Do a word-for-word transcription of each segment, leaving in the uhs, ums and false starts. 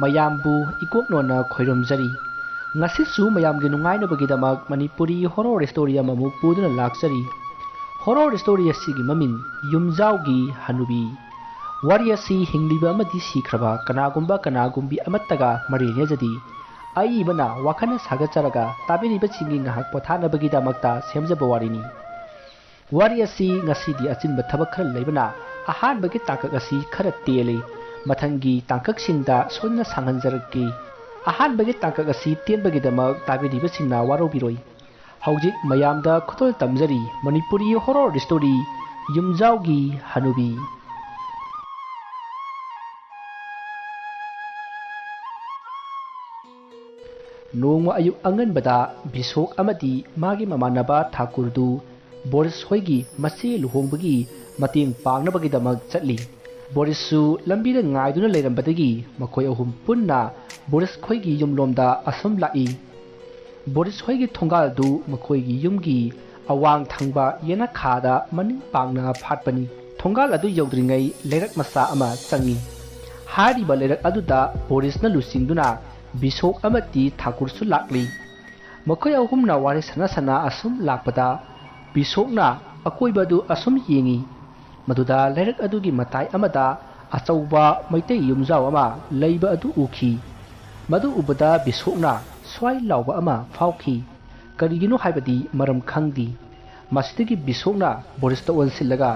ꯃꯌꯥꯝꯕꯨ ꯏꯀꯣꯛꯅꯣꯟꯅ ꯈꯣꯏꯔꯨꯝꯖꯔꯤ꯫ ꯉꯁꯤꯁꯨ ꯃꯌꯥꯝꯒꯤ ꯅꯨꯡꯉꯥꯏꯅꯕꯒꯤꯗꯃꯛ ꯃꯅꯤꯄꯨꯔꯤ horror story ꯑꯃꯃꯨꯛ ꯄꯨꯗꯨꯅ ꯂꯥꯛꯆꯔꯤ꯫ Horror story ꯑꯁꯤꯒꯤ ꯃꯃꯤꯡ ꯌꯨꯝꯖꯥꯎꯒꯤ ꯍꯅꯨꯕꯤ꯫ ꯋꯥꯔꯤ ꯑꯁꯤ ꯍꯤꯡꯂꯤꯕ ꯑꯃꯗꯤ ꯁꯤꯈ꯭ꯔꯕ ꯀꯅꯥꯒꯨꯝꯕ ꯀꯅꯥꯒꯨꯝꯕꯤ ꯑꯃꯠꯇꯒ ꯃꯔꯤ ꯂꯩꯅꯖꯗꯦ꯫ ꯑꯏꯕꯅ ꯋꯥꯈꯜꯅ ꯁꯥꯒꯠꯆꯔꯒ ꯇꯥꯕꯤꯔꯤꯕꯁꯤꯡꯒꯤ ꯉꯥꯏꯍꯥꯛ ꯄꯣꯊꯥꯅꯕꯒꯤꯗꯃꯛꯇ ꯁꯦꯝꯖꯕ ꯋꯥꯔꯤꯅꯤ꯫ ꯋꯥꯔꯤ ꯑꯁꯤ ꯉꯁꯤꯗꯤ ꯑꯆꯤꯟꯕ ꯊꯕꯛ ꯈꯔ ꯂꯩꯕꯅ ꯑꯍꯥꯟꯕꯒꯤ ꯇꯥꯡꯀꯛ ꯑꯁꯤ ꯈꯔ ꯇꯦꯜꯂꯤ꯫ ꯃꯊꯪꯒꯤ ꯇꯥꯡꯀꯛꯁꯤꯡꯗ ꯁꯣꯏꯗꯅ ꯁꯥꯡꯍꯟꯖꯔꯛꯀꯦ꯫ ꯑꯍꯥꯟꯕꯒꯤ ꯇꯥꯡꯀꯛ ꯑꯁꯤ ꯇꯦꯟꯕꯒꯤꯗꯃꯛ ꯇꯥꯕꯤꯔꯤꯕꯁꯤꯡꯅ ꯋꯥꯔꯧꯕꯤꯔꯣꯏ꯫ ꯍꯧꯖꯤꯛ ꯃꯌꯥꯝꯗ ꯈꯨꯗꯣꯜ ꯇꯝꯖꯔꯤ ꯃꯅꯤꯄꯨꯔꯤ horror story ꯌꯨꯝꯖꯥꯎꯒꯤ ꯍꯅꯨꯕꯤ꯫ ꯅꯣꯡꯃ ꯑꯌꯨꯛ ꯑꯉꯟꯕꯗ ꯕꯤꯁꯣꯛ ꯑꯃꯗꯤ ꯃꯥꯒꯤ ꯃꯃꯥꯟꯅꯕ ꯊꯥꯀꯨꯔꯗꯨ ꯕꯣꯔꯤꯁ ꯍꯣꯏꯒꯤ ꯃꯆꯦ ꯂꯨꯍꯣꯡꯕꯒꯤ ꯃꯇꯦꯡ ꯄꯥꯡꯅꯕꯒꯤꯗꯃꯛ ꯆꯠꯂꯤ꯫ ꯕꯣꯔꯤꯁꯁꯨ ꯂꯝꯕꯤꯗ ꯉꯥꯏꯗꯨꯅ ꯂꯩꯔꯝꯕꯗꯒꯤ ꯃꯈꯣꯏ ꯑꯍꯨꯝ ꯄꯨꯟꯅ ꯕꯣꯔꯤꯁ ꯈꯣꯏꯒꯤ ꯌꯨꯝꯂꯣꯝꯗ ꯑꯁꯨꯝ ꯂꯥꯛꯏ꯫ ꯕꯣꯔꯤꯁ ꯍꯣꯏꯒꯤ ꯊꯣꯡꯒꯥꯜꯗꯨ ꯃꯈꯣꯏꯒꯤ ꯌꯨꯝꯒꯤ ꯑꯋꯥꯡ ꯊꯪꯕ ꯌꯦꯅꯈꯥꯗ ꯃꯅꯤꯡ ꯄꯥꯡꯅ ꯐꯥꯠꯄꯅꯤ꯫ ꯊꯣꯡꯒꯥꯜ ꯑꯗꯨ ꯌꯧꯗ꯭ꯔꯤꯉꯩ ꯂꯩꯔꯛ ꯃꯆꯥ ꯑꯃ ꯆꯪꯏ꯫ ꯍꯥꯏꯔꯤꯕ ꯂꯩꯔꯛ ꯑꯗꯨꯗ ꯕꯣꯔꯤꯁꯅ ꯂꯨꯆꯤꯡꯗꯨꯅ ꯕꯤꯁꯣꯛ ꯑꯃꯗꯤ ꯊꯥꯀꯨꯔꯁꯨ ꯂꯥꯛꯂꯤ꯫ ꯃꯈꯣꯏ ꯑꯍꯨꯝꯅ ꯋꯥꯔꯤ ꯁꯥꯟꯅ ꯁꯥꯟꯅ ꯑꯁꯨꯝ ꯂꯥꯛꯄꯗ ꯕꯤꯁꯣꯛꯅ ꯑꯀꯣꯏꯕ ꯑꯗꯨ ꯑꯁꯨꯝ ꯌꯦꯡꯏ꯫ ꯃꯗꯨꯗ ꯂꯩꯔꯛ ꯑꯗꯨꯒꯤ ꯃꯇꯥꯏ ꯑꯃꯗ ꯑꯆꯧꯕ ꯃꯩꯇꯩ ꯌꯨꯝꯖꯥꯎ ꯑꯃ ꯂꯩꯕ ꯑꯗꯨ ꯎꯈꯤ꯫ ꯃꯗꯨ ꯎꯕꯗ ꯕꯤꯁꯣꯛꯅ ꯁ꯭ꯋꯥꯏ ꯂꯥꯎꯕ ꯑꯃ ꯐꯥꯎꯈꯤ꯫ ꯀꯔꯤꯒꯤꯅꯣ ꯍꯥꯏꯕꯗꯤ ꯃꯔꯝ ꯈꯪꯗꯦ꯫ ꯃꯁꯤꯗꯒꯤ ꯕꯤꯁꯣꯛꯅ ꯕꯣꯔꯤꯁꯇ ꯑꯣꯟꯁꯤꯜꯂꯒ,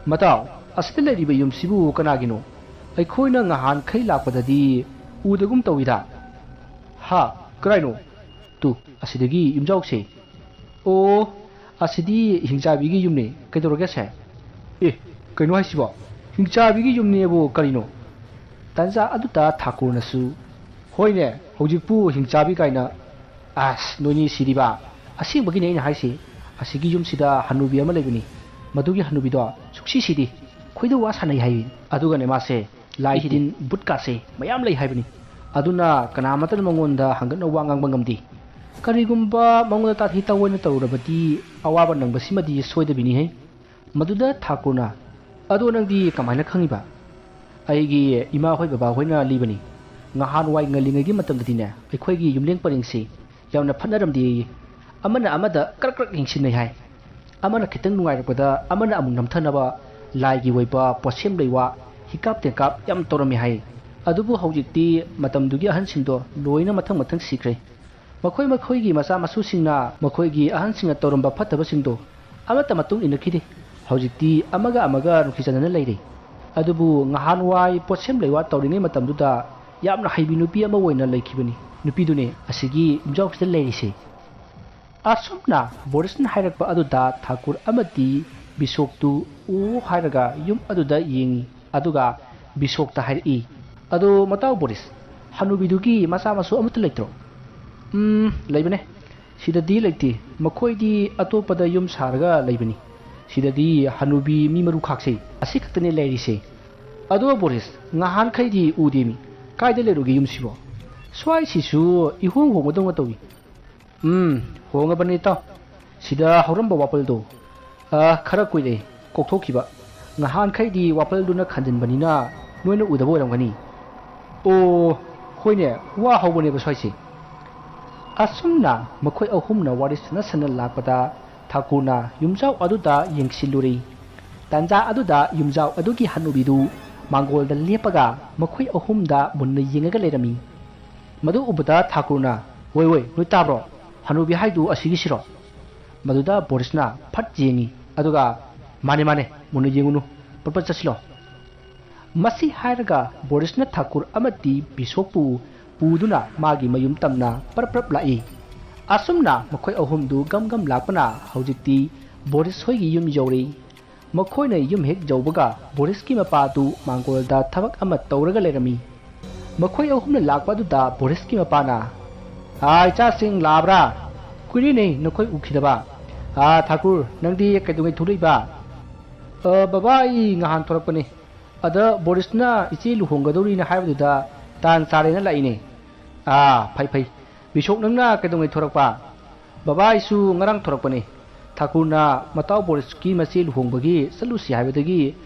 "ꯃꯇꯥꯎ, ꯑꯁꯤꯗ ꯂꯩꯔꯤꯕ ꯌꯨꯝꯁꯤꯕꯨ ꯀꯅꯥꯒꯤꯅꯣ? ꯑꯩꯈꯣꯏꯅ ꯉꯍꯥꯟꯈꯩ ꯂꯥꯛꯄꯗꯗꯤ ꯎꯗꯒꯨꯝ ꯇꯧꯏꯗ꯫" "ꯍꯥ? ꯀꯔꯥꯏꯅꯣ?" "ꯇꯨ, ꯑꯁꯤꯗꯒꯤ ꯌꯨꯝꯖꯥꯎꯁꯦ꯫" "ꯑꯣ, ꯑꯁꯤꯗꯤ ꯍꯤꯡꯆꯥꯕꯤꯒꯤ ꯌꯨꯝꯅꯦ꯫ ꯀꯩꯗꯧꯔꯒꯦ ꯁꯦ?" "ꯑꯦ, ꯀꯩꯅꯣ ꯍꯥꯏꯁꯤꯕꯣ? ꯍꯤꯡꯆꯥꯕꯤꯒꯤ ꯌꯨꯝꯅꯦꯕꯨ ꯀꯔꯤꯅꯣ?" ꯇꯥꯟꯖꯥ ꯑꯗꯨꯗ ꯊꯥꯀꯨꯔꯅꯁꯨ, "ꯍꯣꯏꯅꯦ, ꯍꯧꯖꯤꯛꯄꯨ ꯍꯤꯡꯆꯥꯕꯤ ꯀꯥꯏꯅ꯫ ꯑꯁ, ꯅꯣꯏꯅꯤ ꯁꯤꯗꯤꯕ꯫ ꯑꯁꯦꯡꯕꯒꯤꯅꯦ ꯑꯩꯅ ꯍꯥꯏꯁꯦ꯫ ꯑꯁꯤꯒꯤ ꯌꯨꯝꯁꯤꯗ ꯍꯅꯨꯕꯤ ꯑꯃ ꯂꯩꯕꯅꯤ꯫ ꯃꯗꯨꯒꯤ ꯍꯅꯨꯕꯤꯗꯣ ꯁꯨꯛꯁꯤ ꯁꯤꯗꯦ꯫ ꯈꯣꯏꯗꯧ ꯋꯥ ꯁꯥꯟꯅꯩ ꯍꯥꯏꯌꯦ꯫ ꯑꯗꯨꯒꯅꯦ ꯃꯥꯁꯦ ꯂꯥꯏ ꯇꯤꯟ ꯕꯨꯠꯀꯥꯁꯦ ꯃꯌꯥꯝ ꯂꯩ ꯍꯥꯏꯕꯅꯤ꯫ ꯑꯗꯨꯅ ꯀꯅꯥꯃꯠꯇꯅ ꯃꯉꯣꯟꯗ ꯍꯪꯒꯠꯅ ꯋꯥ ꯉꯥꯡꯕ ꯉꯝꯗꯦ꯫ ꯀꯔꯤꯒꯨꯝꯕ ꯃꯉꯣꯟꯗ ꯇꯥꯊꯤ ꯇꯥꯑꯣꯏꯅ ꯇꯧꯔꯨꯔꯕꯗꯤ ꯑꯋꯥꯕ ꯅꯪꯕꯁꯤꯃꯗꯤ ꯁꯣꯏꯗꯕꯤꯅꯤꯍꯦ꯫" ꯃꯗꯨꯗ ꯊꯥꯀꯨꯔꯅ, "ꯑꯗꯣ ꯅꯪꯗꯤ ꯀꯃꯥꯏꯅ ꯈꯪꯉꯤꯕ?" "ꯑꯩꯒꯤ ꯏꯃꯥ ꯍꯣꯏ ꯕꯕꯥ ꯍꯣꯏꯅ ꯂꯤꯕꯅꯤ꯫" ꯉꯍꯥꯟꯋꯥꯏ ꯉꯜꯂꯤꯉꯩꯒꯤ ꯃꯇꯝꯗꯗꯤꯅꯦ, ꯑꯩꯈꯣꯏꯒꯤ ꯌꯨꯝꯂꯦꯡ ꯄꯔꯦꯡꯁꯤ ꯌꯥꯝꯅ ꯐꯠꯅꯔꯝꯗꯦꯌꯦ꯫ ꯑꯃꯅ ꯑꯃꯗ ꯀ꯭ꯔꯛ ꯀ꯭ꯔꯛ ꯌꯦꯡꯁꯤꯟꯅꯩ ꯍꯥꯏ꯫ ꯑꯃꯅ ꯈꯤꯇꯪ ꯅꯨꯡꯉꯥꯏꯔꯛꯄꯗ ꯑꯃꯅ ꯑꯃꯨꯛ ꯅꯝꯊꯅꯕ ꯂꯥꯏꯒꯤ ꯑꯣꯏꯕ ꯄꯣꯠꯁꯦꯝ ꯂꯩꯋꯥ, ꯍꯤꯀꯥꯞ ꯇꯦꯡꯀꯥꯞ ꯌꯥꯝ ꯇꯧꯔꯝꯃꯤ ꯍꯥꯏ꯫ ꯑꯗꯨꯕꯨ ꯍꯧꯖꯤꯛꯇꯤ ꯃꯇꯝꯗꯨꯒꯤ ꯑꯍꯟꯁꯤꯡꯗꯣ ꯂꯣꯏꯅ ꯃꯊꯪ ꯃꯊꯪ ꯁꯤꯈ꯭ꯔꯦ꯫ ꯃꯈꯣꯏ ꯃꯈꯣꯏꯒꯤ ꯃꯆꯥ ꯃꯁꯨꯁꯤꯡꯅ ꯃꯈꯣꯏꯒꯤ ꯑꯍꯟꯁꯤꯡꯅ ꯇꯧꯔꯝꯕ ꯐꯠꯇꯕꯁꯤꯡꯗꯣ ꯑꯃꯠꯇ ꯃꯇꯨꯡ ꯏꯟꯅꯈꯤꯗꯦ꯫ ꯍꯧꯖꯤꯛꯇꯤ ꯑꯃꯒ ꯑꯃꯒ ꯅꯨꯡꯁꯤ ꯆꯥꯟꯅꯅ ꯂꯩꯔꯦ꯫ ꯑꯗꯨꯕꯨ ꯉꯍꯥꯟꯋꯥꯏ ꯄꯣꯠꯁꯦꯝ ꯂꯩꯋꯥ ꯇꯧꯔꯤꯉꯩ ꯃꯇꯝꯗꯨꯗ ꯌꯥꯝꯅ ꯍꯩꯕꯤ ꯅꯨꯄꯤ ꯑꯃ ꯑꯣꯏꯅ ꯂꯩꯈꯤꯕꯅꯤ꯫ ꯅꯨꯄꯤꯗꯨꯅꯦ ꯑꯁꯤꯒꯤ ꯌꯨꯝꯖꯥꯎꯁꯤꯗ ꯂꯩꯔꯤꯁꯦ꯫ ꯑꯁꯨꯝꯅ ꯕꯣꯔꯤꯁꯅ ꯍꯥꯏꯔꯛꯄ ꯑꯗꯨꯗ ꯊꯥꯀꯨꯔ ꯑꯃꯗꯤ ꯕꯤꯁꯣꯛꯇꯨ ꯑꯣ ꯍꯥꯏꯔꯒ ꯌꯨꯝ ꯑꯗꯨꯗ ꯌꯦꯡꯉꯤ꯫ ꯑꯗꯨꯒ ꯕꯤꯁꯣꯛꯇ ꯍꯥꯏꯔꯛꯏ, "ꯑꯗꯣ ꯃꯇꯥꯎ ꯕꯣꯔꯤꯁ, ꯍꯅꯨꯕꯤꯗꯨꯒꯤ ꯃꯆꯥ ꯃꯁꯨ ꯑꯃꯠꯇ ꯂꯩꯇ꯭ꯔꯣ?" "ꯎꯝ, ꯂꯩꯕꯅꯦ꯫ ꯁꯤꯗꯗꯤ ꯂꯩꯇꯦ꯫ ꯃꯈꯣꯏꯗꯤ ꯑꯇꯣꯞꯄꯗ ꯌꯨꯝ ꯁꯥꯔꯒ ꯂꯩꯕꯅꯤ꯫ ꯁꯤꯗꯗꯤ ꯍꯅꯨꯕꯤ ꯃꯤ ꯃꯔꯨ ꯈꯥꯛꯁꯦ ꯑꯁꯤ ꯈꯛꯇꯅꯦ ꯂꯩꯔꯤꯁꯦ꯫ ꯑꯗꯣ ꯕꯣꯔꯤꯁ, ꯉꯍꯥꯟꯈꯩꯗꯤ ꯎꯗꯦꯃꯤ꯫ ꯀꯥꯏꯗ ꯂꯩꯔꯨꯒꯦ ꯌꯨꯝꯁꯤꯕꯣ? ꯁ꯭ꯋꯥꯏꯁꯤꯁꯨ ꯏꯍꯣꯡ ꯍꯣꯡꯕꯗꯧꯅ ꯇꯧꯏ꯫" "ꯎꯝ, ꯍꯣꯡꯉꯕꯅꯤ ꯏꯇꯥꯎ꯫ ꯁꯤꯗ ꯍꯧꯔꯝꯕ ꯋꯥꯄꯜꯗꯣ, ꯑ, ꯈꯔ ꯀꯨꯏꯔꯦ ꯀꯣꯛꯊꯣꯛꯈꯤꯕ꯫ ꯉꯍꯥꯟꯈꯩꯗꯤ ꯋꯥꯄꯜꯗꯨꯅ ꯈꯟꯖꯤꯟꯕꯅꯤꯅ ꯅꯣꯏꯅ ꯎꯗꯕ ꯑꯣꯏꯔꯝꯒꯅꯤ꯫" "ꯑꯣ, ꯍꯣꯏꯅꯦ, ꯋꯥ ꯍꯧꯕꯅꯦꯕ ꯁ꯭ꯋꯥꯏꯁꯦ꯫" ꯑꯁꯨꯝꯅ ꯃꯈꯣꯏ ꯑꯍꯨꯝꯅ ꯋꯥꯔꯤ ꯁꯥꯟꯅ ꯁꯥꯟꯅ ꯂꯥꯛꯄꯗ ꯊꯥꯀꯨꯔꯅ ꯌꯨꯝꯖꯥꯎ ꯑꯗꯨꯗ ꯌꯦꯡꯁꯤꯜꯂꯨꯔꯦ꯫ ꯇꯥꯟꯖꯥ ꯑꯗꯨꯗ ꯌꯨꯝꯖꯥꯎ ꯑꯗꯨꯒꯤ ꯍꯅꯨꯕꯤꯗꯨ ꯃꯥꯡꯒꯣꯜꯗ ꯂꯦꯞꯄꯒ ꯃꯈꯣꯏ ꯑꯍꯨꯝꯗ ꯃꯨꯟꯅ ꯌꯦꯡꯉꯒ ꯂꯩꯔꯝꯃꯤ꯫ ꯃꯗꯨ ꯎꯕꯗ ꯊꯥꯀꯨꯔꯅ, "ꯑꯣꯏ, ꯑꯣꯏ, ꯅꯣꯏ ꯇꯥꯕ꯭ꯔꯣ? ꯍꯅꯨꯕꯤ ꯍꯥꯏꯗꯨ ꯑꯁꯤꯒꯤꯁꯤꯔꯣ?" ꯃꯗꯨꯗ ꯕꯣꯔꯤꯁꯅ ꯐꯠ ꯌꯦꯡꯉꯤ, ꯑꯗꯨꯒ, "ꯃꯥꯅꯦ, ꯃꯥꯅꯦ, ꯃꯨꯟꯅ ꯌꯦꯡꯉꯨꯅꯨ, ꯄꯠ ꯄꯠ ꯆꯠꯁꯤꯜꯂꯣ꯫" ꯃꯁꯤ ꯍꯥꯏꯔꯒ ꯕꯣꯔꯤꯁꯅ ꯊꯥꯀꯨꯔ ꯑꯃꯗꯤ ꯕꯤꯁꯣꯛꯄꯨ ꯄꯨꯗꯨꯅ ꯃꯥꯒꯤ ꯃꯌꯨꯝ ꯇꯝꯅ ꯄꯔꯞ ꯄꯔꯞ ꯂꯥꯛꯏ꯫ ꯑꯁꯨꯝꯅ ꯃꯈꯣꯏ ꯑꯍꯨꯝꯗꯨ ꯒꯝ ꯒꯝ ꯂꯥꯛꯄꯅ ꯍꯧꯖꯤꯛꯇꯤ ꯕꯣꯔꯤꯁ ꯍꯣꯏꯒꯤ ꯌꯨꯝ ꯌꯧꯔꯦ꯫ ꯃꯈꯣꯏꯅ ꯌꯨꯝ ꯍꯦꯛ ꯌꯧꯕꯒ ꯕꯣꯔꯤꯁꯀꯤ ꯃꯄꯥꯗꯨ ꯃꯥꯡꯒꯣꯜꯗ ꯊꯕꯛ ꯑꯃ ꯇꯧꯔꯒ ꯂꯩꯔꯝꯃꯤ꯫ ꯃꯈꯣꯏ ꯑꯍꯨꯝꯅ ꯂꯥꯛꯄ ꯑꯗꯨꯗ ꯕꯣꯔꯤꯁꯀꯤ ꯃꯄꯥꯅ, "ꯑꯥ, ꯏꯆꯥꯁꯤꯡ ꯂꯥꯛꯑꯕ꯭ꯔꯥ? ꯀꯨꯏꯔꯦꯅꯦ ꯅꯈꯣꯏ ꯎꯈꯤꯗꯕ꯫ ꯑꯥ, ꯊꯥꯀꯨꯔ, ꯅꯪꯗꯤ ꯀꯩꯗꯧꯉꯩ ꯊꯣꯛꯂꯛꯏꯕ?" "ꯑ, ꯕꯕꯥ, ꯑꯩ ꯉꯍꯥꯟ ꯊꯣꯛꯂꯛꯄꯅꯦ꯫ ꯑꯗ ꯕꯣꯔꯤꯁꯅ ꯏꯆꯦ ꯂꯨꯍꯣꯡꯒꯗꯧꯔꯤꯅ ꯍꯥꯏꯕꯗꯨꯗ ꯇꯥꯟ ꯆꯥꯔꯦꯅ ꯂꯥꯛꯏꯅꯦ꯫" "ꯑꯥ, ꯐꯩ, ꯐꯩ꯫ ꯕꯤꯁꯣꯛ, ꯅꯪꯅ ꯀꯩꯗꯧꯉꯩ ꯊꯣꯔꯛꯄ?" "ꯕꯕꯥ, ꯑꯩꯁꯨ ꯉꯔꯥꯡ ꯊꯣꯔꯛꯄꯅꯦ꯫ ꯊꯥꯀꯨꯔꯅ ꯃꯇꯥꯎ ꯕꯣꯔꯤꯁꯀꯤ ꯃꯆꯦ ꯂꯨꯍꯣꯡꯕꯒꯤ ꯆꯠꯂꯨꯁꯤ ꯍꯥꯏꯕꯗꯒꯤ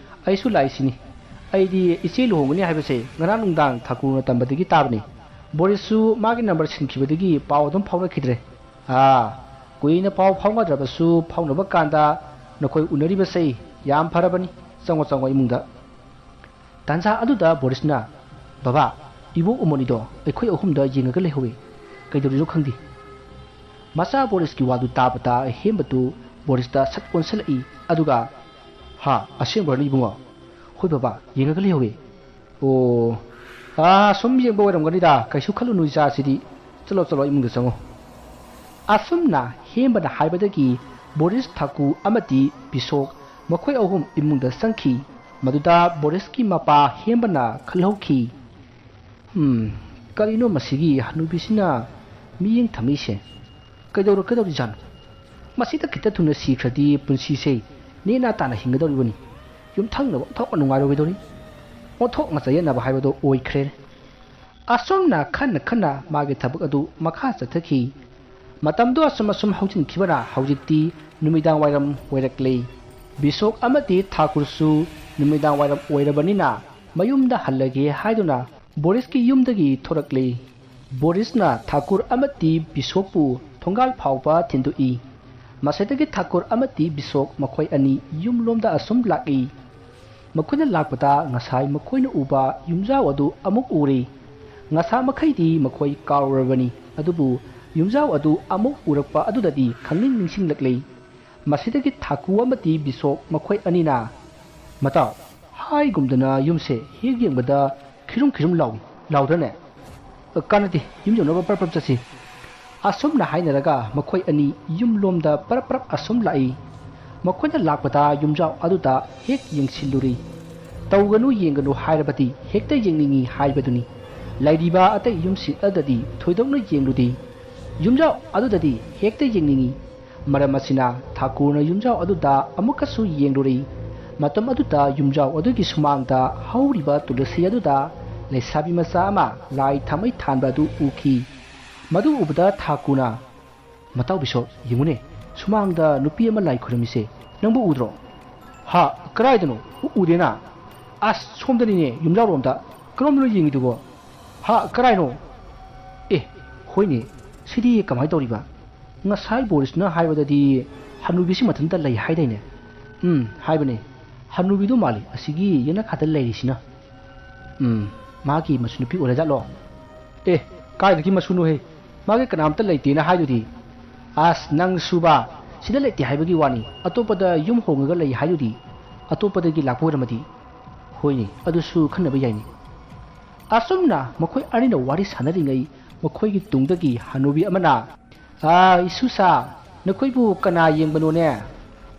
ꯑꯩꯁꯨ ꯂꯥꯛꯏꯁꯤꯅꯤ꯫ ꯑꯩꯗꯤ ꯏꯆꯦ ꯂꯨꯍꯣꯡꯒꯅꯤ ꯍꯥꯏꯕꯁꯦ ꯉꯔꯥꯡ ꯅꯨꯡꯗꯥꯡ ꯊꯥꯀꯨꯔꯅ ꯇꯝꯕꯗꯒꯤ ꯇꯥꯕꯅꯤ꯫ ꯕꯣꯔꯤꯁꯁꯨ ꯃꯥꯒꯤ ꯅꯝꯕꯔ ꯁꯤꯟꯈꯤꯕꯗꯒꯤ ꯄꯥꯎ ꯑꯗꯨꯝ ꯐꯥꯎꯅꯈꯤꯗ꯭ꯔꯦ꯫ ꯑꯥ, ꯀꯨꯏꯅ ꯄꯥꯎ ꯐꯥꯎꯅꯗ꯭ꯔꯕꯁꯨ ꯐꯥꯎꯅꯕ ꯀꯥꯟꯗ ꯅꯈꯣꯏ ꯎꯅꯔꯤꯕꯁꯦ ꯌꯥꯝ ꯐꯔꯕꯅꯤ꯫ ꯆꯪꯉꯣ, ꯆꯪꯉꯣ ꯏꯃꯨꯡꯗ꯫ ꯇꯥꯟꯖꯥ ꯑꯗꯨꯗ ꯕꯣꯔꯤꯁꯅ, "ꯕꯕꯥ, ꯏꯕꯣꯛ ꯎꯃꯣꯅꯤꯗꯣ ꯑꯩꯈꯣꯏ ꯑꯍꯨꯝꯗ ꯌꯦꯡꯉꯒ ꯂꯩꯍꯧꯋꯤ꯫ ꯀꯩꯗꯧꯔꯤꯅꯣ ꯈꯪꯗꯦ꯫" ꯃꯆꯥ ꯕꯣꯔꯤꯁꯀꯤ ꯋꯥꯗꯨ ꯇꯥꯕꯗ ꯍꯦꯝꯕꯗꯨ ꯕꯣꯔꯤꯁꯇ ꯁꯠ ꯑꯣꯟꯁꯤꯜꯂꯛꯏ꯫ ꯑꯗꯨꯒ, "ꯍꯥ, ꯑꯁꯦꯡꯕ꯭ꯔꯅꯦ ꯏꯕꯨꯡꯉꯣ?" "ꯍꯣꯏ ꯕꯕꯥ, ꯌꯦꯡꯉꯒ ꯂꯩꯍꯧꯋꯤ꯫" "ꯑꯣ, ꯑꯥ, ꯁꯨꯝ ꯌꯦꯡꯕ ꯑꯣꯏꯔꯝꯒꯅꯤꯗ, ꯀꯩꯁꯨ ꯈꯜꯂꯨꯅꯨ ꯏꯆꯥꯁꯤꯗꯤ꯫ ꯆꯠꯂꯣ, ꯆꯠꯂꯣ, ꯏꯃꯨꯡꯗ ꯆꯪꯉꯣ꯫" ꯑꯁꯨꯝꯅ ꯍꯦꯝꯕꯅ ꯍꯥꯏꯕꯗꯒꯤ ꯕꯣꯔꯤꯁ, ꯊꯥꯀꯨ ꯑꯃꯗꯤ ꯕꯤꯁꯣꯛ ꯃꯈꯣꯏ ꯑꯍꯨꯝ ꯏꯃꯨꯡꯗ ꯆꯪꯈꯤ꯫ ꯃꯗꯨꯗ ꯕꯣꯔꯤꯁꯀꯤ ꯃꯄꯥ ꯍꯦꯝꯕꯅ ꯈꯜꯍꯧꯈꯤ, "ꯎꯝ, ꯀꯔꯤꯅꯣ ꯃꯁꯤꯒꯤ ꯍꯅꯨꯕꯤꯁꯤꯅ ꯃꯤꯠꯌꯦꯡ ꯊꯝꯃꯤꯁꯦ? ꯀꯩꯗꯧꯔꯛꯀꯗꯧꯔꯤꯖꯥꯠꯅꯣ? ꯃꯁꯤꯗ ꯈꯤꯇ ꯊꯨꯅ ꯁꯤꯈ꯭ꯔꯗꯤ ꯄꯨꯟꯁꯤꯁꯦ ꯅꯦꯅꯥ ꯇꯥꯅ ꯍꯤꯡꯒꯗꯧꯔꯤꯕꯅꯤ꯫ ꯌꯨꯝꯊꯪꯅꯕ ꯑꯣꯟꯊꯣꯛꯅ ꯅꯨꯡꯉꯥꯏꯔꯣꯏꯗꯧꯔꯤ꯫ ꯑꯣꯟꯊꯣꯛꯅ ꯆꯌꯦꯠꯅꯕ ꯍꯥꯏꯕꯗꯣ ꯑꯣꯏꯈ꯭ꯔꯦ꯫" ꯑꯁꯨꯝꯅ ꯈꯟꯅ ꯈꯟꯅ ꯃꯥꯒꯤ ꯊꯕꯛ ꯑꯗꯨ ꯃꯈꯥ ꯆꯠꯊꯈꯤ꯫ ꯃꯇꯝꯗꯨ ꯑꯁꯨꯝ ꯑꯁꯨꯝ ꯍꯧꯖꯤꯟꯈꯤꯕꯅ ꯍꯧꯖꯤꯛꯇꯤ ꯅꯨꯃꯤꯗꯥꯡ ꯋꯥꯏꯔꯝ ꯑꯣꯏꯔꯛꯂꯦ꯫ ꯕꯤꯁꯣꯛ ꯑꯃꯗꯤ ꯊꯥꯀꯨꯔꯁꯨ ꯅꯨꯃꯤꯗꯥꯡ ꯋꯥꯏꯔꯝ ꯑꯣꯏꯔꯕꯅꯤꯅ ꯃꯌꯨꯝꯗ ꯍꯜꯂꯒꯦ ꯍꯥꯏꯗꯨꯅ ꯕꯣꯔꯤꯁꯀꯤ ꯌꯨꯝꯗꯒꯤ ꯊꯣꯔꯛꯂꯦ꯫ ꯕꯣꯔꯤꯁꯅ ꯊꯥꯀꯨꯔ ꯑꯃꯗꯤ ꯕꯤꯁꯣꯛꯄꯨ ꯊꯣꯡꯒꯥꯜ ꯐꯥꯎꯕ ꯊꯤꯟꯗꯣꯛꯏ꯫ ꯃꯁꯤꯗꯒꯤ ꯊꯥꯀꯨꯔ ꯑꯃꯗꯤ ꯕꯤꯁꯣꯛ ꯃꯈꯣꯏ ꯑꯅꯤ ꯌꯨꯝꯂꯣꯝꯗ ꯑꯁꯨꯝ ꯂꯥꯛꯏ꯫ ꯃꯈꯣꯏꯅ ꯂꯥꯛꯄꯗ ꯉꯁꯥꯏ ꯃꯈꯣꯏꯅ ꯎꯕ ꯌꯨꯝꯖꯥꯎ ꯑꯗꯨ ꯑꯃꯨꯛ ꯎꯔꯦ꯫ ꯉꯁꯥ ꯃꯈꯩꯗꯤ ꯃꯈꯣꯏ ꯀꯥꯎꯔꯨꯔꯕꯅꯤ, ꯑꯗꯨꯕꯨ ꯌꯨꯝꯖꯥꯎ ꯑꯗꯨ ꯑꯃꯨꯛ ꯎꯔꯛꯄ ꯑꯗꯨꯗꯗꯤ ꯈꯪꯅꯤꯡ ꯅꯤꯡꯁꯤꯡꯂꯛꯂꯦ꯫ ꯃꯁꯤꯗꯒꯤ ꯊꯥꯀꯨ ꯑꯃꯗꯤ ꯕꯤꯁꯣꯛ ꯃꯈꯣꯏ ꯑꯅꯤꯅ, "ꯃꯇꯥꯎ, ꯍꯥꯏꯒꯨꯝꯗꯅ ꯌꯨꯝꯁꯦ ꯍꯦꯛ ꯌꯦꯡꯕꯗ ꯈꯤꯔꯨꯝ ꯈꯤꯔꯨꯝ ꯂꯥꯎꯏ, ꯂꯥꯎꯗ꯭ꯔꯅꯦ?" "ꯀꯥꯟꯅꯗꯦ, ꯌꯨꯝ ꯌꯧꯅꯕ ꯄꯔꯞ ꯄꯔꯞ ꯆꯠꯁꯤ꯫" ꯑꯁꯨꯝꯅ ꯍꯥꯏꯅꯔꯒ ꯃꯈꯣꯏ ꯑꯅꯤ ꯌꯨꯝꯂꯣꯝꯗ ꯄꯔꯞ ꯄꯔꯞ ꯑꯁꯨꯝ ꯂꯥꯛꯏ꯫ ꯃꯈꯣꯏꯅ ꯂꯥꯛꯄꯗ ꯌꯨꯝꯖꯥꯎ ꯑꯗꯨꯗ ꯍꯦꯛ ꯌꯦꯡꯁꯤꯜꯂꯨꯔꯤ꯫ ꯇꯧꯒꯅꯨ ꯌꯦꯡꯒꯅꯨ ꯍꯥꯏꯔꯕꯗꯤ ꯍꯦꯛꯇ ꯌꯦꯡꯅꯤꯡꯏ ꯍꯥꯏꯕꯗꯨꯅꯤ꯫ ꯂꯩꯔꯤꯕ ꯑꯇꯩ ꯌꯨꯝꯁꯤꯡ ꯑꯗꯨꯗꯗꯤ ꯊꯣꯏꯗꯣꯛꯅ ꯌꯦꯡꯂꯨꯗꯦ꯫ ꯌꯨꯝꯖꯥꯎ ꯑꯗꯨꯗꯗꯤ ꯍꯦꯛꯇ ꯌꯦꯡꯅꯤꯡꯏ꯫ ꯃꯔꯝ ꯑꯁꯤꯅ ꯊꯥꯀꯨꯔꯅ ꯌꯨꯝꯖꯥꯎ ꯑꯗꯨꯗ ꯑꯃꯨꯛꯀꯁꯨ ꯌꯦꯡꯂꯨꯔꯦ꯫ ꯃꯇꯝ ꯑꯗꯨꯗ ꯌꯨꯝꯖꯥꯎ ꯑꯗꯨꯒꯤ ꯁꯨꯃꯥꯡꯗ ꯍꯧꯔꯤꯕ ꯇꯨꯂꯁꯤ ꯑꯗꯨꯗ ꯂꯩꯁꯥꯕꯤ ꯃꯆꯥ ꯑꯃ ꯂꯥꯏ ꯊꯥꯃꯩ ꯊꯥꯟꯕ ꯑꯗꯨ ꯎꯈꯤ꯫ ꯃꯗꯨ ꯎꯕꯗ ꯊꯥꯀꯨꯔꯅ, "ꯃꯇꯥꯎ ꯕꯤꯁꯣꯛ, ꯌꯦꯡꯉꯨꯅꯦ, ꯁꯨꯃꯥꯡꯗ ꯅꯨꯄꯤ ꯑꯃ ꯂꯥꯏ ꯈꯨꯔꯨꯝꯃꯤꯁꯦ ꯅꯪꯕꯨ ꯎꯗ꯭ꯔꯣ?" "ꯍꯥ? ꯀꯗꯥꯏꯗꯅꯣ? ꯎ-, ꯎꯗꯦꯅ꯫" ꯑꯁ, ꯁꯣꯝꯗꯅꯤꯅꯦ, ꯌꯨꯝꯖꯥꯎꯔꯣꯝꯗ꯫ ꯀꯔꯣꯝꯗꯅꯣ ꯌꯦꯡꯉꯤꯗꯨꯕꯣ? ꯍꯥ, ꯀꯔꯥꯏꯅꯣ? ꯑꯦ, ꯍꯣꯏꯅꯦ, ꯁꯤꯗꯤ ꯀꯃꯥꯏꯅ ꯇꯧꯔꯤꯕ? ꯉꯁꯥꯏ ꯕꯣꯔꯤꯁꯅ ꯍꯥꯏꯕꯗꯗꯤ ꯍꯅꯨꯕꯤꯁꯤ ꯃꯊꯟꯇ ꯂꯩ ꯍꯥꯏꯗꯥꯏꯅꯦ? ꯎꯝ, ꯍꯥꯏꯕꯅꯦ꯫ ꯍꯅꯨꯕꯤꯗꯣ ꯃꯥꯜꯂꯤ ꯑꯁꯤꯒꯤ ꯌꯦꯅꯈꯥꯗ ꯂꯩꯔꯤꯁꯤꯅ꯫ ꯎꯝ, ꯃꯥꯒꯤ ꯃꯁꯨ ꯅꯨꯄꯤ ꯑꯣꯏꯔꯖꯥꯠꯂꯣ? ꯑꯦ, ꯀꯥꯏꯗꯒꯤ ꯃꯁꯨꯅꯣꯍꯦ? ꯃꯥꯒꯤ ꯀꯅꯥꯝꯇ ꯂꯩꯇꯦꯅ ꯍꯥꯏꯗꯨꯗꯤ꯫ ꯑꯁ, ꯅꯪꯁꯨꯕ, ꯁꯤꯗ ꯂꯩꯇꯦ ꯍꯥꯏꯕꯒꯤ ꯋꯥꯅꯤ, ꯑꯇꯣꯞꯄꯗ ꯌꯨꯝ ꯍꯣꯡꯉꯒ ꯂꯩ ꯍꯥꯏꯗꯨꯗꯤ꯫ ꯑꯇꯣꯞꯄꯗꯒꯤ ꯂꯥꯛꯄ ꯑꯣꯏꯔꯝꯃꯗꯤ꯫ ꯍꯣꯏꯅꯦ, ꯑꯗꯨꯁꯨ ꯈꯟꯅꯕ ꯌꯥꯏꯅꯦ꯫ ꯑꯁꯨꯝꯅ ꯃꯈꯣꯏ ꯑꯅꯤꯅ ꯋꯥꯔꯤ ꯁꯥꯟꯅꯔꯤꯉꯩ, ꯃꯈꯣꯏꯒꯤ ꯇꯨꯡꯗꯒꯤ ꯍꯅꯨꯕꯤ ꯑꯃꯅ, "ꯑꯥ, ꯏꯁꯨꯁꯥ, ꯅꯈꯣꯏꯕꯨ ꯀꯅꯥ ꯌꯦꯡꯕꯅꯣꯅꯦ?"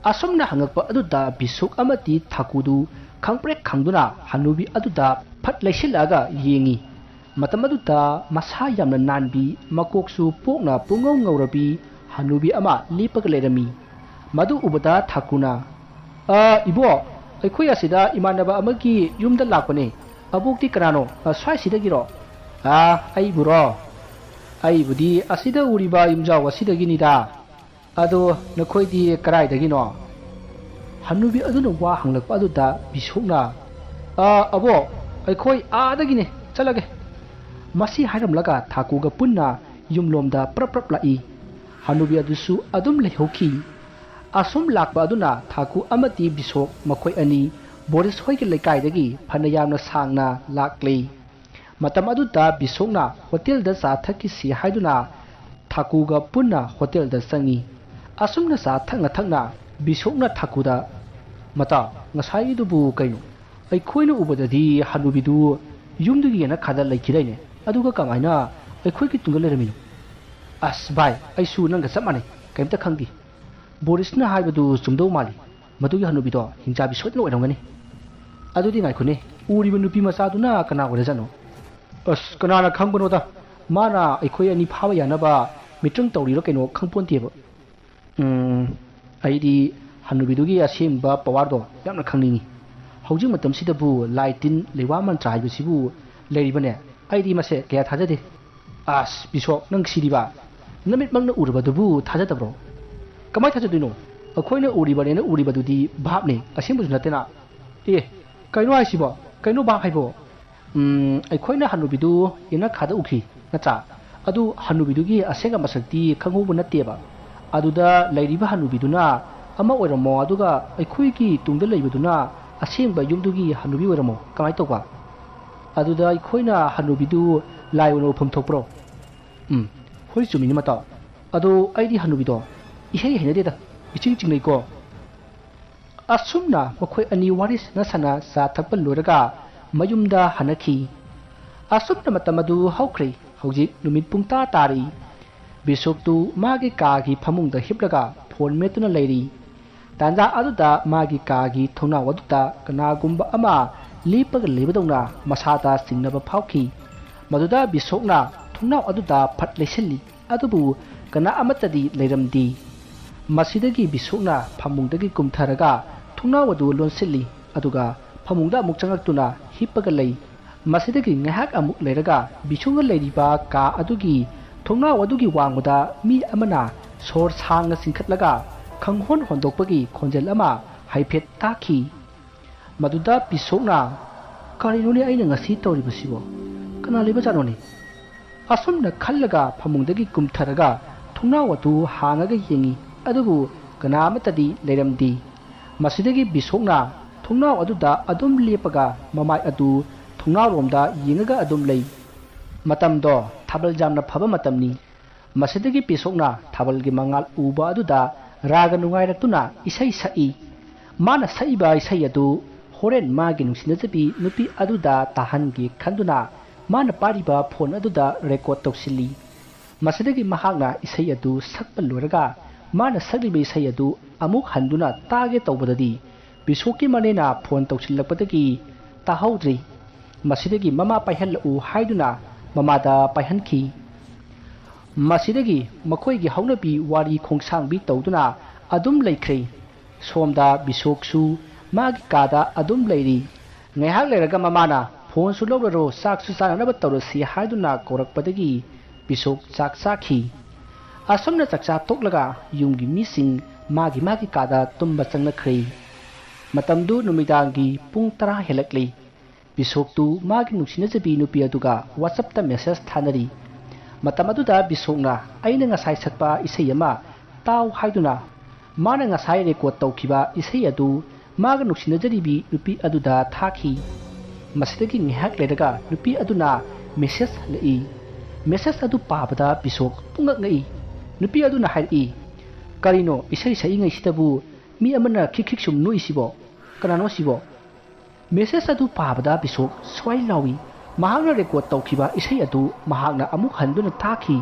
ꯑꯁꯨꯝꯅ ꯍꯪꯉꯛꯄ ꯑꯗꯨꯗ ꯕꯤꯁꯣꯛ ꯑꯃꯗꯤ ꯊꯥꯀꯨꯗꯨ ꯈꯪꯄ꯭ꯔꯦꯛ ꯈꯪꯗꯨꯅ ꯍꯅꯨꯕꯤ ꯑꯗꯨꯗ ꯐꯠ ꯂꯩꯁꯤꯜꯂꯛꯑꯒ ꯌꯦꯡꯉꯤ꯫ ꯃꯇꯝ ꯑꯗꯨꯗ ꯃꯁꯥ ꯌꯥꯝꯅ ꯅꯥꯟꯕꯤ, ꯃꯀꯣꯛꯁꯨ ꯄꯣꯛꯅ ꯄꯨꯡꯉꯧ ꯉꯧꯔꯕꯤ ꯍꯅꯨꯕꯤ ꯑꯃ ꯂꯦꯞꯄꯒ ꯂꯩꯔꯝꯃꯤ꯫ ꯃꯗꯨ ꯎꯕꯗ ꯊꯥꯀꯨꯅ, "ꯑ, ꯏꯕꯣ, ꯑꯩꯈꯣꯏ ꯑꯁꯤꯗ ꯏꯃꯥꯟꯅꯕ ꯑꯃꯒꯤ ꯌꯨꯝꯗ ꯂꯥꯛꯄꯅꯦ꯫ ꯑꯕꯣꯛꯇꯤ ꯀꯅꯥꯅꯣ? ꯑ, ꯁ꯭ꯋꯥꯏꯁꯤꯗꯒꯤꯔꯣ?" "ꯑ, ꯑꯩꯕꯨꯔꯣ? ꯑꯩꯕꯨꯗꯤ ꯑꯁꯤꯗ ꯎꯔꯤꯕ ꯌꯨꯝꯖꯥꯎ ꯑꯁꯤꯗꯒꯤꯅꯤꯗ꯫ ꯑꯗꯣ ꯅꯈꯣꯏꯗꯤ ꯀꯗꯥꯏꯗꯒꯤꯅꯣ?" ꯍꯅꯨꯕꯤ ꯑꯗꯨꯅ ꯋꯥ ꯍꯪꯂꯛꯄ ꯑꯗꯨꯗ ꯕꯤꯁꯣꯛꯅ, "ꯑ, ꯑꯕꯣꯛ, ꯑꯩꯈꯣꯏ ꯑꯥꯗꯒꯤꯅꯦ, ꯆꯠꯂꯒꯦ꯫" ꯃꯁꯤ ꯍꯥꯏꯔꯝꯂꯒ ꯊꯥꯀꯨꯒ ꯄꯨꯟꯅ ꯌꯨꯝꯂꯣꯝꯗ ꯄ꯭ꯔꯞ ꯄ꯭ꯔꯞ ꯂꯥꯛꯏ꯫ ꯍꯅꯨꯕꯤ ꯑꯗꯨꯁꯨ ꯑꯗꯨꯝ ꯂꯩꯍꯧꯈꯤ꯫ ꯑꯁꯨꯝ ꯂꯥꯛꯄ ꯑꯗꯨꯅ ꯊꯥꯀꯨ ꯑꯃꯗꯤ ꯕꯤꯁꯣꯛ ꯃꯈꯣꯏ ꯑꯅꯤ ꯕꯣꯔꯤꯁ ꯍꯣꯏꯒꯤ ꯂꯩꯀꯥꯏꯗꯒꯤ ꯐꯅ ꯌꯥꯝꯅ ꯁꯥꯡꯅ ꯂꯥꯛꯂꯤ꯫ ꯃꯇꯝ ꯑꯗꯨꯗ ꯕꯤꯁꯣꯛꯅ ꯍꯣꯇꯦꯜꯗ ꯆꯥ ꯊꯛꯈꯤꯁꯤ ꯍꯥꯏꯗꯨꯅ ꯊꯥꯀꯨꯒ ꯄꯨꯟꯅ ꯍꯣꯇꯦꯜꯗ ꯆꯪꯉꯤ꯫ ꯑꯁꯨꯝꯅ ꯆꯥ ꯊꯛꯅ ꯊꯛꯅ ꯕꯤꯁꯣꯛꯅ ꯊꯥꯀꯨꯗ, "ꯃꯇꯥꯎ, ꯉꯁꯥꯏꯒꯤꯗꯨꯕꯨ ꯀꯩꯅꯣ? ꯑꯩꯈꯣꯏꯅ ꯎꯕꯗꯗꯤ ꯍꯅꯨꯕꯤꯗꯨ ꯌꯨꯝꯗꯨꯒꯤ ꯌꯦꯅꯈꯥꯗ ꯂꯩꯈꯤꯗꯥꯏꯅꯦ? ꯑꯗꯨꯒ ꯀꯃꯥꯏꯅ ꯑꯩꯈꯣꯏꯒꯤ ꯇꯨꯡꯗ ꯂꯩꯔꯝꯃꯤꯅꯣ?" "ꯑꯁ ꯚꯥꯏ, ꯑꯩꯁꯨ ꯅꯪꯒ ꯆꯞ ꯃꯥꯟꯅꯩ, ꯀꯩꯝꯇ ꯈꯪꯗꯦ꯫ ꯕꯣꯔꯤꯁꯅ ꯍꯥꯏꯕꯗꯨ ꯆꯨꯝꯗꯧ ꯃꯥꯜꯂꯤ꯫ ꯃꯗꯨꯒꯤ ꯍꯅꯨꯕꯤꯗꯣ ꯍꯤꯡꯆꯥꯕꯤ ꯁꯣꯏꯗꯅ ꯑꯣꯏꯔꯝꯒꯅꯤ꯫ ꯑꯗꯨꯗꯤ ꯉꯥꯏꯈꯣꯅꯦ, ꯎꯔꯤꯕ ꯅꯨꯄꯤ ꯃꯆꯥꯗꯨꯅ ꯀꯅꯥ ꯑꯣꯏꯔꯖꯥꯠꯅꯣ?" "ꯑꯁ, ꯀꯅꯥꯅ ꯈꯪꯕꯅꯣꯗ? ꯃꯥꯅ ꯑꯩꯈꯣꯏ ꯑꯅꯤ ꯐꯥꯕ ꯌꯥꯅꯕ ꯃꯤꯇ꯭ꯔꯪ ꯇꯧꯔꯤꯔꯣ ꯀꯩꯅꯣ ꯈꯪꯄꯣꯟꯇꯦꯕ꯫" "ꯎꯝ, ꯑꯩꯗꯤ ꯍꯅꯨꯕꯤꯗꯨꯒꯤ ꯑꯁꯦꯡꯕ ꯄꯋꯥꯔꯗꯣ ꯌꯥꯝꯅ ꯈꯪꯅꯤꯡꯉꯤ꯫ ꯍꯧꯖꯤꯛ ꯃꯇꯝꯁꯤꯗꯕꯨ ꯂꯥꯏ ꯇꯤꯟ ꯂꯩꯋꯥ ꯃꯟꯇ꯭ꯔ ꯍꯥꯏꯕꯁꯤꯕꯨ ꯂꯩꯔꯤꯕꯅꯦ? ꯑꯩꯗꯤ ꯃꯁꯦ ꯀꯌꯥ ꯊꯥꯖꯗꯦ꯫" "ꯑꯁ, ꯕꯤꯁꯣꯛ, ꯅꯪ ꯁꯤꯗꯤꯕ! ꯅꯃꯤꯠꯃꯛꯅ ꯎꯔꯕꯗꯨꯕꯨ ꯊꯥꯖꯗꯕ꯭ꯔꯣ?" "ꯀꯃꯥꯏ ꯊꯥꯖꯗꯣꯏꯅꯣ? ꯑꯩꯈꯣꯏꯅ ꯎꯔꯤꯕꯅꯦꯅ ꯎꯔꯤꯕꯗꯨꯗꯤ ꯚꯥꯞꯅꯤ, ꯑꯁꯦꯡꯕꯁꯨ ꯅꯠꯇꯦꯅ꯫" "ꯑꯦ, ꯀꯩꯅꯣ ꯍꯥꯏꯁꯤꯕꯣ? ꯀꯩꯅꯣ ꯕꯥ ꯍꯥꯏꯕꯣ? ꯎꯝ, ꯑꯩꯈꯣꯏꯅ ꯍꯅꯨꯕꯤꯗꯨ ꯌꯦꯅꯈꯥꯗ ꯎꯈꯤ, ꯅꯠꯇ꯭ꯔꯥ? ꯑꯗꯨ ꯍꯅꯨꯕꯤꯗꯨꯒꯤ ꯑꯁꯦꯡꯕ ꯃꯁꯛꯇꯤ ꯈꯪꯍꯧꯕ ꯅꯠꯇꯦꯕ꯫ ꯑꯗꯨꯗ ꯂꯩꯔꯤꯕ ꯍꯅꯨꯕꯤꯗꯨꯅ ꯑꯃ ꯑꯣꯏꯔꯝꯃꯣ, ꯑꯗꯨꯒ ꯑꯩꯈꯣꯏꯒꯤ ꯇꯨꯡꯗ ꯂꯩꯕꯗꯨꯅ ꯑꯁꯦꯡꯕ ꯌꯨꯝꯗꯨꯒꯤ ꯍꯅꯨꯕꯤ ꯑꯣꯏꯔꯝꯃꯣ꯫ ꯀꯃꯥꯏꯅ ꯇꯧꯕ? ꯑꯗꯨꯗ ꯑꯩꯈꯣꯏꯅ ꯍꯅꯨꯕꯤꯗꯨ ꯂꯥꯏ ꯑꯣꯏꯅ ꯎꯐꯝ ꯊꯣꯛꯄ꯭ꯔꯣ? ꯎꯝ, ꯍꯣꯏ, ꯆꯨꯝꯃꯤꯅꯤ ꯃꯇꯥꯎ꯫ ꯑꯗꯣ ꯑꯩꯗꯤ ꯍꯅꯨꯕꯤꯗꯣ ꯏꯍꯩ ꯍꯩꯅꯗꯦꯗ, ꯏꯆꯤꯡ ꯆꯤꯡꯅꯩꯀꯣ꯫ ꯑꯁꯨꯝꯅ ꯃꯈꯣꯏ ꯑꯅꯤ ꯋꯥꯔꯤ ꯁꯥꯟꯅ ꯁꯥꯟꯅ ꯆꯥ ꯊꯛꯄ ꯂꯣꯏꯔꯒ ꯃꯌꯨꯝꯗ ꯍꯟꯅꯈꯤ꯫ ꯑꯁꯨꯝꯅ ꯃꯇꯝ ꯑꯗꯨ ꯍꯧꯈ꯭ꯔꯦ꯫ ꯍꯧꯖꯤꯛ ꯅꯨꯃꯤꯠ ꯄꯨꯡꯇꯥ ꯇꯥꯔꯤ꯫ ꯕꯤꯁꯣꯞꯇꯨ ꯃꯥꯒꯤ ꯀꯥꯒꯤ ꯐꯃꯨꯡꯗ ꯍꯤꯞꯂꯒ ꯐꯣꯟ ꯃꯦꯠꯇꯨꯅ ꯂꯩꯔꯤ꯫ ꯇꯥꯟꯖꯥ ꯑꯗꯨꯗ ꯃꯥꯒꯤ ꯀꯥꯒꯤ ꯊꯣꯡꯅꯥꯎ ꯑꯗꯨꯗ ꯀꯅꯥꯒꯨꯝꯕ ꯑꯃ ꯂꯦꯞꯄꯒ ꯂꯩꯕꯗꯧꯅ ꯃꯁꯥꯗ ꯆꯤꯡꯅꯕ ꯐꯥꯎꯈꯤ꯫ ꯃꯗꯨꯗ ꯕꯤꯁꯣꯛꯅ ꯊꯣꯡꯅꯥꯎ ꯑꯗꯨꯗ ꯐꯠ ꯂꯩꯁꯤꯜꯂꯤ꯫ ꯑꯗꯨꯕꯨ ꯀꯅꯥ ꯑꯃꯠꯇꯗꯤ ꯂꯩꯔꯝꯗꯦ꯫ ꯃꯁꯤꯗꯒꯤ ꯕꯤꯁꯣꯛꯅ ꯐꯃꯨꯡꯗꯒꯤ ꯀꯨꯝꯊꯔꯒ ꯊꯣꯡꯅꯥꯎ ꯑꯗꯨ ꯂꯣꯟꯁꯤꯜꯂꯤ, ꯑꯗꯨꯒ ꯐꯃꯨꯡꯗ ꯑꯃꯨꯛ ꯆꯪꯂꯛꯇꯨꯅ ꯍꯤꯞꯄꯒ ꯂꯩ꯫ ꯃꯁꯤꯗꯒꯤ ꯉꯥꯏꯍꯥꯛ ꯑꯃꯨꯛ ꯂꯩꯔꯒ ꯕꯤꯁꯣꯛꯅ ꯂꯩꯔꯤꯕ ꯀꯥ ꯑꯗꯨꯒꯤ ꯊꯣꯡꯅꯥꯎ ꯑꯗꯨꯒꯤ ꯋꯥꯡꯃꯗ ꯃꯤ ꯑꯃꯅ ꯁꯣꯔ ꯁꯥꯡꯅ ꯆꯤꯡꯈꯠꯂꯒ ꯈꯪꯍꯣꯟ ꯍꯣꯟꯗꯣꯛꯄꯒꯤ ꯈꯣꯟꯖꯦꯜ ꯑꯃ ꯍꯥꯏꯐꯦꯠ ꯇꯥꯈꯤ꯫ ꯃꯗꯨꯗ ꯕꯤꯁꯣꯛꯅ, "ꯀꯔꯤꯅꯣꯅꯦ ꯑꯩꯅ ꯉꯁꯤ ꯇꯧꯔꯤꯕꯁꯤꯕꯣ? ꯀꯅꯥ ꯂꯩꯕꯖꯥꯠꯅꯣꯅꯦ?" ꯑꯁꯨꯝꯅ ꯈꯜꯂꯒ ꯐꯃꯨꯡꯗꯒꯤ ꯀꯨꯝꯊꯔꯒ ꯊꯣꯡꯅꯥꯎ ꯑꯗꯨ ꯍꯥꯡꯉꯒ ꯌꯦꯡꯉꯤ, ꯑꯗꯨꯕꯨ ꯀꯅꯥ ꯑꯃꯠꯇꯗꯤ ꯂꯩꯔꯝꯗꯦ꯫ ꯃꯁꯤꯗꯒꯤ ꯕꯤꯁꯣꯛꯅ ꯊꯣꯡꯅꯥꯎ ꯑꯗꯨꯗ ꯑꯗꯨꯝ ꯂꯦꯞꯄꯒ ꯃꯃꯥꯏ ꯑꯗꯨ ꯊꯣꯡꯅꯥꯎꯔꯣꯝꯗ ꯌꯦꯡꯉꯒ ꯑꯗꯨꯝ ꯂꯩ꯫ ꯃꯇꯝꯗꯣ ꯊꯥꯕꯜ ꯌꯥꯝꯅ ꯐꯕ ꯃꯇꯝꯅꯤ꯫ ꯃꯁꯤꯗꯒꯤ ꯕꯤꯁꯣꯛꯅ ꯊꯥꯕꯜꯒꯤ ꯃꯉꯥꯜ ꯎꯕ ꯑꯗꯨꯗ ꯔꯥꯒ ꯅꯨꯡꯉꯥꯏꯔꯛꯇꯨꯅ ꯏꯁꯩ ꯁꯛꯏ꯫ ꯃꯥꯅ ꯁꯛꯏꯕ ꯏꯁꯩ ꯑꯗꯨ ꯍꯣꯔꯦꯟ ꯃꯥꯒꯤ ꯅꯨꯡꯁꯤꯅꯖꯕꯤ ꯅꯨꯄꯤ ꯑꯗꯨꯗ ꯇꯥꯍꯟꯒꯦ ꯈꯟꯗꯨꯅ ꯃꯥꯅ ꯄꯥꯏꯔꯤꯕ ꯐꯣꯟ ꯑꯗꯨꯗ ꯔꯦꯀꯣꯔꯗ ꯇꯧꯁꯤꯜꯂꯤ꯫ ꯃꯁꯤꯗꯒꯤ ꯃꯍꯥꯛꯅ ꯏꯁꯩ ꯑꯗꯨ ꯁꯛꯄ ꯂꯣꯏꯔꯒ ꯃꯥꯅ ꯁꯛꯂꯤꯕ ꯏꯁꯩ ꯑꯗꯨ ꯑꯃꯨꯛ ꯍꯟꯗꯨꯅ ꯇꯥꯒꯦ ꯇꯧꯕꯗꯗꯤ ꯕꯤꯁꯣꯛꯀꯤ ꯃꯅꯦꯅ ꯐꯣꯟ ꯇꯧꯁꯤꯜꯂꯛꯄꯗꯒꯤ ꯇꯥꯍꯧꯗ꯭ꯔꯦ꯫ ꯃꯁꯤꯗꯒꯤ ꯃꯃꯥ ꯄꯥꯏꯍꯜꯂꯛꯎ ꯍꯥꯏꯗꯨꯅ ꯃꯃꯥꯗ ꯄꯥꯏꯍꯟꯈꯤ꯫ ꯃꯁꯤꯗꯒꯤ ꯃꯈꯣꯏꯒꯤ ꯍꯧꯅꯕꯤ ꯋꯥꯔꯤ ꯈꯣꯡꯁꯥꯡꯕꯤ ꯇꯧꯗꯨꯅ ꯑꯗꯨꯝ ꯂꯩꯈ꯭ꯔꯦ꯫ ꯁꯣꯝꯗ ꯕꯤꯁꯣꯛꯁꯨ ꯃꯥꯒꯤ ꯀꯥꯗ ꯑꯗꯨꯝ ꯂꯩꯔꯤ꯫ ꯉꯥꯏꯍꯥꯛ ꯂꯩꯔꯒ ꯃꯃꯥꯅ, "ꯐꯣꯟꯁꯨ ꯂꯧꯔꯔꯣ, ꯆꯥꯛꯁꯨ ꯆꯥꯅꯅꯕ ꯇꯧꯔꯁꯤ" ꯍꯥꯏꯗꯨꯅ ꯀꯧꯔꯛꯄꯗꯒꯤ ꯕꯤꯁꯣꯛ ꯆꯥꯛ ꯆꯥꯈꯤ꯫ ꯑꯁꯨꯝꯅ ꯆꯥꯛꯆꯥ ꯇꯣꯛꯂꯒ ꯌꯨꯝꯒꯤ ꯃꯤꯁꯤꯡ ꯃꯥꯒꯤ ꯃꯥꯒꯤ ꯀꯥꯗ ꯇꯨꯝꯕ ꯆꯪꯅꯈ꯭ꯔꯦ꯫ ꯃꯇꯝꯗꯨ ꯅꯨꯃꯤꯗꯥꯡꯒꯤ ꯄꯨꯡ ꯇꯔꯥ ꯍꯦꯜꯂꯛꯂꯤ꯫ ꯕꯤꯁꯣꯛꯇꯨ ꯃꯥꯒꯤ ꯅꯨꯡꯁꯤꯅꯖꯕꯤ ꯅꯨꯄꯤ ꯑꯗꯨꯒ WhatsApp-ꯇ message ꯊꯥꯅꯔꯤ꯫ ꯃꯇꯝ ꯑꯗꯨꯗ ꯕꯤꯁꯣꯛꯅ ꯑꯩꯅ ꯉꯁꯥꯏ ꯁꯛꯄ ꯏꯁꯩ ꯑꯃ ꯇꯥꯎ ꯍꯥꯏꯗꯨꯅ ꯃꯥꯅ ꯉꯁꯥꯏ record ꯇꯧꯈꯤꯕ ꯏꯁꯩ ꯑꯗꯨ ꯃꯥꯒ ꯅꯨꯡꯁꯤꯅꯖꯔꯤꯕꯤ ꯅꯨꯄꯤ ꯑꯗꯨꯗ ꯊꯥꯈꯤ꯫ ꯃꯁꯤꯗꯒꯤ ꯉꯥꯏꯍꯥꯛ ꯂꯩꯔꯒ ꯅꯨꯄꯤ ꯑꯗꯨꯅ message ꯍꯜꯂꯛꯏ꯫ Message ꯑꯗꯨ ꯄꯥꯕꯗ ꯕꯤꯁꯣꯛ ꯄꯨꯡꯉꯛ ꯉꯛꯏ꯫ ꯅꯨꯄꯤ ꯑꯗꯨꯅ ꯍꯥꯏꯔꯛꯏ, "ꯀꯔꯤꯅꯣ ꯏꯁꯩ ꯁꯛꯏꯉꯩꯁꯤꯗꯕꯨ ꯃꯤ ꯑꯃꯅ ꯈꯤꯛ ꯈꯤꯛ ꯁꯨꯝ ꯅꯣꯛꯏꯁꯤꯕꯣ? ꯀꯅꯥꯅꯣ ꯁꯤꯕꯣ?" Message ꯑꯗꯨ ꯄꯥꯕꯗ ꯕꯤꯁꯣꯛ ꯁ꯭ꯋꯥꯏ ꯂꯥꯎꯏ꯫ ꯃꯍꯥꯛꯅ record ꯇꯧꯈꯤꯕ ꯏꯁꯩ ꯑꯗꯨ ꯃꯍꯥꯛꯅ ꯑꯃꯨꯛ ꯍꯟꯗꯨꯅ ꯇꯥꯈꯤ꯫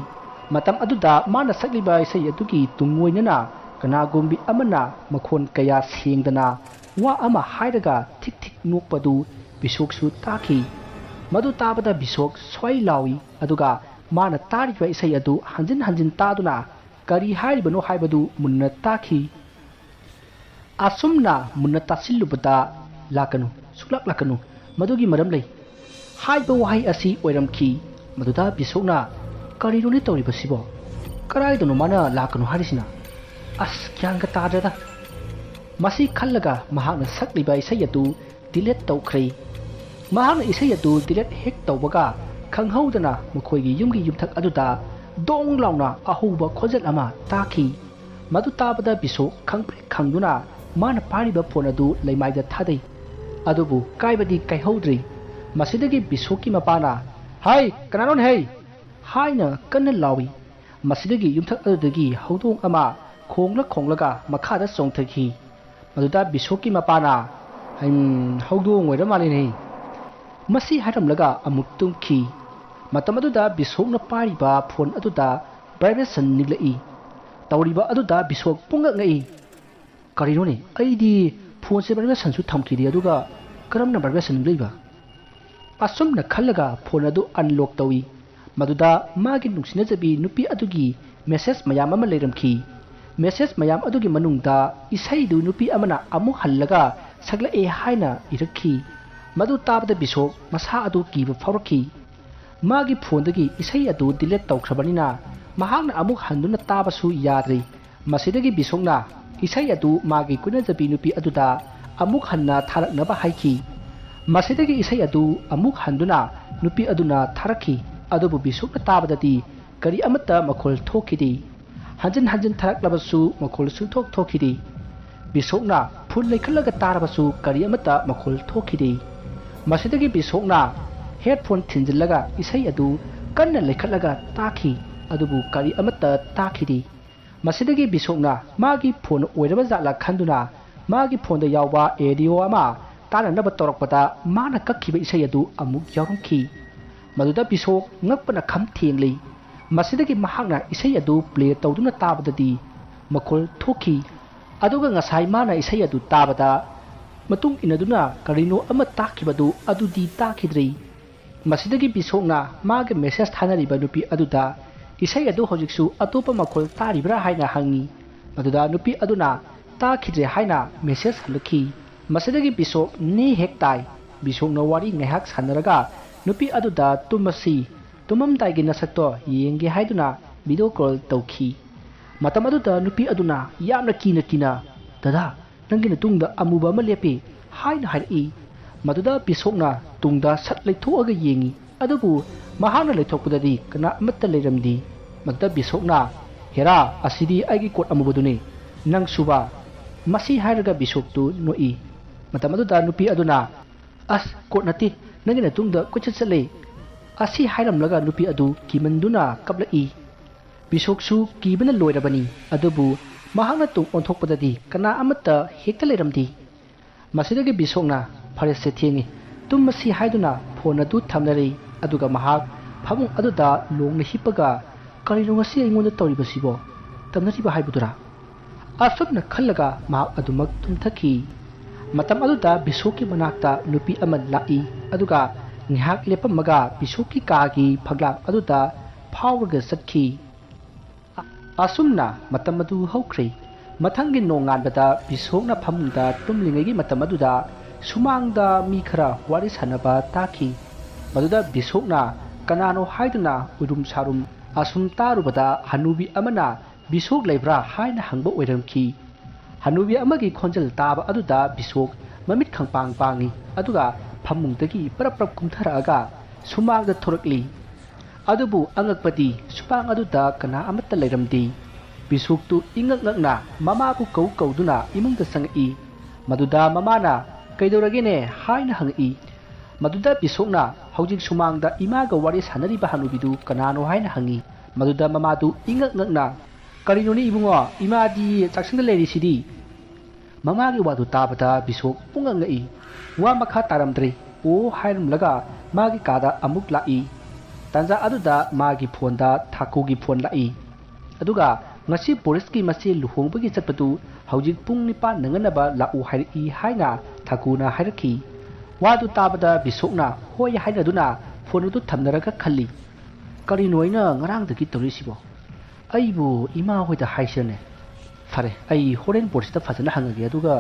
ꯃꯇꯝ ꯑꯗꯨꯗ ꯃꯥꯅ ꯁꯛꯂꯤꯕ ꯏꯁꯩ ꯑꯗꯨꯒꯤ ꯇꯨꯡꯑꯣꯏꯅꯅ ꯀꯅꯥꯒꯨꯝꯕꯤ ꯑꯃꯅ ꯃꯈꯣꯟ ꯀꯌꯥ ꯁꯦꯡꯗꯅ ꯋꯥ ꯑꯃ ꯍꯥꯏꯔꯒ ꯊꯤꯛ ꯊꯤꯛ ꯅꯣꯛꯄꯗꯨ ꯕꯤꯁꯣꯛꯁꯨ ꯇꯥꯈꯤ꯫ ꯃꯗꯨ ꯇꯥꯕꯗ ꯕꯤꯁꯣꯛ ꯁ꯭ꯋꯥꯏ ꯂꯥꯎꯏ, ꯑꯗꯨꯒ ꯃꯥꯅ ꯇꯥꯔꯤꯕ ꯏꯁꯩ ꯑꯗꯨ ꯍꯟꯖꯤꯟ ꯍꯟꯖꯤꯟ ꯇꯥꯗꯨꯅ ꯀꯔꯤ ꯍꯥꯏꯔꯤꯕꯅꯣ ꯍꯥꯏꯕꯗꯨ ꯃꯨꯟꯅ ꯇꯥꯈꯤ꯫ ꯑꯁꯨꯝꯅ ꯃꯨꯟꯅ ꯇꯥꯁꯤꯜꯂꯨꯕꯗ, "ꯂꯥꯛꯀꯅꯨ, ꯁꯨꯛꯂꯥꯛ ꯂꯥꯛꯀꯅꯨ, ꯃꯗꯨꯒꯤ ꯃꯔꯝ ꯂꯩ" ꯍꯥꯏꯕ ꯋꯥꯍꯩ ꯑꯁꯤ ꯑꯣꯏꯔꯝꯈꯤ꯫ ꯃꯗꯨꯗ ꯕꯤꯁꯣꯛꯅ, "ꯀꯔꯤꯅꯣꯅꯦ ꯇꯧꯔꯤꯕꯁꯤꯕꯣ? ꯀꯗꯥꯏꯗꯅꯣ ꯃꯥꯅ ꯂꯥꯛꯀꯅꯨ ꯍꯥꯏꯔꯤꯁꯤꯅ? ꯑꯁ, ꯒ꯭ꯌꯥꯟꯒ ꯇꯥꯗ꯭ꯔꯦꯗ"꯫ ꯃꯁꯤ ꯈꯜꯂꯒ ꯃꯍꯥꯛꯅ ꯁꯛꯂꯤꯕ ꯏꯁꯩ ꯑꯗꯨ delete ꯇꯧꯈ꯭ꯔꯦ꯫ ꯃꯍꯥꯛꯅ ꯏꯁꯩ ꯑꯗꯨ delete ꯍꯦꯛ ꯇꯧꯕꯒ, ꯈꯪꯍꯧꯗꯅ ꯃꯈꯣꯏꯒꯤ ꯌꯨꯝꯒꯤ ꯌꯨꯝꯊꯛ ꯑꯗꯨꯗ ꯗꯣꯡ ꯂꯥꯎꯅ ꯑꯍꯧꯕ ꯈꯣꯟꯖꯦꯜ ꯑꯃ ꯇꯥꯈꯤ꯫ ꯃꯗꯨ ꯇꯥꯕꯗ ꯕꯤꯁꯣꯛ ꯈꯪꯄ꯭ꯔꯦꯛ ꯈꯪꯗꯨꯅ ꯃꯥꯅ ꯄꯥꯏꯔꯤꯕ ꯐꯣꯟ ꯑꯗꯨ ꯂꯩꯃꯥꯏꯗ ꯊꯥꯗꯩ꯫ ꯑꯗꯨꯕꯨ ꯀꯥꯏꯕꯗꯤ ꯀꯥꯏꯍꯧꯗ꯭ꯔꯤ꯫ ꯃꯁꯤꯗꯒꯤ ꯕꯤꯁꯣꯛꯀꯤ ꯃꯄꯥꯅ, "ꯍꯩ, ꯀꯅꯥꯅꯣꯅꯦ ꯍꯩ?" ꯍꯥꯏꯅ ꯀꯟꯅ ꯂꯥꯎꯏ꯫ ꯃꯁꯤꯗꯒꯤ ꯌꯨꯝꯊꯛ ꯑꯗꯨꯗꯒꯤ ꯍꯧꯗꯣꯡ ꯑꯃ ꯈꯣꯡꯂ ꯈꯣꯡꯂꯒ ꯃꯈꯥꯗ ꯆꯣꯡꯊꯈꯤ꯫ ꯃꯗꯨꯗ ꯕꯤꯁꯣꯛꯀꯤ ꯃꯄꯥꯅ, "ꯍꯝ, ꯍꯧꯗꯣꯡ ꯑꯣꯏꯔ ꯃꯥꯜꯂꯦꯅꯦ"꯫ ꯃꯁꯤ ꯍꯥꯏꯔꯝꯂꯒ ꯑꯃꯨꯛ ꯇꯨꯝꯈꯤ꯫ ꯃꯇꯝ ꯑꯗꯨꯗ ꯕꯤꯁꯣꯛꯅ ꯄꯥꯏꯔꯤꯕ ꯐꯣꯟ ꯑꯗꯨꯗ vibration ꯅꯤꯛꯂꯛꯏ꯫ ꯇꯧꯔꯤꯕ ꯑꯗꯨꯗ ꯕꯤꯁꯣꯛ ꯄꯨꯡꯉꯛ ꯉꯛꯏ꯫ "ꯀꯔꯤꯅꯣꯅꯦ? ꯑꯩꯗꯤ ꯐꯣꯟꯁꯦ vibrationꯁꯨ ꯊꯝꯈꯤꯗꯦ, ꯑꯗꯨꯒ ꯀꯔꯝꯅ vibration ꯅꯤꯛꯂꯛꯏꯕ?" ꯑꯁꯨꯝꯅ ꯈꯜꯂꯒ ꯐꯣꯟ ꯑꯗꯨ unlock ꯇꯧꯏ꯫ ꯃꯗꯨꯗ ꯃꯥꯒꯤ ꯅꯨꯡꯁꯤꯅꯖꯕꯤ ꯅꯨꯄꯤ ꯑꯗꯨꯒꯤ message ꯃꯌꯥꯝ ꯑꯃ ꯂꯩꯔꯝꯈꯤ꯫ Message ꯃꯌꯥꯝ ꯑꯗꯨꯒꯤ ꯃꯅꯨꯡꯗ ꯏꯁꯩꯗꯨ ꯅꯨꯄꯤ ꯑꯃꯅ ꯑꯃꯨꯛ ꯍꯜꯂꯒ ꯁꯛꯂꯛꯑꯦ ꯍꯥꯏꯅ ꯏꯔꯛꯈꯤ꯫ ꯃꯗꯨ ꯇꯥꯕꯗ ꯕꯤꯁꯣꯛ ꯃꯁꯥ ꯑꯗꯨ ꯀꯤꯕ ꯐꯥꯎꯔꯛꯈꯤ꯫ ꯃꯥꯒꯤ ꯐꯣꯟꯗꯒꯤ ꯏꯁꯩ ꯑꯗꯨ delete ꯇꯧꯈ꯭ꯔꯕꯅꯤꯅ ꯃꯍꯥꯛꯅ ꯑꯃꯨꯛ ꯍꯟꯗꯨꯅ ꯇꯥꯕꯁꯨ ꯌꯥꯗ꯭ꯔꯤ꯫ ꯃꯁꯤꯗꯒꯤ ꯕꯤꯁꯣꯛꯅ ꯏꯁꯩ ꯑꯗꯨ ꯃꯥꯒꯤ ꯀꯣꯏꯅꯖꯕꯤ ꯅꯨꯄꯤ ꯑꯗꯨꯗ ꯑꯃꯨꯛ ꯍꯟꯅ ꯊꯥꯔꯛꯅꯕ ꯍꯥꯏꯈꯤ꯫ ꯃꯁꯤꯗꯒꯤ ꯏꯁꯩ ꯑꯗꯨ ꯑꯃꯨꯛ ꯍꯟꯗꯨꯅ ꯅꯨꯄꯤ ꯑꯗꯨꯅ ꯊꯥꯔꯛꯈꯤ꯫ ꯑꯗꯨꯕꯨ ꯕꯤꯁꯣꯛꯅ ꯇꯥꯕꯗꯗꯤ ꯀꯔꯤ ꯑꯃꯠꯇ ꯃꯈꯣꯜ ꯊꯣꯛꯈꯤꯗꯦ꯫ ꯍꯟꯖꯤꯟ ꯍꯟꯖꯤꯟ ꯊꯥꯔꯛꯂꯕꯁꯨ ꯃꯈꯣꯜ ꯁꯨꯡꯊꯣꯛ ꯊꯣꯛꯈꯤꯗꯦ꯫ ꯕꯤꯁꯣꯛꯅ ꯐꯣꯟ ꯂꯩꯈꯠꯂꯒ ꯇꯥꯔꯕꯁꯨ ꯀꯔꯤ ꯑꯃꯠꯇ ꯃꯈꯣꯜ ꯊꯣꯛꯈꯤꯗꯦ꯫ ꯃꯁꯤꯗꯒꯤ ꯕꯤꯁꯣꯛꯅ ꯍꯦꯗꯐꯣꯟ ꯊꯤꯟꯖꯤꯜꯂꯒ ꯏꯁꯩ ꯑꯗꯨ ꯀꯟꯅ ꯂꯩꯈꯠꯂꯒ ꯇꯥꯈꯤ꯫ ꯑꯗꯨꯕꯨ ꯀꯔꯤ ꯑꯃꯠꯇ ꯇꯥꯈꯤꯗꯦ꯫ ꯃꯁꯤꯗꯒꯤ ꯕꯤꯁꯣꯛꯅ ꯃꯥꯒꯤ ꯐꯣꯟ ꯑꯣꯏꯔꯕ ꯖꯥꯠꯂꯥ ꯈꯟꯗꯨꯅ ꯃꯥꯒꯤ ꯐꯣꯟꯗ ꯌꯥꯎꯕ ꯑꯦꯗꯤꯑꯣ ꯑꯃ ꯇꯥꯅꯅꯕ ꯇꯧꯔꯛꯄꯗ ꯃꯥꯅ ꯀꯛꯈꯤꯕ ꯏꯁꯩ ꯑꯗꯨ ꯑꯃꯨꯛ ꯌꯥꯎꯔꯝꯈꯤ꯫ ꯃꯗꯨꯗ ꯕꯤꯁꯣꯛ ꯉꯛꯄꯅ ꯈꯝ ꯊꯦꯡꯂꯤ꯫ ꯃꯁꯤꯗꯒꯤ ꯃꯍꯥꯛꯅ ꯏꯁꯩ ꯑꯗꯨ ꯄ꯭ꯂꯦ ꯇꯧꯗꯨꯅ ꯇꯥꯕꯗꯗꯤ ꯃꯈꯣꯜ ꯊꯣꯛꯈꯤ꯫ ꯑꯗꯨꯒ ꯉꯁꯥꯏ ꯃꯥꯅ ꯏꯁꯩ ꯑꯗꯨ ꯇꯥꯕꯗ ꯃꯇꯨꯡ ꯏꯟꯅꯗꯨꯅ ꯀꯔꯤꯅꯣ ꯑꯃ ꯇꯥꯈꯤꯕꯗꯨ ꯑꯗꯨꯗꯤ ꯇꯥꯈꯤꯗ꯭ꯔꯤ꯫ ꯃꯁꯤꯗꯒꯤ ꯕꯤꯁꯣꯛꯅ ꯃꯥꯒꯤ ꯃꯦꯁꯦꯖ ꯊꯥꯅꯔꯤꯕ ꯅꯨꯄꯤ ꯑꯗꯨꯗ ꯏꯁꯩ ꯑꯗꯨ ꯍꯧꯖꯤꯛꯁꯨ ꯑꯇꯣꯞꯄ ꯃꯈꯣꯜ ꯇꯥꯔꯤꯕ꯭ꯔꯥ ꯍꯥꯏꯅ ꯍꯪꯉꯤ꯫ ꯃꯗꯨꯗ ꯅꯨꯄꯤ ꯑꯗꯨꯅ ꯇꯥꯈꯤꯗ꯭ꯔꯦ ꯍꯥꯏꯅ ꯃꯦꯁꯦꯖ ꯍꯜꯂꯛꯈꯤ꯫ ꯃꯁꯤꯗꯒꯤ ꯕꯤꯁꯣꯛ ꯅꯦ ꯍꯦꯛ ꯇꯥꯏ꯫ ꯕꯤꯁꯣꯛꯅ ꯋꯥꯔꯤ ꯉꯥꯏꯍꯥꯛ ꯁꯥꯟꯅꯔꯒ ꯅꯨꯄꯤ ꯑꯗꯨꯗ ꯇꯨꯝꯃꯁꯤ, ꯇꯨꯝꯃꯝꯗꯥꯏꯒꯤ ꯅꯁꯛꯇꯣ ꯌꯦꯡꯒꯦ ꯍꯥꯏꯗꯨꯅ ꯚꯤꯗꯤꯑꯣ ꯀꯣꯜ ꯇꯧꯈꯤ꯫ ꯃꯇꯝ ꯑꯗꯨꯗ ꯅꯨꯄꯤ ꯑꯗꯨꯅ ꯌꯥꯝꯅ ꯀꯤꯅ ꯀꯤꯅ, "ꯗꯗꯥ, ꯅꯪꯒꯤ ꯅꯇꯨꯡꯗ ꯑꯃꯨꯕ ꯑꯃ ꯂꯦꯞꯄꯤ" ꯍꯥꯏꯅ ꯍꯥꯏꯔꯛꯏ꯫ ꯃꯗꯨꯗ ꯕꯤꯁꯣꯛꯅ ꯇꯨꯡꯗ ꯁꯠ ꯂꯩꯊꯣꯛꯑꯒ ꯌꯦꯡꯉꯤ꯫ ꯑꯗꯨꯕꯨ ꯃꯍꯥꯛꯅ ꯂꯩꯊꯣꯛꯄꯗꯗꯤ ꯀꯅꯥ ꯑꯃꯠꯇ ꯂꯩꯔꯝꯗꯦ꯫ ꯃꯗꯨꯗ ꯕꯤꯁꯣꯛꯅ, "ꯍꯦꯔꯥ, ꯑꯁꯤꯗꯤ ꯑꯩꯒꯤ ꯀꯣꯠ ꯑꯃꯨꯕꯗꯨꯅꯤ꯫ ꯅꯪꯁꯨꯕ?" ꯃꯁꯤ ꯍꯥꯏꯔꯒ ꯕꯤꯁꯣꯛꯇꯨ ꯅꯣꯛꯏ꯫ ꯃꯇꯝ ꯑꯗꯨꯗ ꯅꯨꯄꯤ ꯑꯗꯨꯅ, "ꯑꯁ, ꯀꯣꯠ ꯅꯠꯇꯦ, ꯅꯪꯒꯤ ꯅꯇꯨꯡꯗ ꯀꯣꯏꯆꯠ ꯆꯠꯂꯦ" ꯑꯁꯤ ꯍꯥꯏꯔꯝꯂꯒ ꯅꯨꯄꯤ ꯑꯗꯨ ꯀꯤꯃꯟꯗꯨꯅ ꯀꯞꯂꯛꯏ꯫ ꯕꯤꯁꯣꯛꯁꯨ ꯀꯤꯕꯅ ꯂꯣꯏꯔꯕꯅꯤ꯫ ꯑꯗꯨꯕꯨ ꯃꯍꯥꯛꯅ ꯇꯨꯡ ꯑꯣꯟꯊꯣꯛꯄꯗꯗꯤ ꯀꯅꯥ ꯑꯃꯠꯇ ꯍꯦꯛꯇ ꯂꯩꯔꯝꯗꯦ꯫ ꯃꯁꯤꯗꯒꯤ ꯕꯤꯁꯣꯛꯅ, "ꯐꯔꯦꯁꯦ, ꯊꯦꯡꯉꯤ, ꯇꯨꯝꯃꯁꯤ" ꯍꯥꯏꯗꯨꯅ ꯐꯣꯟ ꯑꯗꯨ ꯊꯝꯅꯔꯦ꯫ ꯑꯗꯨꯒ ꯃꯍꯥꯛ ꯐꯃꯨꯡ ꯑꯗꯨꯗ ꯂꯣꯡꯅ ꯍꯤꯞꯄꯒ, "ꯀꯔꯤꯅꯣ ꯉꯁꯤ ꯑꯩꯉꯣꯟꯗ ꯇꯧꯔꯤꯕꯁꯤꯕꯣ?" ꯇꯝꯅꯔꯤꯕ ꯍꯥꯏꯕꯗꯨꯔꯥ? ꯑꯁꯨꯝꯅ ꯈꯜꯂꯒ ꯃꯍꯥꯛ ꯑꯗꯨꯃꯛ ꯇꯨꯝꯊꯈꯤ꯫ ꯃꯇꯝ ꯑꯗꯨꯗ ꯕꯤꯁꯣꯛꯀꯤ ꯃꯅꯥꯛꯇ ꯅꯨꯄꯤ ꯑꯃ ꯂꯥꯛꯏ꯫ ꯑꯗꯨꯒ ꯉꯥꯏꯍꯥꯛ ꯂꯦꯞꯄꯝꯃꯒ ꯕꯤꯁꯣꯛꯀꯤ ꯀꯥꯒꯤ ꯐꯛꯂꯥꯡ ꯑꯗꯨꯗ ꯐꯥꯎꯔꯒ ꯆꯠꯈꯤ꯫ ꯑꯁꯨꯝꯅ ꯃꯇꯝ ꯑꯗꯨ ꯍꯧꯈ꯭ꯔꯦ꯫ ꯃꯊꯪꯒꯤ ꯅꯣꯡꯉꯥꯟꯕꯗ ꯕꯤꯁꯣꯛꯅ ꯐꯃꯨꯡꯗ ꯇꯨꯝꯂꯤꯉꯩꯒꯤ ꯃꯇꯝ ꯑꯗꯨꯗ ꯁꯨꯃꯥꯡꯗ ꯃꯤ ꯈꯔ ꯋꯥꯔꯤ ꯁꯥꯟꯅꯕ ꯇꯥꯈꯤ꯫ ꯃꯗꯨꯗ ꯕꯤꯁꯣꯛꯅ ꯀꯅꯥꯅꯣ ꯍꯥꯏꯗꯨꯅ ꯎꯏꯔꯨꯝ ꯁꯥꯔꯨꯝ ꯑꯁꯨꯝ ꯇꯥꯔꯨꯕꯗ ꯍꯅꯨꯕꯤ ꯑꯃꯅ ꯕꯤꯁꯣꯛ ꯂꯩꯕ꯭ꯔꯥ ꯍꯥꯏꯅ ꯍꯪꯕ ꯑꯣꯏꯔꯝꯈꯤ꯫ ꯍꯅꯨꯕꯤ ꯑꯃꯒꯤ ꯈꯣꯟꯖꯦꯜ ꯇꯥꯕ ꯑꯗꯨꯗ ꯕꯤꯁꯣꯛ ꯃꯃꯤꯠ ꯈꯪꯄꯥꯡ ꯄꯥꯡꯏ, ꯑꯗꯨꯒ ꯐꯃꯨꯡꯗꯒꯤ ꯄꯔꯞ ꯄꯔꯞ ꯀꯨꯝꯊꯔꯛꯑꯒ ꯁꯨꯃꯥꯡꯗ ꯊꯣꯔꯛꯂꯤ꯫ ꯑꯗꯨꯕꯨ ꯑꯉꯛꯄꯗꯤ ꯁꯨꯃꯥꯡ ꯑꯗꯨꯗ ꯀꯅꯥ ꯑꯃꯠꯇ ꯂꯩꯔꯝꯗꯦ꯫ ꯕꯤꯁꯣꯛꯇꯨ ꯏꯉꯛ ꯉꯛꯅ ꯃꯃꯥꯕꯨ ꯀꯧ ꯀꯧꯗꯨꯅ ꯏꯃꯨꯡꯗ ꯆꯪꯉꯛꯏ꯫ ꯃꯗꯨꯗ ꯃꯃꯥꯅ "ꯀꯩꯗꯧꯔꯒꯦꯅꯦ?" ꯍꯥꯏꯅ ꯍꯪꯉꯛꯏ꯫ ꯃꯗꯨꯗ ꯕꯤꯁꯣꯛꯅ ꯍꯧꯖꯤꯛ ꯁꯨꯃꯥꯡꯗ ꯏꯃꯥꯒ ꯋꯥꯔꯤ ꯁꯥꯟꯅꯔꯤꯕ ꯍꯅꯨꯕꯤꯗꯨ ꯀꯅꯥꯅꯣ ꯍꯥꯏꯅ ꯍꯪꯉꯤ꯫ ꯃꯗꯨꯗ ꯃꯃꯥꯗꯨ ꯏꯉꯛ ꯉꯛꯅ, "ꯀꯔꯤꯅꯣꯅꯦ ꯏꯕꯨꯡꯉꯣ, ꯏꯃꯥꯗꯤ ꯆꯥꯛꯁꯪꯗ ꯂꯩꯔꯤꯁꯤꯗꯤ?" ꯃꯃꯥꯒꯤ ꯋꯥꯗꯨ ꯇꯥꯕꯗ ꯕꯤꯁꯣꯛ ꯄꯨꯡꯉꯛ ꯉꯛꯏ꯫ ꯋꯥ ꯃꯈꯥ ꯇꯥꯔꯝꯗ꯭ꯔꯦ꯫ "ꯑꯣ" ꯍꯥꯏꯔꯝꯂꯒ ꯃꯥꯒꯤ ꯀꯥꯗ ꯑꯃꯨꯛ ꯂꯥꯛꯏ꯫ ꯇꯥꯟꯖꯥ ꯑꯗꯨꯗ ꯃꯥꯒꯤ ꯐꯣꯟꯗ ꯊꯥꯀꯨꯒꯤ ꯐꯣꯟ ꯂꯥꯛꯏ꯫ ꯑꯗꯨꯒ "ꯉꯁꯤ ꯕꯣꯔꯤꯁꯀꯤ ꯃꯆꯦ ꯂꯨꯍꯣꯡꯕꯒꯤ ꯆꯠꯄꯗꯨ ꯍꯧꯖꯤꯛ ꯄꯨꯡ ꯅꯤꯄꯥꯟ ꯅꯪꯅꯅꯕ ꯂꯥꯛꯎ ꯍꯥꯏꯔꯛꯏ" ꯍꯥꯏꯅ ꯊꯥꯀꯨꯅ ꯍꯥꯏꯔꯛꯈꯤ꯫ ꯋꯥꯗꯨ ꯇꯥꯕꯗ ꯕꯤꯁꯣꯛꯅ "ꯍꯣꯏ" ꯍꯥꯏꯅꯗꯨꯅ ꯐꯣꯟ ꯑꯗꯨ ꯊꯝꯅꯔꯒ ꯈꯜꯂꯤ, "ꯀꯔꯤꯅꯣ ꯑꯩꯅ ꯉꯔꯥꯡꯗꯒꯤ ꯇꯧꯔꯤꯁꯤꯕꯣ? ꯑꯩꯕꯨ ꯏꯃꯥ ꯍꯣꯏꯗ ꯍꯥꯏꯁꯤꯔꯅꯦ? ꯐꯔꯦ, ꯑꯩ ꯍꯣꯔꯦꯟ ꯕꯣꯔꯤꯁꯇ ꯐꯖꯅ ꯍꯪꯉꯒꯦ, ꯑꯗꯨꯒ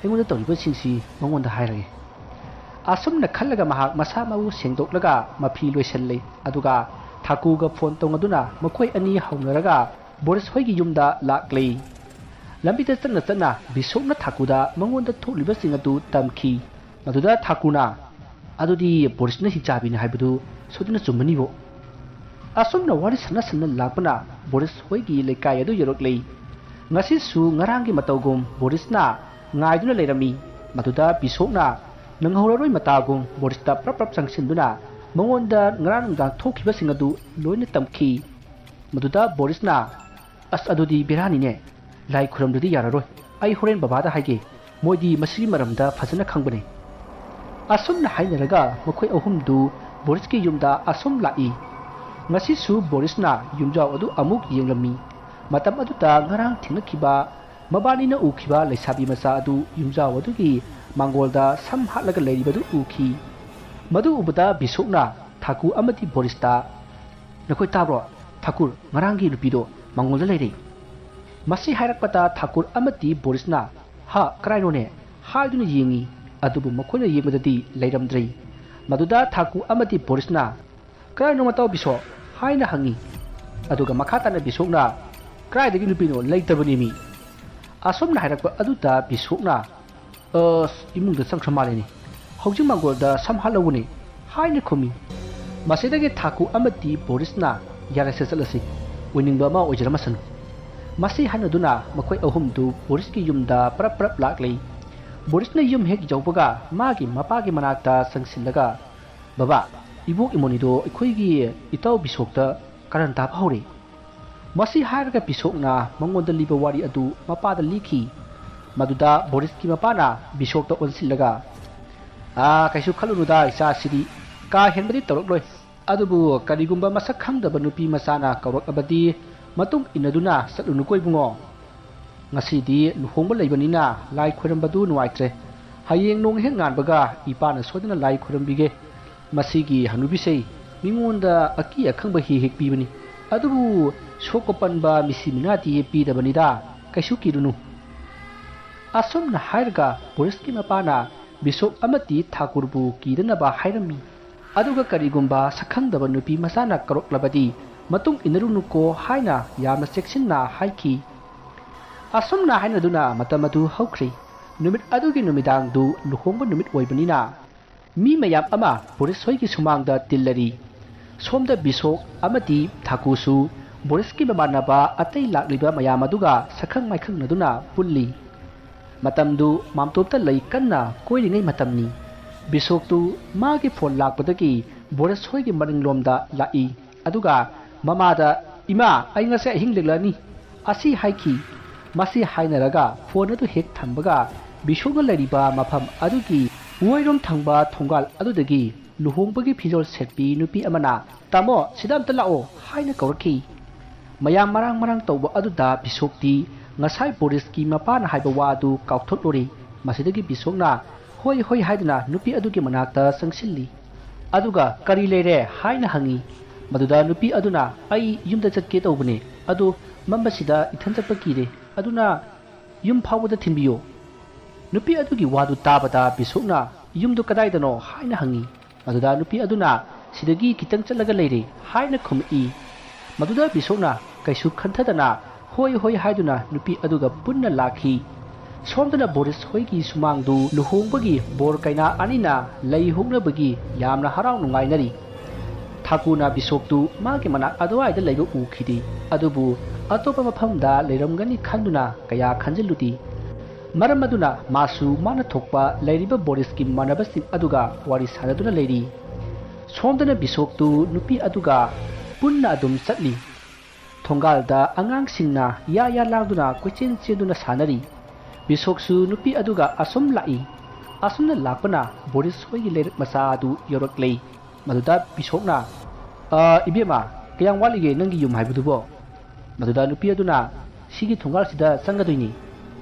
ꯑꯩꯉꯣꯟꯗ ꯇꯧꯔꯤꯕꯁꯤꯡꯁꯤ ꯃꯉꯣꯟꯗ ꯍꯥꯏꯔꯒꯦ"꯫ ꯑꯁꯨꯝꯅ ꯈꯜꯂꯒ ꯃꯍꯥꯛ ꯃꯁꯥ ꯃꯎ ꯁꯦꯡꯗꯣꯛꯂꯒ ꯃꯐꯤ ꯂꯣꯏꯁꯤꯜꯂꯤ꯫ ꯑꯗꯨꯒ ꯊꯥꯀꯨꯒ ꯐꯣꯟ ꯇꯧꯅꯗꯨꯅ ꯃꯈꯣꯏ ꯑꯅꯤ ꯍꯧꯅꯔꯒ ꯕꯣꯔꯤꯁ ꯍꯣꯏꯒꯤ ꯌꯨꯝꯗ ꯂꯥꯛꯂꯤ꯫ ꯂꯝꯕꯤꯗ ꯆꯠꯅ ꯆꯠꯅ ꯕꯤꯁꯣꯛꯅ ꯊꯥꯀꯨꯗ ꯃꯉꯣꯟꯗ ꯊꯣꯛꯂꯤꯕꯁꯤꯡ ꯑꯗꯨ ꯇꯝꯈꯤ꯫ ꯃꯗꯨꯗ ꯊꯥꯀꯨꯅ, "ꯑꯗꯨꯗꯤ ꯕꯣꯔꯤꯁꯅ ꯍꯤꯡꯆꯥꯕꯤꯅꯤ ꯍꯥꯏꯕꯗꯨ ꯁꯣꯏꯗꯅ ꯆꯨꯝꯃꯅꯤꯕꯣ?" ꯑꯁꯨꯝꯅ ꯋꯥꯔꯤ ꯁꯥꯟꯅ ꯁꯥꯟꯅ ꯂꯥꯛꯄꯅ ꯕꯣꯔꯤꯁ ꯍꯣꯏꯒꯤ ꯂꯩꯀꯥꯏ ꯑꯗꯨ ꯌꯧꯔꯛꯂꯤ꯫ ꯉꯁꯤꯁꯨ ꯉꯔꯥꯡꯒꯤ ꯃꯇꯧꯒꯨꯝ ꯕꯣꯔꯤꯁꯅ ꯉꯥꯏꯗꯨꯅ ꯂꯩꯔꯝꯃꯤ꯫ ꯃꯗꯨꯗ ꯕꯤꯁꯣꯛꯅ ꯅꯪꯍꯧꯔꯔꯣꯏ ꯃꯇꯥꯒꯨꯝ ꯕꯣꯔꯤꯁꯇ ꯄ꯭ꯔꯞ ꯄ꯭ꯔꯞ ꯆꯪꯁꯤꯟꯗꯨꯅ ꯃꯉꯣꯟꯗ ꯉꯔꯥꯡ ꯅꯨꯡꯗꯥꯡ ꯊꯣꯛꯈꯤꯕꯁꯤꯡ ꯑꯗꯨ ꯂꯣꯏꯅ ꯇꯝꯈꯤ꯫ ꯃꯗꯨꯗ ꯕꯣꯔꯤꯁꯅ, "ꯑꯁ, ꯑꯗꯨꯗꯤ ꯕꯦꯔꯥꯅꯤꯅꯦ꯫ ꯂꯥꯏ ꯈꯨꯔꯝꯗ꯭ꯔꯗꯤ ꯌꯥꯔꯔꯣꯏ꯫ ꯑꯩ ꯍꯣꯔꯦꯟ ꯕꯕꯥꯗ ꯍꯥꯏꯒꯦ꯫ ꯃꯣꯏꯗꯤ ꯃꯁꯤꯒꯤ ꯃꯔꯝꯗ ꯐꯖꯅ ꯈꯪꯕꯅꯦ"꯫ ꯑꯁꯨꯝꯅ ꯍꯥꯏꯅꯔꯒ ꯃꯈꯣꯏ ꯑꯍꯨꯝꯗꯨ ꯕꯣꯔꯤꯁꯀꯤ ꯌꯨꯝꯗ ꯑꯁꯨꯝ ꯂꯥꯛꯏ꯫ ꯉꯁꯤꯁꯨ ꯕꯣꯔꯤꯁꯅ ꯌꯨꯝꯖꯥꯎ ꯑꯗꯨ ꯑꯃꯨꯛ ꯌꯦꯡꯂꯝꯃꯤ꯫ ꯃꯇꯝ ꯑꯗꯨꯗ ꯉꯔꯥꯡ ꯊꯦꯡꯅꯈꯤꯕ ꯃꯕꯥꯅꯤꯅ ꯎꯈꯤꯕ ꯂꯩꯁꯥꯕꯤ ꯃꯆꯥ ꯑꯗꯨ ꯌꯨꯝꯖꯥꯎ ꯑꯗꯨꯒꯤ ꯃꯥꯡꯒꯣꯜꯗ ꯁꯝ ꯍꯥꯠꯂꯒ ꯂꯩꯔꯤꯕꯗꯨ ꯎꯈꯤ꯫ ꯃꯗꯨ ꯎꯕꯗ ꯕꯤꯁꯣꯛꯅ ꯊꯥꯀꯨ ꯑꯃꯗꯤ ꯕꯣꯔꯤꯁꯇ, "ꯅꯈꯣꯏ ꯇꯥꯕ꯭ꯔꯣ? ꯊꯥꯀꯨꯔ, ꯉꯔꯥꯡꯒꯤ ꯅꯨꯄꯤꯗꯣ ꯃꯥꯡꯒꯣꯜꯗ ꯂꯩꯔꯦ"꯫ ꯃꯁꯤ ꯍꯥꯏꯔꯛꯄꯗ ꯊꯥꯀꯨꯔ ꯑꯃꯗꯤ ꯕꯣꯔꯤꯁꯅ, "ꯍꯥ, ꯀꯔꯥꯏꯅꯣꯅꯦ?" ꯍꯥꯏꯗꯨꯅ ꯌꯦꯡꯉꯤ꯫ ꯑꯗꯨꯕꯨ ꯃꯈꯣꯏꯅ ꯌꯦꯡꯕꯗꯗꯤ ꯂꯩꯔꯝꯗ꯭ꯔꯦ꯫ ꯃꯗꯨꯗ ꯊꯥꯀꯨ ꯑꯃꯗꯤ ꯕꯣꯔꯤꯁꯅ, "ꯀꯔꯥꯏꯅꯣ ꯃꯇꯥꯎ ꯕꯤꯁꯣꯛ?" ꯍꯥꯏꯅ ꯍꯪꯉꯤ꯫ ꯑꯗꯨꯒ ꯃꯈꯥ ꯇꯥꯅ ꯕꯤꯁꯣꯛꯅ, "ꯀꯔꯥꯏꯗꯒꯤ ꯅꯨꯄꯤꯅꯣ? ꯂꯩꯇꯕꯅꯦꯃꯤ"꯫ ꯑꯁꯨꯝꯅ ꯍꯥꯏꯔꯛꯄ ꯑꯗꯨꯗ ꯕꯤꯁꯣꯛꯅ, "ꯑꯁ, ꯏꯃꯨꯡꯗ ꯆꯪꯈ꯭ꯔ ꯃꯥꯜꯂꯦꯅꯦ꯫ ꯍꯧꯖꯤꯛ ꯃꯥꯡꯒꯣꯜꯗ ꯁꯝ ꯍꯥꯠꯍꯧꯕꯅꯦ," ꯍꯥꯏꯅ ꯈꯨꯝꯃꯤ꯫ ꯃꯁꯤꯗꯒꯤ ꯊꯥꯀꯨ ꯑꯃꯗꯤ ꯕꯣꯔꯤꯁꯅ, "ꯌꯥꯔꯦꯁꯦ, ꯆꯠꯂꯁꯤ꯫ ꯑꯣꯏꯅꯤꯡꯕ ꯑꯃ ꯑꯣꯏꯖꯔꯝꯃꯁꯅꯨ"꯫ ꯃꯁꯤ ꯍꯥꯏꯅꯗꯨꯅ ꯃꯈꯣꯏ ꯑꯍꯨꯝꯗꯨ ꯕꯣꯔꯤꯁꯀꯤ ꯌꯨꯝꯗ ꯄꯔꯞ ꯄꯔꯞ ꯂꯥꯛꯂꯤ꯫ ꯕꯣꯔꯤꯁꯅ ꯌꯨꯝ ꯍꯦꯛ ꯌꯧꯕꯒ ꯃꯥꯒꯤ ꯃꯄꯥꯒꯤ ꯃꯅꯥꯛꯇ ꯆꯪꯁꯤꯜꯂꯒ, "ꯕꯕꯥ, ꯏꯕꯣꯛ ꯏꯃꯣꯅꯤꯗꯣ ꯑꯩꯈꯣꯏꯒꯤ ꯏꯇꯥꯎ ꯕꯤꯁꯣꯛꯇ ꯀꯔꯟ ꯇꯥꯕ ꯍꯧꯔꯦ"꯫ ꯃꯁꯤ ꯍꯥꯏꯔꯒ ꯕꯤꯁꯣꯛꯅ ꯃꯉꯣꯟꯗ ꯂꯤꯕ ꯋꯥꯔꯤ ꯑꯗꯨ ꯃꯄꯥꯗ ꯂꯤꯈꯤ꯫ ꯃꯗꯨꯗ ꯕꯣꯔꯤꯁꯀꯤ ꯃꯄꯥꯅ ꯕꯤꯁꯣꯛꯇ ꯑꯣꯟꯁꯤꯜꯂꯒ, "ꯑꯥ, ꯀꯩꯁꯨ ꯈꯜꯂꯨꯅꯨꯗ, ꯏꯆꯥꯁꯤꯗꯤ ꯀꯥ ꯍꯦꯟꯕꯗꯤ ꯇꯧꯔꯛꯂꯣꯏ꯫ ꯑꯗꯨꯕꯨ ꯀꯔꯤꯒꯨꯝꯕ ꯃꯁꯛ ꯈꯪꯗꯕ ꯅꯨꯄꯤ ꯃꯆꯥꯅ ꯀꯧꯔꯛꯂꯕꯗꯤ ꯃꯇꯨꯡ ꯏꯟꯅꯗꯨꯅ ꯆꯠꯂꯨꯅꯨꯀꯣ ꯏꯕꯨꯡꯉꯣ꯫ ꯉꯁꯤꯗꯤ ꯂꯨꯍꯣꯡꯕ ꯂꯩꯕꯅꯤꯅ ꯂꯥꯏ ꯈꯣꯏꯔꯝꯕꯗꯨ ꯅꯨꯡꯉꯥꯏꯇ꯭ꯔꯦ꯫ ꯍꯌꯦꯡ ꯅꯣꯡ ꯍꯦꯛ ꯉꯥꯟꯕꯒ ꯏꯄꯥꯅ ꯁꯣꯏꯗꯅ ꯂꯥꯏ ꯈꯣꯏꯔꯝꯕꯤꯒꯦ꯫ ꯃꯁꯤꯒꯤ ꯍꯅꯨꯕꯤꯁꯦ ꯃꯤꯉꯣꯟꯗ ꯑꯀꯤ ꯑꯈꯪꯕ ꯍꯦꯛ ꯍꯦꯛ ꯄꯤꯕꯅꯤ꯫ ꯑꯗꯨꯕꯨ ꯁꯣꯛꯄ ꯄꯟꯕ ꯃꯤꯁꯤ ꯃꯤꯅꯥꯗꯤ ꯄꯤꯗꯕꯅꯤꯗ, ꯀꯩꯁꯨ ꯀꯤꯔꯨꯅꯨ"꯫ ꯑꯁꯨꯝꯅ ꯍꯥꯏꯔꯒ ꯕꯣꯔꯤꯁꯀꯤ ꯃꯄꯥꯅ ꯕꯤꯁꯣꯛ ꯑꯃꯗꯤ ꯊꯥꯀꯨꯔꯕꯨ ꯀꯤꯗꯅꯕ ꯍꯥꯏꯔꯝꯃꯤ꯫ ꯑꯗꯨꯒ ꯀꯔꯤꯒꯨꯝꯕ ꯁꯛꯈꯪꯗꯕ ꯅꯨꯄꯤ ꯃꯆꯥꯅ ꯀꯧꯔꯛꯂꯕꯗꯤ ꯃꯇꯨꯡ ꯏꯟꯅꯔꯨꯅꯨꯀꯣ ꯍꯥꯏꯅ ꯌꯥꯝꯅ ꯆꯦꯛꯁꯤꯟꯅ ꯍꯥꯏꯈꯤ꯫ ꯑꯁꯨꯝꯅ ꯍꯥꯏꯅꯗꯨꯅ ꯃꯇꯝ ꯑꯗꯨ ꯍꯧꯈ꯭ꯔꯦ꯫ ꯅꯨꯃꯤꯠ ꯑꯗꯨꯒꯤ ꯅꯨꯃꯤꯗꯥꯡꯗꯨ ꯂꯨꯍꯣꯡꯕ ꯅꯨꯃꯤꯠ ꯑꯣꯏꯕꯅꯤꯅ ꯃꯤ ꯃꯌꯥꯝ ꯑꯃ ꯕꯣꯔꯤꯁ ꯍꯣꯏꯒꯤ ꯁꯨꯃꯥꯡꯗ ꯇꯤꯜꯂꯔꯤ꯫ ꯁꯣꯝꯗ ꯕꯤꯁꯣꯛ ꯑꯃꯗꯤ ꯊꯥꯀꯨꯁꯨ ꯕꯣꯔꯤꯁꯀꯤ ꯃꯃꯥꯟꯅꯕ ꯑꯇꯩ ꯂꯥꯛꯂꯤꯕ ꯃꯌꯥꯝ ꯑꯗꯨꯒ ꯁꯛꯈꯪ ꯃꯥꯏꯈꯪꯅꯗꯨꯅ ꯄꯨꯜꯂꯤ꯫ ꯃꯇꯝꯗꯨ ꯃꯥꯝꯇꯣꯞꯇ ꯂꯩ ꯀꯟꯅ ꯀꯣꯏꯔꯤꯉꯩ ꯃꯇꯝꯅꯤ꯫ ꯕꯤꯁꯣꯛꯇꯨ ꯃꯥꯒꯤ ꯐꯣꯟ ꯂꯥꯛꯄꯗꯒꯤ ꯕꯣꯔꯤꯁ ꯍꯣꯏꯒꯤ ꯃꯅꯤꯡꯂꯣꯝꯗ ꯂꯥꯛꯏ꯫ ꯑꯗꯨꯒ ꯃꯃꯥꯗ, "ꯏꯃꯥ, ꯑꯩ ꯉꯁꯤ ꯑꯍꯤꯡ ꯂꯦꯛꯂꯛꯑꯅꯤ" ꯑꯁꯤ ꯍꯥꯏꯈꯤ꯫ ꯃꯁꯤ ꯍꯥꯏꯅꯔꯒ ꯐꯣꯟ ꯑꯗꯨ ꯍꯦꯛ ꯊꯝꯕꯒ ꯕꯤꯁꯣꯛꯅ ꯂꯩꯔꯤꯕ ꯃꯐꯝ ꯑꯗꯨꯒꯤ ꯑꯣꯏꯔꯣꯝ ꯊꯪꯕ ꯊꯣꯡꯒꯥꯜ ꯑꯗꯨꯗꯒꯤ ꯂꯨꯍꯣꯡꯕꯒꯤ ꯐꯤꯖꯣꯜ ꯁꯦꯠꯄꯤ ꯅꯨꯄꯤ ꯑꯃꯅ, "ꯇꯥꯃꯣ, ꯁꯤꯗ ꯑꯝꯇ ꯂꯥꯛꯑꯣ" ꯍꯥꯏꯅ ꯀꯧꯔꯛꯈꯤ꯫ ꯃꯌꯥꯝ ꯃꯔꯥꯡ ꯃꯔꯥꯡ ꯇꯧꯕ ꯑꯗꯨꯗ ꯕꯤꯁꯣꯛꯇꯤ ꯉꯁꯥꯏ ꯕꯣꯔꯤꯁꯀꯤ ꯃꯄꯥꯅ ꯍꯥꯏꯕ ꯋꯥ ꯑꯗꯨ ꯀꯥꯎꯊꯣꯛꯂꯨꯔꯦ꯫ ꯃꯁꯤꯗꯒꯤ ꯕꯤꯁꯣꯛꯅ "ꯍꯣꯏ, ꯍꯣꯏ" ꯍꯥꯏꯗꯨꯅ ꯅꯨꯄꯤ ꯑꯗꯨꯒꯤ ꯃꯅꯥꯛꯇ ꯆꯪꯁꯤꯜꯂꯤ꯫ ꯑꯗꯨꯒ "ꯀꯔꯤ ꯂꯩꯔꯦ?" ꯍꯥꯏꯅ ꯍꯪꯉꯤ꯫ ꯃꯗꯨꯗ ꯅꯨꯄꯤ ꯑꯗꯨꯅ, "ꯑꯩ ꯌꯨꯝꯗ ꯆꯠꯀꯦ ꯇꯧꯕꯅꯦ, ꯑꯗꯨ ꯃꯝꯕꯁꯤꯗ ꯏꯊꯟ ꯆꯠꯄ ꯀꯤꯔꯦ, ꯑꯗꯨꯅ ꯌꯨꯝ ꯐꯥꯎꯕꯗ ꯊꯤꯟꯕꯤꯌꯨ"꯫ ꯅꯨꯄꯤ ꯑꯗꯨꯒꯤ ꯋꯥꯗꯨ ꯇꯥꯕꯗ ꯕꯤꯁꯣꯛꯅ, "ꯌꯨꯝꯗꯨ ꯀꯗꯥꯏꯗꯅꯣ?" ꯍꯥꯏꯅ ꯍꯪꯉꯤ꯫ ꯃꯗꯨꯗ ꯅꯨꯄꯤ ꯑꯗꯨꯅ, "ꯁꯤꯗꯒꯤ ꯈꯤꯇꯪ ꯆꯠꯂꯒ ꯂꯩꯔꯦ" ꯍꯥꯏꯅ ꯈꯨꯝꯃꯛꯏ꯫ ꯃꯗꯨꯗ ꯕꯤꯁꯣꯛꯅ ꯀꯩꯁꯨ ꯈꯟꯊꯗꯅ ꯍꯣꯏ ꯍꯣꯏ ꯍꯥꯏꯗꯨꯅ ꯅꯨꯄꯤ ꯑꯗꯨꯒ ꯄꯨꯟꯅ ꯂꯥꯛꯈꯤ꯫ ꯁꯣꯝꯗꯅ ꯕꯣꯔꯤꯁ ꯍꯣꯏꯒꯤ ꯁꯨꯃꯥꯡꯗꯨ ꯂꯨꯍꯣꯡꯕꯒꯤ ꯕꯣꯔ ꯀꯩꯅꯥ ꯑꯅꯤꯅ ꯂꯩ ꯍꯨꯛꯅꯕꯒꯤ ꯌꯥꯝꯅ ꯍꯔꯥꯎ ꯅꯨꯡꯉꯥꯏꯅꯔꯤ꯫ ꯊꯥꯀꯨꯅ ꯕꯤꯁꯣꯛꯇꯨ ꯃꯥꯒꯤ ꯃꯅꯥꯛ ꯑꯗꯨꯋꯥꯏꯗ ꯂꯩꯕ ꯎꯈꯤꯗꯦ꯫ ꯑꯗꯨꯕꯨ ꯑꯇꯣꯞꯄ ꯃꯐꯝꯗ ꯂꯩꯔꯝꯒꯅꯤ ꯈꯟꯗꯨꯅ ꯀꯌꯥ ꯈꯟꯖꯤꯜꯂꯨꯗꯦ꯫ ꯃꯔꯝ ꯑꯗꯨꯅ ꯃꯥꯁꯨ ꯃꯥꯅ ꯊꯣꯛꯄ ꯂꯩꯔꯤꯕ ꯕꯣꯔꯤꯁꯀꯤ ꯃꯥꯟꯅꯕꯁꯤꯡ ꯑꯗꯨꯒ ꯋꯥꯔꯤ ꯁꯥꯟꯅꯗꯨꯅ ꯂꯩꯔꯤ꯫ ꯁꯣꯝꯗꯅ ꯕꯤꯁꯣꯛꯇꯨ ꯅꯨꯄꯤ ꯑꯗꯨꯒ ꯄꯨꯟꯅ ꯑꯗꯨꯝ ꯆꯠꯂꯤ꯫ ꯊꯣꯡꯒꯥꯜꯗ ꯑꯉꯥꯡꯁꯤꯡꯅ ꯌꯥ ꯌꯥ ꯂꯥꯡꯗꯨꯅ ꯀꯣꯏꯆꯦꯟ ꯆꯦꯟꯗꯨꯅ ꯁꯥꯟꯅꯔꯤ꯫ ꯕꯤꯁꯣꯛꯁꯨ ꯅꯨꯄꯤ ꯑꯗꯨꯒ ꯑꯁꯨꯝ ꯂꯥꯛꯏ꯫ ꯑꯁꯨꯝꯅ ꯂꯥꯛꯄꯅ ꯕꯣꯔꯤꯁ ꯍꯣꯏꯒꯤ ꯂꯩꯔꯛ ꯃꯆꯥ ꯑꯗꯨ ꯌꯧꯔꯛꯂꯦ꯫ ꯃꯗꯨꯗ ꯕꯤꯁꯣꯛꯅ, "ꯑ, ꯏꯕꯦꯝꯃ, ꯀꯌꯥꯝ ꯋꯥꯠꯂꯤꯒꯦ ꯅꯪꯒꯤ ꯌꯨꯝ ꯍꯥꯏꯕꯗꯨꯕꯣ?" ꯃꯗꯨꯗ ꯅꯨꯄꯤ ꯑꯗꯨꯅ, "ꯁꯤꯒꯤ ꯊꯣꯡꯒꯥꯜꯁꯤꯗ ꯆꯪꯒꯗꯣꯏꯅꯤ꯫"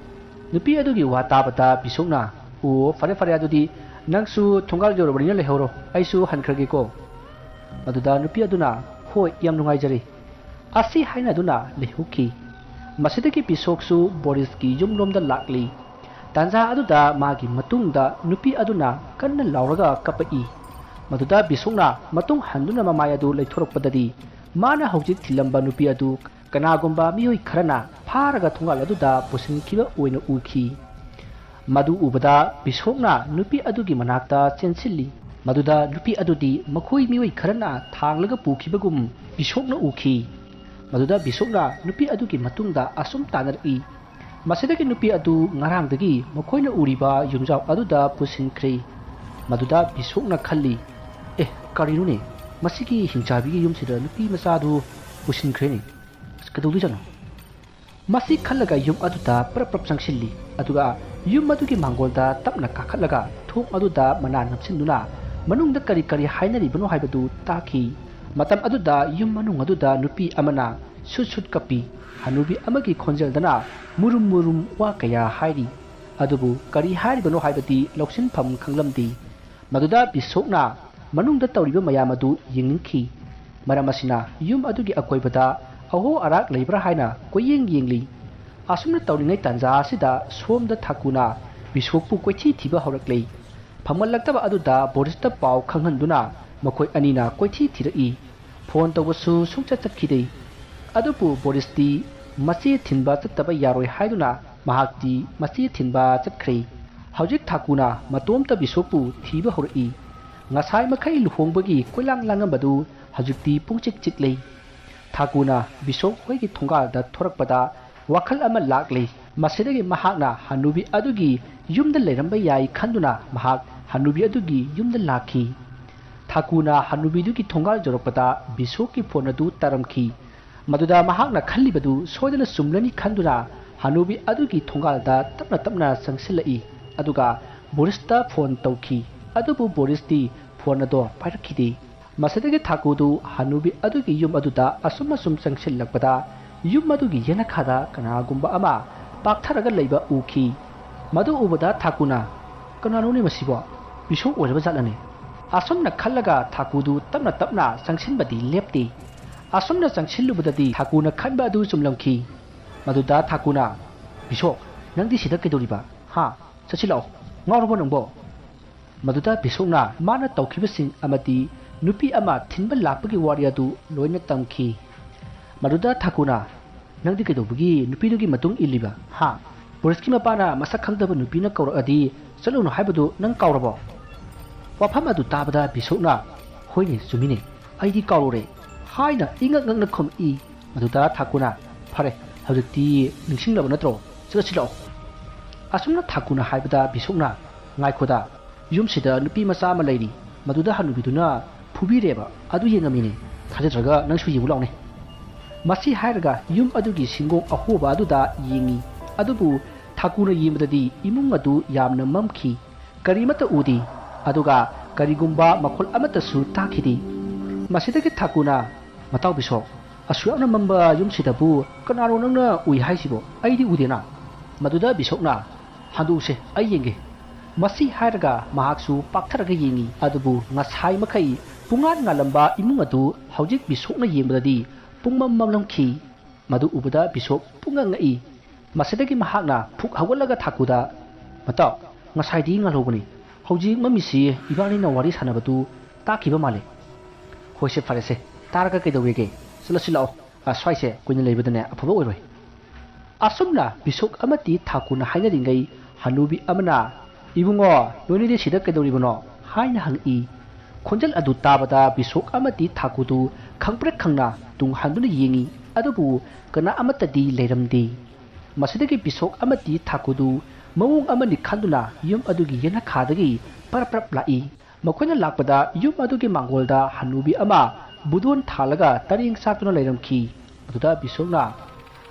ꯅꯨꯄꯤ ꯑꯗꯨꯒꯤ ꯋꯥ ꯇꯥꯕꯗ ꯕꯤꯁꯣꯛꯅ, "ꯑꯣ, ꯐꯔꯦ ꯐꯔꯦ, ꯑꯗꯨꯗꯤ ꯅꯪꯁꯨ ꯊꯣꯡꯒꯥꯜ ꯌꯧꯔꯕꯅꯤꯅ ꯂꯩꯍꯧꯔꯣ, ꯑꯩꯁꯨ ꯍꯟꯈ꯭ꯔꯒꯦꯀꯣ꯫" ꯃꯗꯨꯗ ꯅꯨꯄꯤ ꯑꯗꯨꯅ, "ꯍꯣꯏ, ꯌꯥꯝ ꯅꯨꯡꯉꯥꯏꯖꯔꯦ" ꯑꯁꯤ ꯍꯥꯏꯅꯗꯨꯅ ꯂꯩꯍꯧꯈꯤ꯫ ꯃꯁꯤꯗꯒꯤ ꯕꯤꯁꯣꯛꯁꯨ ꯕꯣꯔꯤꯁꯀꯤ ꯌꯨꯝꯂꯣꯝꯗ ꯂꯥꯛꯂꯤ꯫ ꯇꯥꯟꯖꯥ ꯑꯗꯨꯗ ꯃꯥꯒꯤ ꯃꯇꯨꯡꯗ ꯅꯨꯄꯤ ꯑꯗꯨꯅ ꯀꯟꯅ ꯂꯥꯎꯔꯒ ꯀꯞꯄꯛꯏ꯫ ꯃꯗꯨꯗ ꯕꯤꯁꯣꯛꯅ ꯃꯇꯨꯡ ꯍꯟꯗꯨꯅ ꯃꯃꯥꯏ ꯑꯗꯨ ꯂꯩꯊꯣꯔꯛꯄꯗꯗꯤ ꯃꯥꯅ ꯍꯧꯖꯤꯛ ꯊꯤꯜꯂꯝꯕ ꯅꯨꯄꯤ ꯑꯗꯨ ꯀꯅꯥꯒꯨꯝꯕ ꯃꯤꯑꯣꯏ ꯈꯔꯅ ꯐꯥꯔꯒ ꯊꯣꯡꯒꯥꯜ ꯑꯗꯨꯗ ꯄꯨꯁꯤꯟꯈꯤꯕ ꯑꯣꯏꯅ ꯎꯈꯤ꯫ ꯃꯗꯨ ꯎꯕꯗ ꯕꯤꯁꯣꯛꯅ ꯅꯨꯄꯤ ꯑꯗꯨꯒꯤ ꯃꯅꯥꯛꯇ ꯆꯦꯟꯁꯤꯜꯂꯤ꯫ ꯃꯗꯨꯗ ꯅꯨꯄꯤ ꯑꯗꯨꯗꯤ ꯃꯈꯣꯏ ꯃꯤꯑꯣꯏ ꯈꯔꯅ ꯊꯥꯡꯂꯒ ꯄꯨꯈꯤꯕꯒꯨꯝ ꯕꯤꯁꯣꯛꯅ ꯎꯈꯤ꯫ ꯃꯗꯨꯗ ꯕꯤꯁꯣꯛꯅ ꯅꯨꯄꯤ ꯑꯗꯨꯒꯤ ꯃꯇꯨꯡꯗ ꯑꯁꯨꯝ ꯇꯥꯟꯅꯔꯛꯏ꯫ ꯃꯁꯤꯗꯒꯤ ꯅꯨꯄꯤ ꯑꯗꯨ ꯉꯔꯥꯡꯗꯒꯤ ꯃꯈꯣꯏꯅ ꯎꯔꯤꯕ ꯌꯨꯝꯖꯥꯎ ꯑꯗꯨꯗ ꯄꯨꯁꯤꯟꯈ꯭ꯔꯦ꯫ ꯃꯗꯨꯗ ꯕꯤꯁꯣꯛꯅ ꯈꯜꯂꯤ, "ꯑꯦ, ꯀꯔꯤꯅꯣꯅꯦ? ꯃꯁꯤꯒꯤ ꯍꯤꯡꯆꯥꯕꯤꯒꯤ ꯌꯨꯝꯁꯤꯗ ꯅꯨꯄꯤ ꯃꯆꯥꯗꯨ ꯄꯨꯁꯤꯟꯈ꯭ꯔꯦꯅꯦ꯫ ꯑꯁ, ꯀꯩꯗꯧꯗꯣꯏꯖꯥꯠꯅꯣ?" ꯃꯁꯤ ꯈꯜꯂꯒ ꯌꯨꯝ ꯑꯗꯨꯗ ꯄ꯭ꯔꯞ ꯄ꯭ꯔꯞ ꯆꯪꯁꯤꯜꯂꯤ꯫ ꯑꯗꯨꯒ ꯌꯨꯝ ꯑꯗꯨꯒꯤ ꯃꯥꯡꯒꯣꯜꯗ ꯇꯞꯅ ꯀꯥꯈꯠꯂꯒ ꯊꯣꯡ ꯑꯗꯨꯗ ꯃꯅꯥ ꯅꯞꯁꯤꯟꯗꯨꯅ ꯃꯅꯨꯡꯗ ꯀꯔꯤ ꯀꯔꯤ ꯍꯥꯏꯅꯔꯤꯕꯅꯣ ꯍꯥꯏꯕꯗꯨ ꯇꯥꯈꯤ꯫ ꯃꯇꯝ ꯑꯗꯨꯗ ꯌꯨꯝ ꯃꯅꯨꯡ ꯑꯗꯨꯗ ꯅꯨꯄꯤ ꯑꯃꯅ ꯁꯨꯠ ꯁꯨꯠ ꯀꯞꯄꯤ꯫ ꯍꯅꯨꯕꯤ ꯑꯃꯒꯤ ꯈꯣꯟꯖꯦꯜꯗꯅ ꯃꯨꯔꯨꯝ ꯃꯨꯔꯨꯝ ꯋꯥ ꯀꯌꯥ ꯍꯥꯏꯔꯤ꯫ ꯑꯗꯨꯕꯨ ꯀꯔꯤ ꯍꯥꯏꯔꯤꯕꯅꯣ ꯍꯥꯏꯕꯗꯤ ꯂꯧꯁꯤꯟꯐꯝ ꯈꯪꯂꯝꯗꯦ꯫ ꯃꯗꯨꯗ ꯕꯤꯁꯣꯛꯅ ꯃꯅꯨꯡꯗ ꯇꯧꯔꯤꯕ ꯃꯌꯥꯝ ꯑꯗꯨ ꯌꯦꯡꯅꯤꯡꯈꯤ꯫ ꯃꯔꯝ ꯑꯁꯤꯅ ꯌꯨꯝ ꯑꯗꯨꯒꯤ ꯑꯀꯣꯏꯕꯗ ꯑꯍꯣ ꯑꯔꯥꯛ ꯂꯩꯕ꯭ꯔꯥ ꯍꯥꯏꯅ ꯀꯣꯏꯌꯦꯡ ꯌꯦꯡꯂꯤ꯫ ꯑꯁꯨꯝꯅ ꯇꯧꯔꯤꯉꯩ ꯇꯥꯟꯖꯥ ꯑꯁꯤꯗ ꯁꯣꯝꯗ ꯊꯥꯀꯨꯅ ꯕꯤꯁꯣꯛꯄꯨ ꯀꯣꯏꯊꯤ ꯊꯤꯕ ꯍꯧꯔꯛꯂꯦ꯫ ꯐꯪꯃꯜꯂꯛꯇꯕ ꯑꯗꯨꯗ ꯕꯣꯔꯤꯁꯇ ꯄꯥꯎ ꯈꯪꯍꯟꯗꯨꯅ ꯃꯈꯣꯏ ꯑꯅꯤꯅ ꯀꯣꯏꯊꯤ ꯊꯤꯔꯛꯏ꯫ ꯐꯣꯟ ꯇꯧꯕꯁꯨ ꯁꯨꯡꯆꯠ ꯆꯠꯈꯤꯗꯦ꯫ ꯑꯗꯨꯕꯨ ꯕꯣꯔꯤꯁꯇꯤ ꯃꯆꯦ ꯊꯤꯟꯕ ꯆꯠꯇꯕ ꯌꯥꯔꯣꯏ ꯍꯥꯏꯗꯨꯅ ꯃꯍꯥꯛꯇꯤ ꯃꯆꯦ ꯊꯤꯟꯕ ꯆꯠꯈ꯭ꯔꯦ꯫ ꯍꯧꯖꯤꯛ ꯊꯥꯀꯨꯅ ꯃꯇꯣꯝꯇ ꯕꯤꯁꯣꯛꯄꯨ ꯊꯤꯕ ꯍꯧꯔꯛꯏ꯫ ꯉꯁꯥꯏ ꯃꯈꯩ ꯂꯨꯍꯣꯡꯕꯒꯤ ꯀꯣꯏꯂꯥꯡ ꯂꯥꯡꯉꯝꯕꯗꯨ ꯍꯧꯖꯤꯛꯇꯤ ꯄꯨꯡꯆꯤꯛ ꯆꯤꯛꯂꯦ꯫ ꯊꯥꯀꯨꯅ ꯕꯤꯁꯣꯛ ꯍꯣꯏꯒꯤ ꯊꯣꯡꯒꯥꯜꯗ ꯊꯣꯔꯛꯄꯗ ꯋꯥꯈꯜ ꯑꯃ ꯂꯥꯛꯂꯦ꯫ ꯃꯁꯤꯗꯒꯤ ꯃꯍꯥꯛꯅ ꯍꯅꯨꯕꯤ ꯑꯗꯨꯒꯤ ꯌꯨꯝꯗ ꯂꯩꯔꯝꯕ ꯌꯥꯏ ꯈꯟꯗꯨꯅ ꯃꯍꯥꯛ ꯍꯅꯨꯕꯤ ꯑꯗꯨꯒꯤ ꯌꯨꯝꯗ ꯂꯥꯛꯈꯤ꯫ ꯊꯥꯀꯨꯅ ꯍꯅꯨꯕꯤꯗꯨꯒꯤ ꯊꯣꯡꯒꯥꯜ ꯌꯧꯔꯛꯄꯗ ꯕꯤꯁꯣꯛꯀꯤ ꯐꯣꯟ ꯑꯗꯨ ꯇꯥꯔꯝꯈꯤ꯫ ꯃꯗꯨꯗ ꯃꯍꯥꯛꯅ ꯈꯜꯂꯤꯕꯗꯨ ꯁꯣꯏꯗꯅ ꯆꯨꯝꯂꯅꯤ ꯈꯟꯗꯨꯅ ꯍꯅꯨꯕꯤ ꯑꯗꯨꯒꯤ ꯊꯣꯡꯒꯥꯜꯗ ꯇꯞꯅ ꯇꯞꯅ ꯆꯪꯁꯤꯜꯂꯛꯏ꯫ ꯑꯗꯨꯒ ꯕꯣꯔꯤꯁꯇ ꯐꯣꯟ ꯇꯧꯈꯤ꯫ ꯑꯗꯨꯕꯨ ꯕꯣꯔꯤꯁꯇꯤ ꯐꯣꯟ ꯑꯗꯣ ꯄꯥꯏꯔꯛꯈꯤꯗꯦ꯫ ꯃꯁꯤꯗꯒꯤ ꯊꯥꯀꯨꯗꯨ ꯍꯅꯨꯕꯤ ꯑꯗꯨꯒꯤ ꯌꯨꯝ ꯑꯗꯨꯗ ꯑꯁꯨꯝ ꯑꯁꯨꯝ ꯆꯪꯁꯤꯜꯂꯛꯄꯗ ꯌꯨꯝ ꯑꯗꯨꯒꯤ ꯌꯦꯅꯈꯥꯗ ꯀꯅꯥꯒꯨꯝꯕ ꯑꯃ ꯄꯥꯛꯊꯔꯒ ꯂꯩꯕ ꯎꯈꯤ꯫ ꯃꯗꯨ ꯎꯕꯗ ꯊꯥꯀꯨꯅ, "ꯀꯅꯥꯅꯣꯅꯦ ꯃꯁꯤꯕꯣ? ꯕꯤꯁꯣꯛ ꯑꯣꯏꯔꯕ ꯖꯥꯠꯂꯅꯦ?" ꯑꯁꯨꯝꯅ ꯈꯜꯂꯒ ꯊꯥꯀꯨꯗꯨ ꯇꯞꯅ ꯇꯞꯅ ꯆꯪꯁꯤꯟꯕꯗꯤ ꯂꯦꯞꯇꯦ꯫ ꯑꯁꯨꯝꯅ ꯆꯪꯁꯤꯜꯂꯨꯕꯗꯗꯤ ꯊꯥꯀꯨꯅ ꯈꯟꯕ ꯑꯗꯨ ꯆꯨꯝꯂꯝꯈꯤ꯫ ꯃꯗꯨꯗ ꯊꯥꯀꯨꯅ, "ꯕꯤꯁꯣꯛ, ꯅꯪꯗꯤ ꯁꯤꯗ ꯀꯩꯗꯧꯔꯤꯕ? ꯍꯥ? ꯆꯠꯁꯤꯜꯂꯛꯑꯣ꯫ ꯉꯥꯎꯔꯕꯣ ꯅꯪꯕꯣ?" ꯃꯗꯨꯗ ꯕꯤꯁꯣꯛꯅ ꯃꯥꯅ ꯇꯧꯈꯤꯕꯁꯤꯡ ꯑꯃꯗꯤ ꯅꯨꯄꯤ ꯑꯃ ꯊꯤꯟꯕ ꯂꯥꯛꯄꯒꯤ ꯋꯥꯔꯤ ꯑꯗꯨ ꯂꯣꯏꯅ ꯇꯝꯈꯤ꯫ ꯃꯗꯨꯗ ꯊꯥꯀꯨꯅ, "ꯅꯪꯗꯤ ꯀꯩꯗꯧꯕꯒꯤ ꯅꯨꯄꯤꯗꯨꯒꯤ ꯃꯇꯨꯡ ꯏꯜꯂꯤꯕ? ꯍꯥ? ꯕꯣꯔꯤꯁꯀꯤ ꯃꯄꯥꯅ ꯃꯁꯛ ꯈꯪꯗꯕ ꯅꯨꯄꯤꯅ ꯀꯧꯔꯛꯑꯗꯤ ꯆꯠꯂꯨꯅꯨ ꯍꯥꯏꯕꯗꯨ ꯅꯪ ꯀꯥꯎꯔꯕꯣ?" ꯋꯥꯐꯝ ꯑꯗꯨ ꯇꯥꯕꯗ ꯕꯤꯁꯣꯛꯅ, "ꯍꯣꯏꯅꯦ, ꯆꯨꯝꯃꯤꯅꯦ, ꯑꯩꯗꯤ ꯀꯥꯎꯔꯨꯔꯦ" ꯍꯥꯏꯅ ꯏꯉꯛ ꯉꯛꯅ ꯈꯨꯝꯃꯛꯏ꯫ ꯃꯗꯨꯗ ꯊꯥꯀꯨꯅ, "ꯐꯔꯦ, ꯍꯧꯖꯤꯛꯇꯤ ꯅꯤꯡꯁꯤꯡꯂꯕ ꯅꯠꯇ꯭ꯔꯣ? ꯆꯠꯂꯁꯤ ꯂꯥꯛꯑꯣ"꯫ ꯑꯁꯨꯝꯅ ꯊꯥꯀꯨꯅ ꯍꯥꯏꯕꯗ ꯕꯤꯁꯣꯛꯅ, "ꯉꯥꯏꯈꯣꯗ, ꯌꯨꯝꯁꯤꯗ ꯅꯨꯄꯤ ꯃꯆꯥ ꯑꯃ ꯂꯩꯔꯤ, ꯃꯗꯨꯗ ꯍꯅꯨꯕꯤꯗꯨꯅ ꯐꯨꯕꯤꯔꯦꯕ, ꯑꯗꯨ ꯌꯦꯡꯉꯝꯃꯤꯅꯦ꯫ ꯊꯥꯖꯗ꯭ꯔꯒ ꯅꯪꯁꯨ ꯌꯦꯡꯉꯨ ꯂꯥꯎꯅꯦ"꯫ ꯃꯁꯤ ꯍꯥꯏꯔꯒ ꯌꯨꯝ ꯑꯗꯨꯒꯤ ꯁꯤꯡꯒꯣꯡ ꯑꯍꯣꯕ ꯑꯗꯨꯗ ꯌꯦꯡꯉꯤ꯫ ꯑꯗꯨꯕꯨ ꯊꯥꯀꯨꯅ ꯌꯦꯡꯕꯗꯗꯤ ꯏꯃꯨꯡ ꯑꯗꯨ ꯌꯥꯝꯅ ꯃꯝꯈꯤ꯫ ꯀꯔꯤꯃꯠꯇ ꯎꯗꯦ꯫ ꯑꯗꯨꯒ ꯀꯔꯤꯒꯨꯝꯕ ꯃꯈꯣꯜ ꯑꯃꯠꯇꯁꯨ ꯇꯥꯈꯤꯗꯦ꯫ ꯃꯁꯤꯗꯒꯤ ꯊꯥꯀꯨꯅ, "ꯃꯇꯥꯎ ꯕꯤꯁꯣꯛ, ꯑꯁꯨꯛ ꯌꯥꯝꯅ ꯃꯝꯕ ꯌꯨꯝꯁꯤꯗꯕꯨ ꯀꯅꯥꯅꯣ ꯅꯪꯅ ꯎꯏ ꯍꯥꯏꯁꯤꯕꯣ? ꯑꯩꯗꯤ ꯎꯗꯦꯅ"꯫ ꯃꯗꯨꯗ ꯕꯤꯁꯣꯛꯅ, "ꯍꯟꯗꯣꯛꯎꯁꯦ, ꯑꯩ ꯌꯦꯡꯒꯦ"꯫ ꯃꯁꯤ ꯍꯥꯏꯔꯒ ꯃꯍꯥꯛꯁꯨ ꯄꯥꯛꯊꯔꯒ ꯌꯦꯡꯉꯤ꯫ ꯑꯗꯨꯕꯨ ꯉꯁꯥꯏ ꯃꯈꯩ ꯄꯨꯡꯉꯥꯟ ꯉꯥꯜꯂꯝꯕ ꯏꯃꯨꯡ ꯑꯗꯨ ꯍꯧꯖꯤꯛ ꯕꯤꯁꯣꯛꯅ ꯌꯦꯡꯕꯗꯗꯤ ꯄꯨꯡꯃꯝ ꯃꯝꯂꯝꯈꯤ꯫ ꯃꯗꯨ ꯎꯕꯗ ꯕꯤꯁꯣꯛ ꯄꯨꯡꯉꯛ ꯉꯛꯏ꯫ ꯃꯁꯤꯗꯒꯤ ꯃꯍꯥꯛꯅ ꯐꯨꯛ ꯍꯧꯒꯠꯂꯒ ꯊꯥꯀꯨꯗ, "ꯃꯇꯥꯎ, ꯉꯁꯥꯏꯗꯤ ꯉꯥꯜꯍꯧꯕꯅꯤ, ꯍꯧꯖꯤꯛ ꯃꯝꯃꯤꯁꯤ ꯏꯕꯥꯅꯤꯅ ꯋꯥꯔꯤ ꯁꯥꯟꯅꯕꯗꯨ ꯇꯥꯈꯤꯕ ꯃꯥꯜꯂꯦ"꯫ "ꯍꯣꯏꯁꯦ, ꯐꯔꯦꯁꯦ, ꯇꯥꯔꯒ ꯀꯩꯗꯧꯋꯦꯒꯦ? ꯆꯠꯂꯁꯤ ꯂꯥꯛꯑꯣ꯫ ꯑ, ꯁ꯭ꯋꯥꯏꯁꯦ ꯀꯨꯏꯅ ꯂꯩꯕꯗꯅꯦ ꯑꯐꯕ ꯑꯣꯏꯔꯣꯏ"꯫ ꯑꯁꯨꯝꯅ ꯕꯤꯁꯣꯛ ꯑꯃꯗꯤ ꯊꯥꯀꯨꯅ ꯍꯥꯏꯅꯔꯤꯉꯩ, ꯍꯅꯨꯕꯤ ꯑꯃꯅ, "ꯏꯕꯨꯡꯉꯣ, ꯅꯣꯏꯅꯤꯗꯤ ꯁꯤꯗ ꯀꯩꯗꯧꯔꯤꯕꯅꯣ?" ꯍꯥꯏꯅ ꯍꯪꯉꯛꯏ꯫ ꯈꯣꯟꯖꯦꯜ ꯑꯗꯨ ꯇꯥꯕꯗ ꯕꯤꯁꯣꯛ ꯑꯃꯗꯤ ꯊꯥꯀꯨꯗꯨ ꯈꯪꯄ꯭ꯔꯦꯛ ꯈꯪꯅ ꯇꯨꯡ ꯍꯟꯗꯨꯅ ꯌꯦꯡꯉꯤ, ꯑꯗꯨꯕꯨ ꯀꯅꯥ ꯑꯃꯠꯇꯗꯤ ꯂꯩꯔꯝꯗꯦ꯫ ꯃꯁꯤꯗꯒꯤ ꯕꯤꯁꯣꯛ ꯑꯃꯗꯤ ꯊꯥꯀꯨꯗꯨ ꯃꯑꯣꯡ ꯑꯃꯅꯤ ꯈꯟꯗꯨꯅ ꯌꯨꯝ ꯑꯗꯨꯒꯤ ꯌꯦꯅꯈꯥꯗꯒꯤ ꯄꯔꯞ ꯄꯔꯞ ꯂꯥꯛꯏ꯫ ꯃꯈꯣꯏꯅ ꯂꯥꯛꯄꯗ ꯌꯨꯝ ꯑꯗꯨꯒꯤ ꯃꯥꯡꯒꯣꯜꯗ ꯍꯅꯨꯕꯤ ꯑꯃ ꯕꯨꯗꯣꯟ ꯊꯥꯜꯂꯒ ꯇꯔꯦꯡ ꯆꯥꯛꯇꯨꯅ ꯂꯩꯔꯝꯈꯤ꯫ ꯑꯗꯨꯗ ꯕꯤꯁꯣꯛꯅ,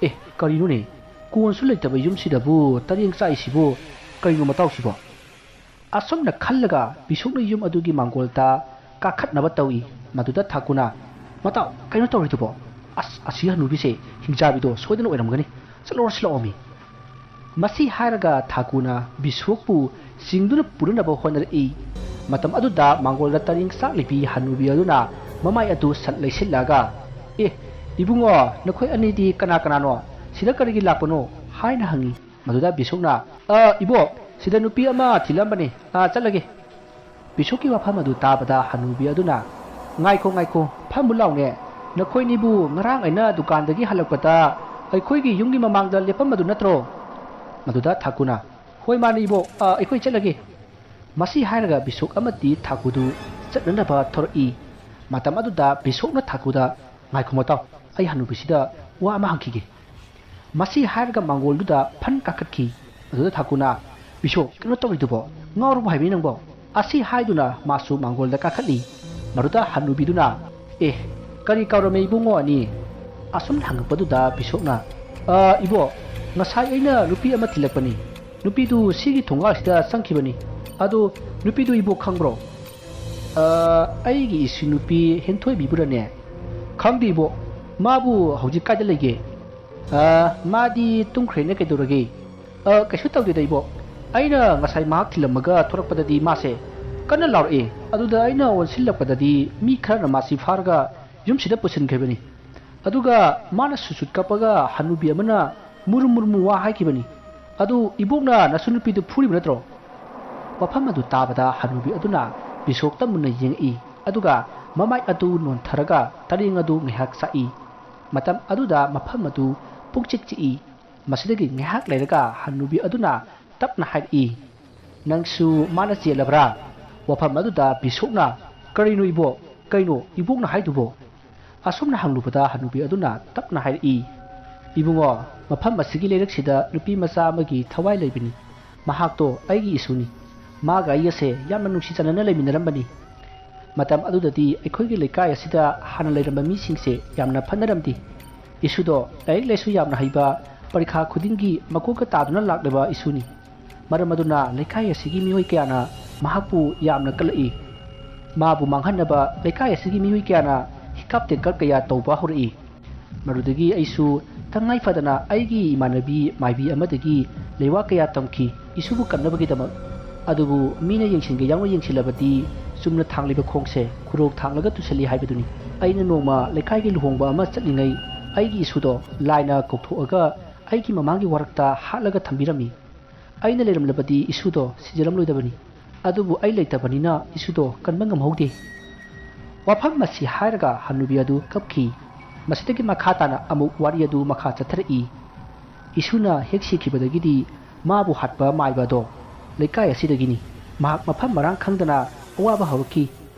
"ꯑꯦ, ꯀꯔꯤꯅꯣꯅꯦ? ꯀꯣꯟꯁꯨ ꯂꯩꯇꯕ ꯌꯨꯝꯁꯤꯗꯕꯨ ꯇꯔꯦꯡ ꯆꯥꯛꯏꯁꯤꯕꯨ ꯀꯔꯤꯅꯣ ꯃꯇꯥꯎꯁꯤꯕꯣ?" ꯑꯁꯨꯝꯅ ꯈꯜꯂꯒ ꯕꯤꯁꯣꯛꯅ ꯌꯨꯝ ꯑꯗꯨꯒꯤ ꯃꯥꯡꯒꯣꯜꯗ ꯀꯥꯈꯠꯅꯕ ꯇꯧꯏ꯫ ꯃꯗꯨꯗ ꯊꯥꯀꯨꯅ, "ꯃꯇꯥꯎ, ꯀꯩꯅꯣ ꯇꯧꯔꯤꯗꯨꯕꯣ? ꯑꯁ, ꯑꯁꯤ ꯍꯅꯨꯕꯤꯁꯦ ꯍꯤꯡꯆꯥꯕꯤꯗꯣ ꯁꯣꯏꯗꯅ ꯑꯣꯏꯔꯝꯒꯅꯤ꯫ ꯆꯠꯂꯣꯔꯁꯤ ꯂꯥꯛꯑꯣꯃꯤ꯫" ꯃꯁꯤ ꯍꯥꯏꯔꯒ ꯊꯥꯀꯨꯅ ꯕꯤꯁꯣꯛꯄꯨ ꯆꯤꯡꯗꯨꯅ ꯄꯨꯅꯅꯕ ꯍꯣꯠꯅꯔꯛꯏ꯫ ꯃꯇꯝ ꯑꯗꯨꯗ ꯃꯥꯡꯒꯣꯜꯗ ꯇꯔꯦꯡ ꯆꯥꯛꯂꯤꯕꯤ ꯍꯅꯨꯕꯤ ꯑꯗꯨꯅ ꯃꯃꯥꯏ ꯑꯗꯨ ꯁꯠ ꯂꯩꯁꯤꯜꯂꯒ, "ꯑꯦ, ꯏꯕꯨꯡꯉꯣ, ꯅꯈꯣꯏ ꯑꯅꯤꯗꯤ ꯀꯅꯥ ꯀꯅꯥꯅꯣ? ꯁꯤꯗ ꯀꯔꯤꯒꯤ ꯂꯥꯛꯄꯅꯣ?" ꯍꯥꯏꯅ ꯍꯪꯉꯤ꯫ ꯃꯗꯨꯗ ꯕꯤꯁꯣꯛꯅ, "ꯑ, ꯏꯕꯣꯛ, ꯁꯤꯗ ꯅꯨꯄꯤ ꯑꯃ ꯊꯤꯜꯂꯝꯕꯅꯤ꯫ ꯑ, ꯆꯠꯂꯒꯦ꯫" ꯕꯤꯁꯣꯛꯀꯤ ꯋꯥꯐꯝ ꯑꯗꯨ ꯇꯥꯕꯗ ꯍꯅꯨꯕꯤ ꯑꯗꯨꯅ, "ꯉꯥꯏꯈꯣ, ꯉꯥꯏꯈꯣ, ꯐꯝꯃꯨ ꯂꯥꯎꯅꯦ꯫ ꯅꯈꯣꯏꯅꯤꯕꯨ ꯉꯔꯥꯡ ꯑꯩꯅ ꯗꯨꯀꯥꯟꯗꯒꯤ ꯍꯜꯂꯛꯄꯗ ꯑꯩꯈꯣꯏꯒꯤ ꯌꯨꯝꯒꯤ ꯃꯃꯥꯡꯗ ꯂꯦꯞꯄꯝꯕꯗꯨ ꯅꯠꯇ꯭ꯔꯣ?" ꯃꯗꯨꯗ ꯊꯥꯀꯨꯅ, "ꯍꯣꯏ, ꯃꯥꯅꯤ ꯏꯕꯣꯛ, ꯑ, ꯑꯩꯈꯣꯏ ꯆꯠꯂꯒꯦ꯫" ꯃꯁꯤ ꯍꯥꯏꯔꯒ ꯕꯤꯁꯣꯛ ꯑꯃꯗꯤ ꯊꯥꯀꯨꯗꯨ ꯆꯠꯅꯅꯕ ꯊꯧꯔꯛꯏ꯫ ꯃꯇꯝ ꯑꯗꯨꯗ ꯕꯤꯁꯣꯛꯅ ꯊꯥꯀꯨꯗ, "ꯉꯥꯏꯈꯣ ꯃꯇꯥꯎ, ꯑꯩ ꯍꯅꯨꯕꯤꯁꯤꯗ ꯋꯥ ꯑꯃ ꯍꯪꯈꯤꯒꯦ꯫" ꯃꯁꯤ ꯍꯥꯏꯔꯒ ꯃꯥꯡꯒꯣꯜꯗꯨꯗ ꯐꯟ ꯀꯥꯈꯠꯈꯤ꯫ ꯑꯗꯨꯗ ꯊꯥꯀꯨꯅ, "ꯕꯤꯁꯣꯛ, ꯀꯩꯅꯣ ꯇꯧꯔꯤꯗꯨꯕꯣ? ꯉꯥꯎꯔꯕꯣ ꯍꯥꯏꯕꯅꯤ ꯅꯪꯕꯣ?" ꯑꯁꯤ ꯍꯥꯏꯗꯨꯅ ꯃꯥꯁꯨ ꯃꯥꯡꯒꯣꯜꯗ ꯀꯥꯈꯠꯂꯤ꯫ ꯃꯗꯨꯗ ꯍꯟꯅꯨꯕꯤꯗꯨꯅ, "ꯑꯦ, ꯀꯔꯤ ꯀꯥꯎꯔꯝꯃꯦ ꯏꯕꯨꯡꯉꯣ ꯑꯅꯤ?" ꯑꯁꯨꯝꯅ ꯍꯪꯉꯛꯄꯗꯨꯗ ꯕꯤꯁꯣꯛꯅ, "ꯑ, ꯏꯕꯣꯛ, ꯉꯁꯥꯏ ꯑꯩꯅ ꯅꯨꯄꯤ ꯑꯃ ꯊꯤꯜꯂꯛꯄꯅꯤ꯫ ꯅꯨꯄꯤꯗꯨ ꯁꯤꯒꯤ ꯊꯣꯡꯒꯥꯜꯁꯤꯗ ꯆꯪꯈꯤꯕꯅꯤ꯫ ꯑꯗꯣ ꯅꯨꯄꯤꯗꯨ ꯏꯕꯣꯛ ꯈꯪꯕ꯭ꯔꯣ?" "ꯑ, ꯑꯩꯒꯤ ꯏꯁꯨ ꯅꯨꯄꯤ ꯍꯦꯟꯊꯣꯏꯕꯤꯕꯨꯔꯅꯦ?" "ꯈꯪꯗꯦ ꯏꯕꯣꯛ, ꯃꯥꯕꯨ ꯍꯧꯖꯤꯛ ꯀꯥꯏꯗ ꯂꯩꯒꯦ?" "ꯑ, ꯃꯥꯗꯤ ꯇꯨꯝꯈ꯭ꯔꯦꯅꯦ, ꯀꯩꯗꯧꯔꯒꯦ?" "ꯑ, ꯀꯩꯁꯨ ꯇꯧꯗꯦꯗ ꯏꯕꯣꯛ, ꯑꯩꯅ ꯉꯁꯥꯏ ꯃꯍꯥꯛ ꯊꯤꯜꯂꯝꯃꯒ ꯊꯣꯔꯛꯄꯗꯗꯤ ꯃꯥꯁꯦ ꯀꯟꯅ ꯂꯥꯎꯔꯛꯑꯦ꯫ ꯑꯗꯨꯗ ꯑꯩꯅ ꯑꯣꯟꯁꯤꯜꯂꯛꯄꯗꯗꯤ ꯃꯤ ꯈꯔꯅ ꯃꯥꯁꯤ ꯐꯥꯔꯒ ꯌꯨꯝꯁꯤꯗ ꯄꯨꯁꯤꯟꯈ꯭ꯔꯤꯕꯅꯤ꯫ ꯑꯗꯨꯒ ꯃꯥꯅ ꯁꯨꯠ ꯁꯨꯠ ꯀꯞꯄꯒ ꯍꯅꯨꯕꯤ ꯑꯃꯅ ꯃꯨꯔꯨꯝ ꯃꯨꯔꯨꯝ ꯋꯥ ꯍꯥꯏꯈꯤꯕꯅꯤ꯫ ꯑꯗꯨ ꯏꯕꯣꯛꯅ ꯅꯁꯨ ꯅꯨꯄꯤꯗꯨ ꯐꯨꯔꯤꯕ ꯅꯠꯇ꯭ꯔꯣ?" ꯋꯥꯐꯝ ꯑꯗꯨ ꯇꯥꯕꯗ ꯍꯅꯨꯕꯤ ꯑꯗꯨꯅ ꯕꯤꯁꯣꯛꯇ ꯃꯨꯟꯅ ꯌꯦꯡꯉꯛꯏ, ꯑꯗꯨꯒ ꯃꯃꯥꯏ ꯑꯗꯨ ꯅꯣꯟꯊꯔꯒ ꯇꯔꯦꯡ ꯑꯗꯨ ꯉꯥꯏꯍꯥꯛ ꯆꯥꯛꯏ꯫ ꯃꯇꯝ ꯑꯗꯨꯗ ꯃꯐꯝ ꯑꯗꯨ ꯄꯨꯡꯆꯤꯛ ꯆꯤꯛꯏ꯫ ꯃꯁꯤꯗꯒꯤ ꯉꯥꯏꯍꯥꯛ ꯂꯩꯔꯒ ꯍꯟꯅꯨꯕꯤ ꯑꯗꯨꯅ ꯇꯞꯅ ꯍꯥꯏꯔꯛꯏ, "ꯅꯪꯁꯨ ꯃꯥꯅ ꯆꯦꯜꯂꯕ꯭ꯔꯥ?" ꯋꯥꯐꯝ ꯑꯗꯨꯗ ꯕꯤꯁꯣꯛꯅ, "ꯀꯔꯤꯅꯣ ꯏꯕꯣꯛ? ꯀꯩꯅꯣ ꯏꯕꯣꯛꯅ ꯍꯥꯏꯗꯨꯕꯣ?" ꯑꯁꯨꯝꯅ ꯍꯪꯂꯨꯕꯗ ꯍꯅꯨꯕꯤ ꯑꯗꯨꯅ ꯇꯞꯅ ꯍꯥꯏꯔꯛꯏ, "ꯏꯕꯨꯡꯉꯣ, ꯃꯐꯝ ꯑꯁꯤꯒꯤ ꯂꯩꯔꯛꯁꯤꯗ ꯅꯨꯄꯤ ꯃꯆꯥ ꯑꯃꯒꯤ ꯊꯋꯥꯏ ꯂꯩꯕꯅꯤ꯫ ꯃꯍꯥꯛꯇꯣ ꯑꯩꯒꯤ ꯏꯁꯨꯅꯤ꯫ ꯃꯥꯒ ꯑꯩꯒꯁꯦ ꯌꯥꯝꯅ ꯅꯨꯡꯁꯤ ꯆꯥꯟꯅꯅ ꯂꯩꯃꯤꯟꯅꯔꯝꯕꯅꯤ꯫ ꯃꯇꯝ ꯑꯗꯨꯗꯗꯤ ꯑꯩꯈꯣꯏꯒꯤ ꯂꯩꯀꯥꯏ ꯑꯁꯤꯗ ꯍꯥꯟꯅ ꯂꯩꯔꯝꯕ ꯃꯤꯁꯤꯡꯁꯦ ꯌꯥꯝꯅ ꯐꯠꯅꯔꯝꯗꯦ꯫ ꯏꯁꯨꯗꯣ ꯂꯥꯏꯔꯤꯛ ꯂꯥꯏꯁꯨ ꯌꯥꯝꯅ ꯍꯩꯕ, ꯄꯔꯤꯈꯥ ꯈꯨꯗꯤꯡꯒꯤ ꯃꯀꯣꯛꯀ ꯇꯥꯗꯨꯅ ꯂꯥꯛꯂꯕ ꯏꯁꯨꯅꯤ꯫ ꯃꯔꯝ ꯑꯗꯨꯅ ꯂꯩꯀꯥꯏ ꯑꯁꯤꯒꯤ ꯃꯤꯑꯣꯏ ꯀꯌꯥꯅ ꯃꯍꯥꯛꯄꯨ ꯌꯥꯝꯅ ꯀꯜꯂꯛꯏ꯫ ꯃꯥꯕꯨ ꯃꯥꯡꯍꯟꯅꯕ ꯂꯩꯀꯥꯏ ꯑꯁꯤꯒꯤ ꯃꯤꯑꯣꯏ ꯀꯌꯥꯅ ꯍꯤꯀꯥꯞ ꯇꯦꯡꯀꯠ ꯀꯌꯥ ꯇꯧꯕ ꯍꯧꯔꯛꯏ꯫ ꯃꯗꯨꯗꯒꯤ ꯑꯩꯁꯨ ꯇꯉꯥꯏ ꯐꯗꯅ ꯑꯩꯒꯤ ꯏꯃꯥꯟꯅꯕꯤ ꯃꯥꯏꯕꯤ ꯑꯃꯗꯒꯤ ꯂꯩꯋꯥ ꯀꯌꯥ ꯇꯝꯈꯤ, ꯏꯁꯨꯕꯨ ꯀꯟꯅꯕꯒꯤꯗꯃꯛ꯫ ꯑꯗꯨꯕꯨ ꯃꯤꯅ ꯌꯦꯡꯁꯤꯟꯒꯦ ꯌꯥꯎꯅ ꯌꯦꯡꯁꯤꯜꯂꯕꯗꯤ ꯆꯨꯝꯅ ꯊꯥꯡꯂꯤꯕ ꯈꯣꯡꯁꯦ ꯈꯨꯔꯣꯛ ꯊꯥꯡꯂꯒ ꯇꯨꯁꯜꯂꯤ ꯍꯥꯏꯕꯗꯨꯅꯤ꯫ ꯑꯩꯅ ꯅꯣꯡꯃ ꯂꯩꯀꯥꯏꯒꯤ ꯂꯨꯍꯣꯡꯕ ꯑꯃ ꯆꯠꯂꯤꯉꯩ ꯑꯩꯒꯤ ꯏꯁꯨꯗꯣ ꯂꯥꯏꯅ ꯀꯧꯊꯣꯛꯑꯒ ꯑꯩꯒꯤ ꯃꯃꯥꯡꯒꯤ ꯋꯥꯔꯛꯇ ꯍꯥꯠꯂꯒ ꯊꯝꯕꯤꯔꯝꯃꯤ꯫ ꯑꯩꯅ ꯂꯩꯔꯝꯂꯕꯗꯤ ꯏꯁꯨꯗꯣ ꯁꯤꯖꯔꯝꯂꯣꯏꯗꯕꯅꯤ꯫ ꯑꯗꯨꯕꯨ ꯑꯩ ꯂꯩꯇꯕꯅꯤꯅ ꯏꯁꯨꯗꯣ ꯀꯟꯕ ꯉꯝꯍꯧꯗꯦ꯫" ꯋꯥꯐꯝ ꯑꯁꯤ ꯍꯥꯏꯔꯒ ꯍꯅꯨꯕꯤ ꯑꯗꯨ ꯀꯞꯈꯤ꯫ ꯃꯁꯤꯗꯒꯤ ꯃꯈꯥ ꯇꯥꯅ ꯑꯃꯨꯛ ꯋꯥꯔꯤ ꯑꯗꯨ ꯃꯈꯥ ꯆꯠꯊꯔꯛꯏ꯫ ꯏꯁꯨꯅ ꯍꯦꯛ ꯁꯤꯈꯤꯕꯗꯒꯤꯗꯤ ꯃꯥꯕꯨ ꯍꯥꯠꯄ ꯃꯥꯏꯕ ꯑꯗꯣ ꯂꯩꯀꯥꯏ ꯑꯁꯤꯗꯒꯤꯅꯤ꯫ ꯃꯍꯥꯛ ꯃꯐꯝ ꯃꯔꯥꯡ ꯈꯪꯗꯅ ꯑꯋꯥꯕ ꯍꯧꯔꯛꯈꯤ꯫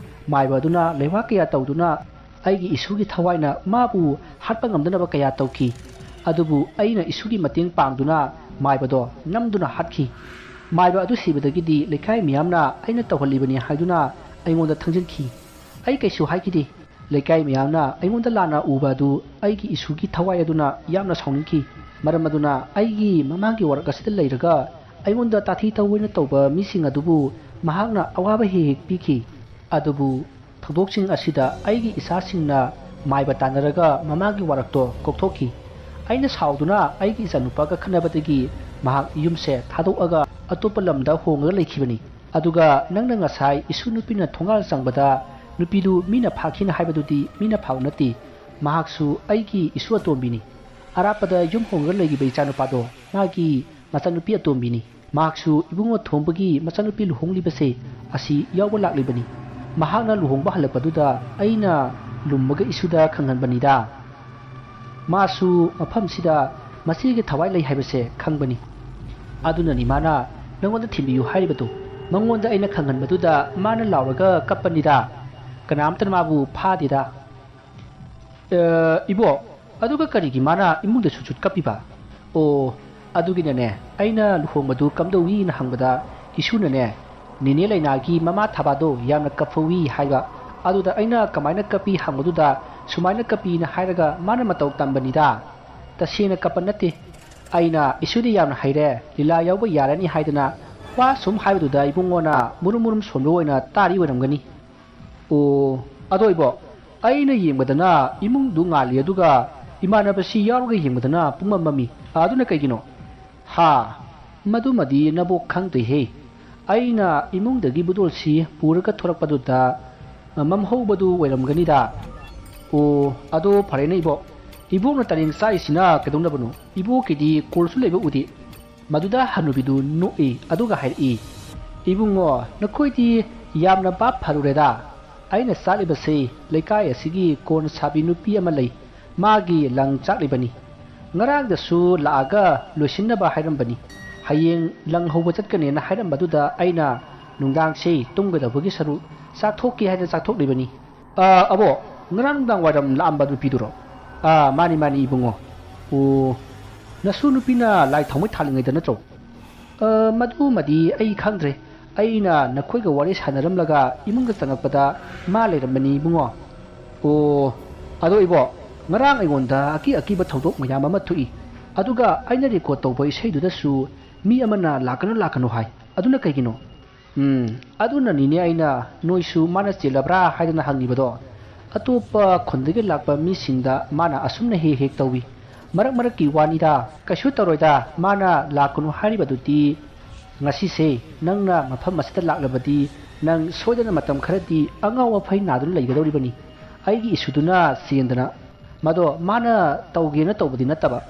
ꯃꯥꯏꯕ ꯑꯗꯨꯅ ꯂꯩꯋꯥ ꯀꯌꯥ ꯇꯧꯗꯨꯅ ꯑꯩꯒꯤ ꯏꯁꯨꯒꯤ ꯊꯋꯥꯏꯅ ꯃꯥꯕꯨ ꯍꯥꯠꯄ ꯉꯝꯗꯅꯕ ꯀꯌꯥ ꯇꯧꯈꯤ꯫ ꯑꯗꯨꯕꯨ ꯑꯩꯅ ꯏꯁꯨꯒꯤ ꯃꯇꯦꯡ ꯄꯥꯡꯗꯨꯅ ꯃꯥꯏꯕꯗꯣ ꯅꯝꯗꯨꯅ ꯍꯥꯠꯈꯤ꯫ ꯃꯥꯏꯕ ꯑꯗꯨ ꯁꯤꯕꯗꯒꯤꯗꯤ ꯂꯩꯀꯥꯏ ꯃꯤꯌꯥꯝꯅ ꯑꯩꯅ ꯇꯧꯍꯜꯂꯤꯕꯅꯤ ꯍꯥꯏꯗꯨꯅ ꯑꯩꯉꯣꯟꯗ ꯊꯪꯖꯤꯟꯈꯤ꯫ ꯑꯩ ꯀꯩꯁꯨ ꯍꯥꯏꯈꯤꯗꯦ꯫ ꯂꯩꯀꯥꯏ ꯃꯤꯌꯥꯝꯅ ꯑꯩꯉꯣꯟꯗ ꯂꯥꯟꯅ ꯎꯕ ꯑꯗꯨ ꯑꯩꯒꯤ ꯏꯁꯨꯒꯤ ꯊꯋꯥꯏ ꯑꯗꯨꯅ ꯌꯥꯝꯅ ꯁꯥꯎꯅꯤꯡꯈꯤ꯫ ꯃꯔꯝ ꯑꯗꯨꯅ ꯑꯩꯒꯤ ꯃꯃꯥꯡꯒꯤ ꯋꯥꯔꯛ ꯑꯁꯤꯗ ꯂꯩꯔꯒ ꯑꯩꯉꯣꯟꯗ ꯇꯥꯊꯤ ꯇꯧꯑꯣꯏꯅ ꯇꯧꯕ ꯃꯤꯁꯤꯡ ꯑꯗꯨꯕꯨ ꯃꯍꯥꯛꯅ ꯑꯋꯥꯕ ꯍꯦꯛ ꯍꯦꯛ ꯄꯤꯈꯤ꯫ ꯑꯗꯨꯕꯨ ꯊꯧꯗꯣꯛꯁꯤꯡ ꯑꯁꯤꯗ ꯑꯩꯒꯤ ꯏꯆꯥꯁꯤꯡꯅ ꯃꯥꯏꯕ ꯇꯥꯟꯅꯔꯒ ꯃꯃꯥꯒꯤ ꯋꯥꯔꯛꯇꯣ ꯀꯣꯛꯊꯣꯛꯈꯤ꯫ ꯑꯩꯅ ꯁꯥꯎꯗꯨꯅ ꯑꯩꯒꯤ ꯏꯆꯥꯅꯨꯄꯥꯒ ꯈꯠꯅꯕꯗꯒꯤ ꯃꯍꯥꯛ ꯌꯨꯝꯁꯦ ꯊꯥꯗꯣꯛꯑꯒ ꯑꯇꯣꯞꯄ ꯂꯝꯗ ꯍꯣꯡꯉꯒ ꯂꯩꯈꯤꯕꯅꯤ꯫ ꯑꯗꯨꯒ ꯅꯪꯅ ꯉꯁꯥꯏ ꯏꯁꯨ ꯅꯨꯄꯤꯅ ꯊꯣꯡꯒꯥꯜ ꯆꯪꯕꯗ ꯅꯨꯄꯤꯗꯨ ꯃꯤꯅ ꯐꯥꯈꯤꯅ ꯍꯥꯏꯕꯗꯨꯗꯤ ꯃꯤꯅ ꯐꯥꯕ ꯅꯠꯇꯦ꯫ ꯃꯍꯥꯛꯁꯨ ꯑꯩꯒꯤ ꯏꯁꯨ ꯑꯇꯣꯝꯕꯤꯅꯤ꯫ ꯑꯔꯥꯞꯄꯗ ꯌꯨꯝ ꯍꯣꯡꯉꯒ ꯂꯩꯈꯤꯕ ꯏꯆꯥꯅꯨꯄꯥꯗꯣ ꯃꯥꯒꯤ ꯃꯆꯥꯅꯨꯄꯤ ꯑꯇꯣꯝꯕꯤꯅꯤ꯫ ꯃꯍꯥꯛꯁꯨ ꯏꯕꯨꯡꯉꯣ ꯊꯣꯝꯕꯒꯤ ꯃꯆꯥꯅꯨꯄꯤ ꯂꯨꯍꯣꯡꯂꯤꯕꯁꯦ ꯑꯁꯤ ꯌꯥꯎꯕ ꯂꯥꯛꯂꯤꯕꯅꯤ꯫ ꯃꯍꯥꯛꯅ ꯂꯨꯍꯣꯡꯕ ꯍꯜꯂꯛꯄꯗꯨꯗ ꯑꯩꯅ ꯂꯨꯝꯃꯒ ꯏꯁꯨꯗ ꯈꯪꯍꯟꯕꯅꯤꯗ꯫ ꯃꯥꯁꯨ ꯃꯐꯝꯁꯤꯗ ꯃꯆꯦꯒꯤ ꯊꯋꯥꯏ ꯂꯩ ꯍꯥꯏꯕꯁꯦ ꯈꯪꯕꯅꯤ꯫ ꯑꯗꯨꯅꯅꯤ ꯃꯥꯅ ꯅꯪꯉꯣꯟꯗ ꯊꯤꯟꯕꯤꯌꯨ ꯍꯥꯏꯔꯤꯕꯗꯨ꯫ ꯃꯉꯣꯟꯗ ꯑꯩꯅ ꯈꯪꯍꯟꯕꯗꯨꯗ ꯃꯥꯅ ꯂꯥꯎꯔꯒ ꯀꯞꯄꯅꯤꯗ꯫ ꯀꯅꯥꯝꯇꯅ ꯃꯥꯕꯨ ꯐꯥꯗꯦꯗ꯫ ꯑ, ꯏꯕꯣꯛ, ꯑꯗꯨꯒ ꯀꯔꯤꯒꯤ ꯃꯥꯅ ꯏꯃꯨꯡꯗ ꯁꯨꯠ ꯁꯨꯠ ꯀꯞꯄꯤꯕ? ꯑꯣ, ꯑꯗꯨꯒꯤꯅꯅꯦ, ꯑꯩꯅ ꯂꯨꯍꯣꯡꯕꯗꯨ ꯀꯝꯗꯧꯏꯅ ꯍꯪꯕꯗ, ꯏꯁꯨꯅꯅꯦ, "ꯅꯦꯅꯦ ꯂꯩꯅꯥꯒꯤ ꯃꯃꯥ ꯊꯕꯥꯗꯣ ꯌꯥꯝꯅ ꯀꯞꯐꯧꯏ" ꯍꯥꯏꯕ꯫ ꯑꯗꯨꯗ ꯑꯩꯅ ꯀꯃꯥꯏꯅ ꯀꯞꯄꯤ ꯍꯪꯕꯗꯨꯗ, "ꯁꯨꯃꯥꯏꯅ ꯀꯞꯄꯤꯅ" ꯍꯥꯏꯔꯒ ꯃꯥꯅ ꯃꯇꯧ ꯇꯝꯕꯅꯤꯗ꯫ ꯇꯁꯦꯡꯅ ꯀꯞꯄ ꯅꯠꯇꯦ꯫ ꯑꯩꯅ, "ꯏꯁꯨꯗꯤ ꯌꯥꯝꯅ ꯍꯩꯔꯦ, ꯂꯤꯂꯥ ꯌꯥꯎꯕ ꯌꯥꯔꯅꯤ" ꯍꯥꯏꯗꯅ ꯋꯥ ꯁꯨꯝ ꯍꯥꯏꯕꯗꯨꯗ ꯏꯕꯨꯡꯉꯣꯅ ꯃꯨꯔꯨꯝ ꯃꯨꯔꯨꯝ ꯁꯣꯟꯕ ꯑꯣꯏꯅ ꯇꯥꯔꯤ ꯑꯣꯏꯔꯝꯒꯅꯤ꯫ ꯑꯣ, ꯑꯗꯣ ꯏꯕꯣ, ꯑꯩꯅ ꯌꯦꯡꯕꯗꯅ ꯏꯃꯨꯡꯗꯨ ꯉꯥꯜꯂꯤ, ꯑꯗꯨꯒ ꯏꯃꯥꯟꯅꯕꯁꯤ ꯌꯥꯎꯔꯒ ꯌꯦꯡꯕꯗꯅ ꯄꯨꯡꯃꯝ ꯃꯝꯃꯤ꯫ ꯑꯗꯨꯅ ꯀꯩꯒꯤꯅꯣ? ꯍꯥ, ꯃꯗꯨꯃꯗꯤ ꯅꯕꯣꯛ ꯈꯪꯗ꯭ꯔꯤꯍꯦ꯫ ꯑꯩꯅ ꯏꯃꯨꯡꯗꯒꯤ ꯕꯨꯗꯣꯜꯁꯤ ꯄꯨꯔꯒ ꯊꯣꯔꯛꯄꯗꯨꯗ, ꯑ, ꯃꯝꯍꯧꯕꯗꯨ ꯑꯣꯏꯔꯝꯒꯅꯤꯗ꯫ ꯑꯣ, ꯑꯗꯣ ꯐꯔꯦꯅꯦ ꯏꯕꯣ꯫ ꯏꯕꯣꯛꯅ ꯇꯔꯦꯡ ꯆꯥꯛꯏꯁꯤꯅ ꯀꯩꯗꯧꯅꯕꯅꯣ? ꯏꯕꯣꯛꯀꯤꯗꯤ ꯀꯣꯜꯁꯨ ꯂꯩꯕ ꯎꯗꯦ꯫ ꯃꯗꯨꯗ ꯍꯅꯨꯕꯤꯗꯨ ꯅꯣꯛꯏ, ꯑꯗꯨꯒ ꯍꯥꯏꯔꯛꯏ, "ꯏꯕꯨꯡꯉꯣ, ꯅꯈꯣꯏꯗꯤ ꯌꯥꯝꯅ ꯚꯥꯞ ꯐꯔꯨꯔꯦꯗ꯫ ꯑꯩꯅ ꯆꯥꯛꯂꯤꯕꯁꯤ ꯂꯩꯀꯥꯏ ꯑꯁꯤꯒꯤ ꯀꯣꯟ ꯁꯥꯕꯤ ꯅꯨꯄꯤ ꯑꯃ ꯂꯩ, ꯃꯥꯒꯤ ꯂꯪ ꯆꯥꯛꯂꯤꯕꯅꯤ꯫ ꯉꯔꯥꯡꯗꯁꯨ ꯂꯥꯛꯑꯒ ꯂꯣꯏꯁꯤꯟꯅꯕ ꯍꯥꯏꯔꯝꯕꯅꯤ꯫ ꯍꯌꯦꯡ ꯂꯪ ꯍꯧꯕ ꯆꯠꯀꯅꯦꯅ ꯍꯥꯏꯔꯝꯕꯗꯨꯗ ꯑꯩꯅ ꯅꯨꯡꯗꯥꯡꯁꯤ ꯇꯨꯝꯒꯗꯕꯒꯤ ꯁꯔꯨꯛ ꯆꯥꯛꯊꯣꯛꯀꯦ ꯍꯥꯏꯅ ꯆꯥꯛꯊꯣꯛꯂꯤꯕꯅꯤ꯫" "ꯑ, ꯑꯕꯣ, ꯉꯔꯥꯡ ꯅꯨꯡꯗꯥꯡ ꯋꯥꯏꯔꯝ ꯂꯥꯛꯑꯝꯕ ꯅꯨꯄꯤꯗꯨꯔꯣ?" "ꯑ, ꯃꯥꯅꯤ, ꯃꯥꯅꯤ, ꯏꯕꯨꯡꯉꯣ꯫" "ꯑꯣ, ꯅꯁꯨ ꯅꯨꯄꯤꯅ ꯂꯥꯏ ꯊꯥꯎꯃꯩ ꯊꯥꯜꯂꯤꯉꯩꯗ ꯅꯠꯇ꯭ꯔꯣ?" "ꯑ, ꯃꯗꯨꯃꯗꯤ ꯑꯩ ꯈꯪꯗ꯭ꯔꯦ꯫ ꯑꯩꯅ ꯅꯈꯣꯏꯒ ꯋꯥꯔꯤ ꯁꯥꯟꯅꯔꯝꯂꯒ ꯏꯃꯨꯡꯗ ꯆꯪꯉꯛꯄꯗ ꯃꯥ ꯂꯩꯔꯝꯕꯅꯤ, ꯏꯕꯨꯡꯉꯣ꯫" "ꯑꯣ, ꯑꯗꯣ ꯏꯕꯣ, ꯉꯔꯥꯡ ꯑꯩꯉꯣꯟꯗ ꯑꯀꯤ ꯑꯀꯤꯕ ꯊꯧꯗꯣꯛ ꯃꯌꯥꯝ ꯑꯃ ꯊꯣꯛꯏ꯫ ꯑꯗꯨꯒ ꯑꯩꯅ ꯔꯦꯀꯣꯔꯗ ꯇꯧꯕ ꯏꯁꯩꯗꯨꯗꯁꯨ ꯃꯤ ꯑꯃꯅ 'ꯂꯥꯛꯀꯅꯨ, ꯂꯥꯛꯀꯅꯨ' ꯍꯥꯏ꯫ ꯑꯗꯨꯅ ꯀꯩꯒꯤꯅꯣ?" "ꯎꯝ, ꯑꯗꯨꯅꯅꯤꯅꯦ ꯑꯩꯅ ꯅꯣꯏꯁꯨ ꯃꯥꯅ ꯆꯦꯜꯂꯕ꯭ꯔꯥ ꯍꯥꯏꯗꯅ ꯍꯪꯉꯤꯕꯗꯣ꯫ ꯑꯇꯣꯞꯄ ꯈꯨꯟꯗꯒꯤ ꯂꯥꯛꯄ ꯃꯤꯁꯤꯡꯗ ꯃꯥꯅ ꯑꯁꯨꯝꯅ ꯍꯦꯛ ꯍꯦꯛ ꯇꯧꯏ꯫ ꯃꯔꯛ ꯃꯔꯛꯀꯤ ꯋꯥꯅꯤꯗ, ꯀꯩꯁꯨ ꯇꯧꯔꯣꯏꯗ꯫ ꯃꯥꯅ ꯂꯥꯛꯀꯅꯨ ꯍꯥꯏꯔꯤꯕꯗꯨꯗꯤ, ꯉꯁꯤꯁꯦ ꯅꯪꯅ ꯃꯐꯝ ꯑꯁꯤꯗ ꯂꯥꯛꯂꯕꯗꯤ ꯅꯪ ꯁꯣꯏꯗꯅ ꯃꯇꯝ ꯈꯔꯗꯤ ꯑꯉꯥꯎ ꯑꯐꯩ ꯅꯥꯗꯨꯅ ꯂꯩꯒꯗꯧꯔꯤꯕꯅꯤ꯫ ꯑꯩꯒꯤ ꯏꯁꯨꯗꯨꯅ ꯆꯦꯟꯗꯅ꯫ ꯃꯗꯣ ꯃꯥꯅ ꯇꯧꯒꯦꯅ ꯇꯧꯕꯗꯤ ꯅꯠꯇꯕ,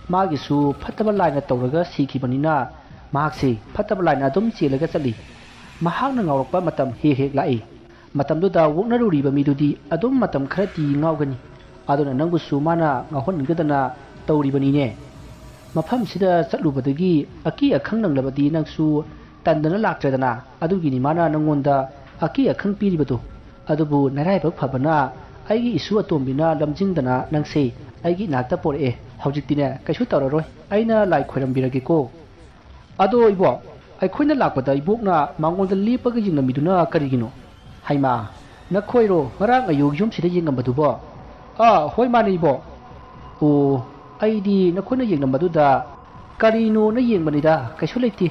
ꯃꯥꯒꯤꯁꯨ ꯐꯠꯇꯕ ꯂꯥꯏꯅ ꯇꯧꯔꯒ ꯁꯤꯈꯤꯕꯅꯤꯅ ꯃꯍꯥꯛꯁꯦ ꯐꯠꯇꯕ ꯂꯥꯏꯅ ꯑꯗꯨꯝ ꯆꯦꯜꯂꯒ ꯆꯠꯂꯤ꯫ ꯃꯍꯥꯛꯅ ꯉꯥꯎꯔꯛꯄ ꯃꯇꯝ ꯍꯦꯛ ꯍꯦꯛ ꯂꯥꯛꯏ꯫ ꯃꯇꯝꯗꯨꯗ ꯑꯣꯛꯅꯔꯨꯔꯤꯕ ꯃꯤꯗꯨꯗꯤ ꯑꯗꯨꯝ ꯃꯇꯝ ꯈꯔꯗꯤ ꯉꯥꯎꯒꯅꯤ꯫ ꯑꯗꯨꯅ ꯅꯪꯕꯨꯁꯨ ꯃꯥꯅ ꯉꯥꯎꯍꯟꯅꯤꯡꯗꯗꯅ ꯇꯧꯔꯤꯕꯅꯤꯅꯦ꯫" ꯃꯐꯝꯁꯤꯗ ꯆꯠꯂꯨꯕꯗꯒꯤ ꯑꯀꯤ ꯑꯈꯪ ꯅꯪꯂꯕꯗꯤ ꯅꯪꯁꯨ ꯇꯟꯗꯅ ꯂꯥꯛꯇ꯭ꯔꯦꯗꯅ꯫ ꯑꯗꯨꯒꯤꯅꯤ ꯃꯥꯅ ꯅꯪꯉꯣꯟꯗ ꯑꯀꯤ ꯑꯈꯪ ꯄꯤꯔꯤꯕꯗꯨ꯫ ꯑꯗꯨꯕꯨ ꯅꯔꯥꯏꯕꯛ ꯐꯕꯅ ꯑꯩꯒꯤ ꯏꯁꯨ ꯑꯇꯣꯝꯕꯤꯅ ꯂꯝꯖꯤꯡꯗꯅ ꯅꯪꯁꯦ ꯑꯩꯒꯤ ꯏꯅꯥꯛꯇ ꯄꯣꯔꯛꯑꯦ꯫ ꯍꯧꯖꯤꯛꯇꯤꯅꯦ, ꯀꯩꯁꯨ ꯇꯧꯔꯔꯣꯏ꯫ ꯑꯩꯅ ꯂꯥꯏ ꯈꯣꯏꯔꯝꯕꯤꯔꯒꯦꯀꯣ꯫ ꯑꯗꯣ ꯏꯕꯣꯛ, ꯑꯩꯈꯣꯏꯅ ꯂꯥꯛꯄꯗ ꯏꯕꯣꯛꯅ ꯃꯉꯣꯟꯗ ꯂꯦꯞꯄꯒ ꯌꯦꯡꯂꯝꯃꯤꯗꯨꯅ ꯀꯔꯤꯒꯤꯅꯣ? ꯍꯩꯃꯥ, ꯅꯈꯣꯏꯔꯣ ꯉꯔꯥꯡ ꯑꯌꯨꯛ ꯌꯨꯝꯁꯤꯗ ꯌꯦꯡꯉꯝꯕꯗꯨꯕꯣ? ꯑꯥ, ꯍꯣꯏ, ꯃꯥꯅꯦ ꯏꯕꯣꯛ꯫ ꯑꯣ, ꯑꯩꯗꯤ ꯅꯈꯣꯏꯅ ꯌꯦꯡꯂꯝꯕꯗꯨꯗ ꯀꯔꯤꯅꯣꯅ ꯌꯦꯡꯕꯅꯤꯗ, ꯀꯩꯁꯨ ꯂꯩꯇꯦ꯫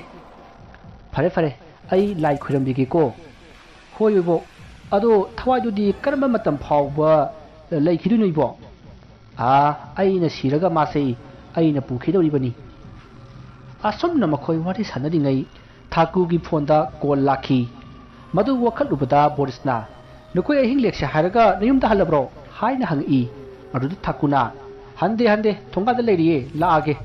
ꯐꯔꯦ, ꯐꯔꯦ, ꯑꯩ ꯂꯥꯏ ꯈꯣꯏꯔꯝꯕꯤꯒꯦꯀꯣ꯫ ꯍꯣꯏ ꯏꯕꯣꯛ, ꯑꯗꯣ ꯊꯋꯥꯏꯗꯨꯗꯤ ꯀꯔꯝꯕ ꯃꯇꯝ ꯐꯥꯎꯕ ꯂꯩꯈꯤꯗꯣꯏꯅꯣ ꯏꯕꯣꯛ? ꯑꯥ, ꯑꯩꯅ ꯁꯤꯔꯒ ꯃꯥꯁꯦ ꯑꯩꯅ ꯄꯨꯈꯤꯗꯧꯔꯤꯕꯅꯤ꯫ ꯑꯁꯨꯝꯅ ꯃꯈꯣꯏ ꯋꯥꯔꯤ ꯁꯥꯟꯅꯔꯤꯉꯩ ꯊꯥꯀꯨꯒꯤ ꯐꯣꯟꯗ ꯀꯣꯜ ꯂꯥꯛꯈꯤ꯫ ꯃꯗꯨ ꯋꯥꯈꯠꯂꯨꯕꯗ ꯕꯣꯔꯤꯁꯅ, "ꯅꯈꯣꯏ ꯑꯍꯤꯡ ꯂꯦꯛꯁꯦ ꯍꯥꯏꯔꯒ ꯅꯌꯨꯝꯗ ꯍꯜꯂꯕ꯭ꯔꯣ?" ꯍꯥꯏꯅ ꯍꯪꯉꯛꯏ꯫ ꯃꯗꯨꯗ ꯊꯥꯀꯨꯅ, "ꯍꯟꯗꯦ, ꯍꯟꯗꯦ, ꯊꯣꯡꯒꯥꯟꯗ ꯂꯩꯔꯤꯌꯦ, ꯂꯥꯛꯑꯒꯦ"꯫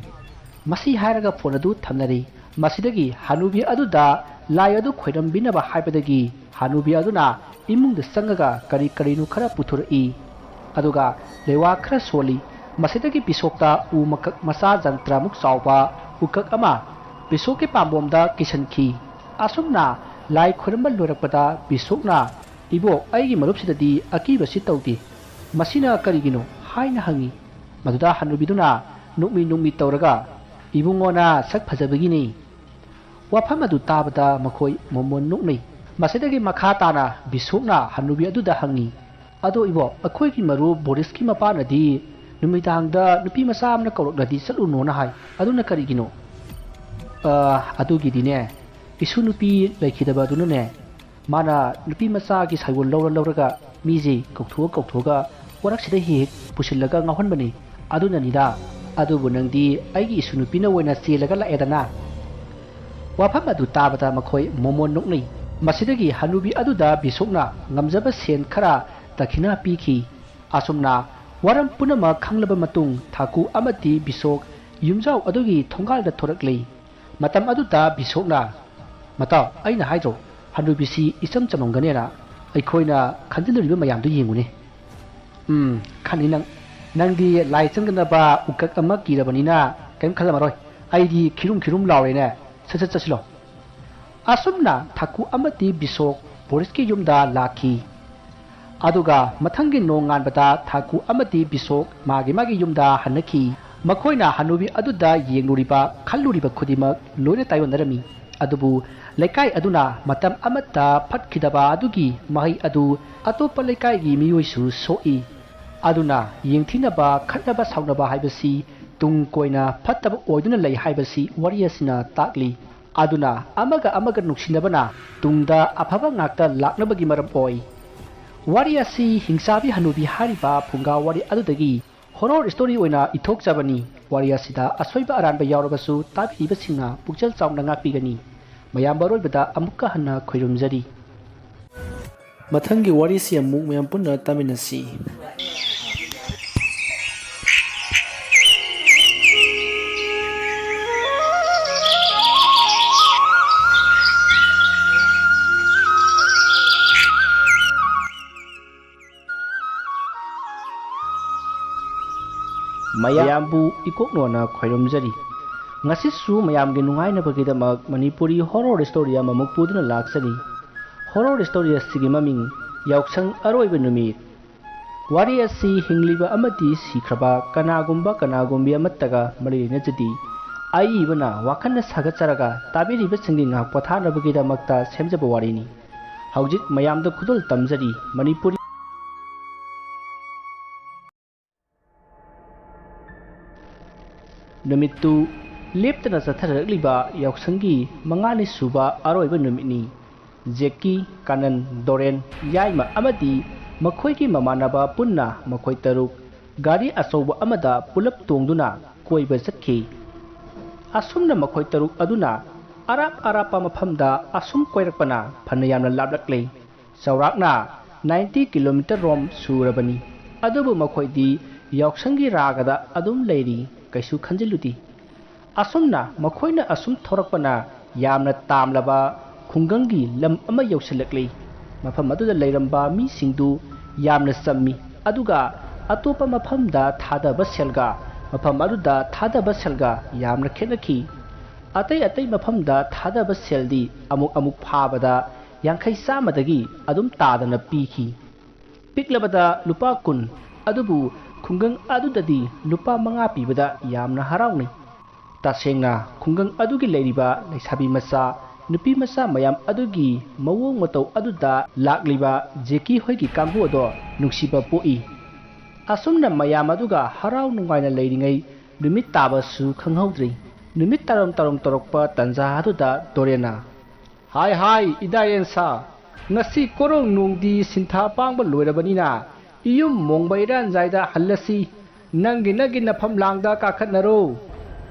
ꯃꯁꯤ ꯍꯥꯏꯔꯒ ꯐꯣꯟ ꯑꯗꯨ ꯊꯝꯅꯔꯦ꯫ ꯃꯁꯤꯗꯒꯤ ꯍꯅꯨꯕꯤ ꯑꯗꯨꯗ ꯂꯥꯏ ꯑꯗꯨ ꯈꯣꯏꯔꯝꯕꯤꯅꯕ ꯍꯥꯏꯕꯗꯒꯤ ꯍꯅꯨꯕꯤ ꯑꯗꯨꯅ ꯏꯃꯨꯡꯗ ꯆꯪꯉꯒ ꯀꯔꯤ ꯀꯔꯤꯅꯣ ꯈꯔ ꯄꯨꯊꯣꯔꯛꯏ꯫ ꯑꯗꯨꯒ ꯂꯩꯋꯥ ꯈꯔ ꯁꯣꯜꯂꯤ꯫ ꯃꯁꯤꯗꯒꯤ ꯕꯤꯁꯣꯛꯇ ꯎ ꯃꯀꯛ ꯃꯆꯥ ꯖꯟꯇ꯭ꯔꯃꯨꯛ ꯆꯥꯎꯕ ꯎꯀꯛ ꯑꯃ ꯕꯤꯁꯣꯛꯀꯤ ꯄꯥꯝꯕꯣꯝꯗ ꯀꯤꯁꯟꯈꯤ꯫ ꯑꯁꯨꯝꯅ ꯂꯥꯏ ꯈꯣꯏꯔꯝꯕ ꯂꯣꯏꯔꯛꯄꯗ ꯕꯤꯁꯣꯛꯅ, "ꯏꯕꯣꯛ, ꯑꯩꯒꯤ ꯃꯔꯨꯞꯁꯤꯗꯗꯤ ꯑꯀꯤꯕꯁꯤ ꯇꯧꯗꯦ꯫ ꯃꯁꯤꯅ ꯀꯔꯤꯒꯤꯅꯣ?" ꯍꯥꯏꯅ ꯍꯪꯉꯤ꯫ ꯃꯗꯨꯗ ꯍꯅꯨꯕꯤꯗꯨꯅ ꯅꯣꯛꯃꯤ ꯅꯣꯛꯃꯤ ꯇꯧꯔꯒ, "ꯏꯕꯨꯡꯉꯣꯅ ꯁꯛ ꯐꯖꯕꯒꯤꯅꯤ"꯫ ꯋꯥꯐꯝ ꯑꯗꯨ ꯇꯥꯕꯗ ꯃꯈꯣꯏ ꯃꯣꯃꯣꯟ ꯅꯣꯛꯅꯩ꯫ ꯃꯁꯤꯗꯒꯤ ꯃꯈꯥ ꯇꯥꯅ ꯕꯤꯁꯣꯛꯅ ꯍꯅꯨꯕꯤ ꯑꯗꯨꯗ ꯍꯪꯉꯤ, "ꯑꯗꯣ ꯏꯕꯣꯛ, ꯑꯩꯈꯣꯏꯒꯤ ꯃꯔꯨꯞ ꯕꯣꯔꯤꯁꯀꯤ ꯃꯄꯥꯅꯗꯤ ꯅꯨꯃꯤꯗꯥꯡꯗ ꯅꯨꯄꯤ ꯃꯆꯥ ꯑꯃꯅ ꯀꯧꯔꯛꯂꯗꯤ ꯆꯠꯂꯨꯅꯣꯅ ꯍꯥꯏ, ꯑꯗꯨꯅ ꯀꯔꯤꯒꯤꯅꯣ?" "ꯑ, ꯑꯗꯨꯒꯤꯗꯤꯅꯦ, ꯏꯁꯨ ꯅꯨꯄꯤ ꯂꯩꯈꯤꯗꯕ ꯑꯗꯨꯅꯅꯦ, ꯃꯥꯅ ꯅꯨꯄꯤ ꯃꯆꯥꯒꯤ ꯁꯥꯏꯑꯣꯟ ꯂꯧꯔ ꯂꯧꯔꯒ ꯃꯤꯁꯦ ꯀꯧꯊꯣꯛꯑ ꯀꯧꯊꯣꯛꯑꯒ ꯋꯥꯔꯛꯁꯤꯗ ꯍꯦꯛ ꯍꯦꯛ ꯄꯨꯁꯤꯜꯂꯒ ꯉꯥꯎꯍꯟꯕꯅꯤ꯫ ꯑꯗꯨꯅꯅꯤꯗ꯫ ꯑꯗꯨꯕꯨ ꯅꯪꯗꯤ ꯑꯩꯒꯤ ꯏꯁꯨ ꯅꯨꯄꯤꯅ ꯑꯣꯏꯅ ꯆꯦꯜꯂꯒ ꯂꯥꯛꯑꯦꯗꯅ"꯫ ꯋꯥꯐꯝ ꯑꯗꯨ ꯇꯥꯕꯗ ꯃꯈꯣꯏ ꯃꯣꯃꯣꯟ ꯅꯣꯛꯅꯩ꯫ ꯃꯁꯤꯗꯒꯤ ꯍꯅꯨꯕꯤ ꯑꯗꯨꯗ ꯕꯤꯁꯣꯛꯅ ꯉꯝꯖꯕ ꯁꯦꯟ ꯈꯔ ꯗꯈꯤꯅꯥ ꯄꯤꯈꯤ꯫ ꯑꯁꯨꯝꯅ ꯋꯥꯔꯝ ꯄꯨꯝꯅꯃꯛ ꯈꯪꯂꯕ ꯃꯇꯨꯡ ꯊꯥꯀꯨ ꯑꯃꯗꯤ ꯕꯤꯁꯣꯛ ꯌꯨꯝꯖꯥꯎ ꯑꯗꯨꯒꯤ ꯊꯣꯡꯒꯥꯜꯗ ꯊꯣꯔꯛꯂꯤ꯫ ꯃꯇꯝ ꯑꯗꯨꯗ ꯕꯤꯁꯣꯛꯅ, "ꯃꯇꯥꯎ, ꯑꯩꯅ ꯍꯥꯏꯗ꯭ꯔꯣ, ꯍꯅꯨꯕꯤꯁꯤ ꯏꯆꯝ ꯆꯝꯃꯝꯒꯅꯦꯅ? ꯑꯩꯈꯣꯏꯅ ꯈꯟꯖꯤꯜꯂꯨꯔꯤꯕ ꯃꯌꯥꯝꯗꯨ ꯌꯦꯡꯉꯨꯅꯦ꯫ ꯎꯝ, ꯈꯪꯅꯤ ꯅꯪ꯫ ꯅꯪꯗꯤ ꯂꯥꯏ ꯆꯪꯗꯅꯕ ꯎꯀꯛ ꯑꯃ ꯀꯤꯔꯕꯅꯤꯅ ꯀꯔꯤꯝ ꯈꯜꯂꯝꯃꯔꯣꯏ꯫ ꯑꯩꯗꯤ ꯈꯤꯔꯨꯝ ꯈꯤꯔꯨꯝ ꯂꯥꯎꯔꯦꯅꯦ꯫ ꯁꯠ ꯁꯠ ꯆꯠꯁꯤꯜꯂꯣ꯫ ꯑꯁꯨꯝꯅ ꯊꯥꯀꯨ ꯑꯃꯗꯤ ꯕꯤꯁꯣꯛ ꯕꯣꯔꯤꯁꯀꯤ ꯌꯨꯝꯗ ꯂꯥꯛꯈꯤ꯫ ꯑꯗꯨꯒ ꯃꯊꯪꯒꯤ ꯅꯣꯡꯉꯥꯟꯕꯗ ꯊꯥꯀꯨ ꯑꯃꯗꯤ ꯕꯤꯁꯣꯛ ꯃꯥꯒꯤ ꯃꯥꯒꯤ ꯌꯨꯝꯗ ꯍꯟꯅꯈꯤ꯫ ꯃꯈꯣꯏꯅ ꯍꯅꯨꯕꯤ ꯑꯗꯨꯗ ꯌꯦꯡꯂꯨꯔꯤꯕ, ꯈꯜꯂꯨꯔꯤꯕ ꯈꯨꯗꯤꯡꯃꯛ ꯂꯣꯏꯅ ꯇꯥꯏꯑꯣꯟꯅꯔꯝꯃꯤ꯫ ꯑꯗꯨꯕꯨ ꯂꯩꯀꯥꯏ ꯑꯗꯨꯅ ꯃꯇꯝ ꯑꯃꯠꯇ ꯐꯠꯈꯤꯗꯕ ꯑꯗꯨꯒꯤ ꯃꯍꯩ ꯑꯗꯨ ꯑꯇꯣꯞꯄ ꯂꯩꯀꯥꯏꯒꯤ ꯃꯤꯑꯣꯏꯁꯨ ꯁꯣꯛꯏ꯫ ꯑꯗꯨꯅ ꯌꯦꯡꯊꯤꯅꯕ, ꯈꯠꯅꯕ ꯁꯥꯎꯅꯕ ꯍꯥꯏꯕꯁꯤ ꯇꯨꯡ ꯀꯣꯏꯅ ꯐꯠꯇꯕ ꯑꯣꯏꯗꯨꯅ ꯂꯩ ꯍꯥꯏꯕꯁꯤ ꯋꯥꯔꯤ ꯑꯁꯤꯅ ꯇꯥꯛꯂꯤ꯫ ꯑꯗꯨꯅ ꯑꯃꯒ ꯑꯃꯒ ꯅꯨꯡꯁꯤꯅꯕꯅ ꯇꯨꯡꯗ ꯑꯐꯕ ꯉꯥꯛꯇ ꯂꯥꯛꯅꯕꯒꯤ ꯃꯔꯝ ꯑꯣꯏ꯫ ꯋꯥꯔꯤ ꯑꯁꯤ ꯍꯤꯡꯆꯥꯕꯤ ꯍꯅꯨꯕꯤ ꯍꯥꯏꯔꯤꯕ ꯐꯨꯡꯒꯥ ꯋꯥꯔꯤ ꯑꯗꯨꯗꯒꯤ ꯍꯣꯔꯣꯔ ꯁ꯭ꯇꯣꯔꯤ ꯑꯣꯏꯅ ꯏꯊꯣꯛꯆꯕꯅꯤ꯫ ꯋꯥꯔꯤ ꯑꯁꯤꯗ ꯑꯁꯣꯏꯕ ꯑꯔꯥꯟꯕ ꯌꯥꯎꯔꯕꯁꯨ ꯇꯥꯕꯤꯔꯤꯕꯁꯤꯡꯅ ꯄꯨꯛꯆꯦꯜ ꯆꯥꯎꯅ ꯉꯥꯛꯄꯤꯒꯅꯤ꯫ ꯃꯌꯥꯝꯕ ꯑꯔꯣꯏꯕꯗ ꯑꯃꯨꯛꯀ ꯍꯟꯅ ꯈꯣꯏꯔꯨꯝꯖꯔꯤ꯫ ꯃꯊꯪꯒꯤ ꯋꯥꯔꯤꯁꯤ ꯑꯃꯨꯛ ꯃꯌꯥꯝ ꯄꯨꯟꯅ ꯇꯥꯃꯤꯟꯅꯁꯤ꯫ ꯃꯌꯥꯝꯕꯨ ꯏꯀꯣꯛꯅꯣꯅ ꯈꯣꯏꯔꯨꯝꯖꯔꯤ꯫ ꯉꯁꯤꯁꯨ ꯃꯌꯥꯝꯒꯤ ꯅꯨꯡꯉꯥꯏꯅꯕꯒꯤꯗꯃꯛ ꯃꯅꯤꯄꯨꯔꯤ ꯍꯣꯔꯣꯔ ꯁ꯭ꯇꯣꯔꯤ ꯑꯃꯃꯨꯛ ꯄꯨꯗꯨꯅ ꯂꯥꯛꯆꯔꯤ꯫ ꯍꯣꯔꯣꯔ ꯁ꯭ꯇꯣꯔꯤ ꯑꯁꯤꯒꯤ ꯃꯃꯤꯡ ꯌꯥꯎꯁꯪ ꯑꯔꯣꯏꯕ ꯅꯨꯃꯤꯠ꯫ ꯋꯥꯔꯤ ꯑꯁꯤ ꯍꯤꯡꯂꯤꯕ ꯑꯃꯗꯤ ꯁꯤꯈ꯭ꯔꯕ ꯀꯅꯥꯒꯨꯝꯕ ꯀꯅꯥꯒꯨꯝꯕꯤ ꯑꯃꯠꯇꯒ ꯃꯔꯤ ꯂꯩꯅꯖꯗꯦ꯫ ꯑꯏꯕꯅ ꯋꯥꯈꯜꯅ ꯁꯥꯒꯠꯆꯔꯒ ꯇꯥꯕꯤꯔꯤꯕꯁꯤꯡꯒꯤ ꯉꯥꯏꯍꯥꯛ ꯄꯣꯊꯥꯅꯕꯒꯤꯗꯃꯛꯇ ꯁꯦꯝꯖꯕ ꯋꯥꯔꯤꯅꯤ꯫ ꯍꯧꯖꯤꯛ ꯃꯌꯥꯝꯗ ꯈꯨꯗꯣꯜ ꯇꯝꯖꯔꯤ ꯃꯅꯤꯄꯨꯔꯤ꯫ ꯅꯨꯃꯤꯠꯇꯨ ꯂꯦꯞꯇꯅ ꯆꯠꯊꯔꯛꯂꯤꯕ ꯌꯥꯎꯁꯪꯒꯤ ꯃꯉꯥꯅꯤ ꯁꯨꯕ ꯑꯔꯣꯏꯕ ꯅꯨꯃꯤꯠꯅꯤ꯫ ꯖꯦꯛꯀꯤ, ꯀꯥꯅꯟ, ꯗꯣꯔꯦꯟ, ꯌꯥꯏꯃ ꯑꯃꯗꯤ ꯃꯈꯣꯏꯒꯤ ꯃꯃꯥꯟꯅꯕ ꯄꯨꯟꯅ ꯃꯈꯣꯏ ꯇꯔꯨꯛ ꯒꯥꯔꯤ ꯑꯆꯧꯕ ꯑꯃꯗ ꯄꯨꯂꯞ ꯇꯣꯡꯗꯨꯅ ꯀꯣꯏꯕ ꯆꯠꯈꯤ꯫ ꯑꯁꯨꯝꯅ ꯃꯈꯣꯏ ꯇꯔꯨꯛ ꯑꯗꯨꯅ ꯑꯔꯥꯞ ꯑꯔꯥꯞꯄ ꯃꯐꯝꯗ ꯑꯁꯨꯝ ꯀꯣꯏꯔꯛꯄꯅ ꯐꯅ ꯌꯥꯝꯅ ꯂꯥꯞꯂꯛꯂꯦ꯫ ꯆꯥꯎꯔꯥꯛꯅ ꯅꯥꯏꯟꯇꯤ ꯀꯤꯂꯣꯃꯤꯇꯔ ꯔꯣꯝ ꯁꯨꯔꯕꯅꯤ꯫ ꯑꯗꯨꯕꯨ ꯃꯈꯣꯏꯗꯤ ꯌꯥꯎꯁꯪꯒꯤ ꯔꯥꯒꯗ ꯑꯗꯨꯝ ꯂꯩꯔꯤ, ꯀꯩꯁꯨ ꯈꯟꯖꯤꯜꯂꯨꯗꯦ꯫ ꯑꯁꯨꯝꯅ ꯃꯈꯣꯏꯅ ꯑꯁꯨꯝ ꯊꯧꯔꯛꯄꯅ ꯌꯥꯝꯅ ꯇꯥꯝꯂꯕ ꯈꯨꯡꯒꯪꯒꯤ ꯂꯝ ꯑꯃ ꯌꯧꯁꯤꯜꯂꯛꯂꯤ꯫ ꯃꯐꯝ ꯑꯗꯨꯗ ꯂꯩꯔꯝꯕ ꯃꯤꯁꯤꯡꯗꯨ ꯌꯥꯝꯅ ꯆꯝꯃꯤ, ꯑꯗꯨꯒ ꯑꯇꯣꯞꯄ ꯃꯐꯝꯗ ꯊꯥꯗꯕ ꯁꯦꯜꯒ ꯃꯐꯝ ꯑꯗꯨꯗ ꯊꯥꯗꯕ ꯁꯦꯜꯒ ꯌꯥꯝꯅ ꯈꯦꯠꯅꯈꯤ꯫ ꯑꯇꯩ ꯑꯇꯩ ꯃꯐꯝꯗ ꯊꯥꯗꯕ ꯁꯦꯜꯗꯤ ꯑꯃꯨꯛ ꯑꯃꯨꯛ ꯐꯥꯕꯗ ꯌꯥꯡꯈꯩ ꯆꯥꯝꯃꯗꯒꯤ ꯑꯗꯨꯝ ꯇꯥꯗꯅ ꯄꯤꯈꯤ꯫ ꯄꯤꯛꯂꯕꯗ ꯂꯨꯄꯥ ꯀꯨꯟ, ꯑꯗꯨꯕꯨ ꯈꯨꯡꯒꯪ ꯑꯗꯨꯗꯗꯤ ꯂꯨꯄꯥ ꯃꯉꯥ ꯄꯤꯕꯗ ꯌꯥꯝꯅ ꯍꯔꯥꯎꯅꯩ꯫ ꯇꯁꯦꯡꯅ ꯈꯨꯡꯒꯪ ꯑꯗꯨꯒꯤ ꯂꯩꯔꯤꯕ ꯂꯩꯁꯥꯕꯤ ꯃꯆꯥ, ꯅꯨꯄꯤ ꯃꯆꯥ ꯃꯌꯥꯝ ꯑꯗꯨꯒꯤ ꯃꯑꯣꯡ ꯃꯇꯧ ꯑꯗꯨꯗ ꯂꯥꯛꯂꯤꯕ ꯖꯦꯀꯤ ꯍꯣꯏꯒꯤ ꯀꯥꯡꯕꯨ ꯑꯗꯣ ꯅꯨꯡꯁꯤꯕ ꯄꯣꯛꯏ꯫ ꯑꯁꯨꯝꯅ ꯃꯌꯥꯝ ꯑꯗꯨꯒ ꯍꯔꯥꯎ ꯅꯨꯡꯉꯥꯏꯅ ꯂꯩꯔꯤꯉꯩ ꯅꯨꯃꯤꯠ ꯇꯥꯕꯁꯨ ꯈꯪꯍꯧꯗ꯭ꯔꯤ꯫ ꯅꯨꯃꯤꯠ ꯇꯥꯔꯝ ꯇꯥꯔꯝ ꯇꯧꯔꯛꯄ ꯇꯟꯖꯥ ꯑꯗꯨꯗ ꯗꯣꯔꯦꯟꯅ, "ꯍꯥꯏ ꯍꯥꯏ, ꯏꯗꯥ ꯌꯦꯟꯁꯥ, ꯉꯁꯤ ꯀꯣꯔꯧ ꯅꯣꯡꯗꯤ ꯁꯤꯟꯊꯥ ꯄꯥꯡꯕ ꯂꯣꯏꯔꯕꯅꯤꯅ ꯏꯌꯨꯝ ꯃꯣꯡꯕ ꯏꯔꯥꯟꯖꯥꯏꯗ ꯍꯜꯂꯁꯤ꯫ ꯅꯪꯒꯤ ꯅꯪꯒꯤ ꯅꯐꯝ ꯂꯥꯡꯗ ꯀꯥꯈꯠꯅꯔꯣ꯫"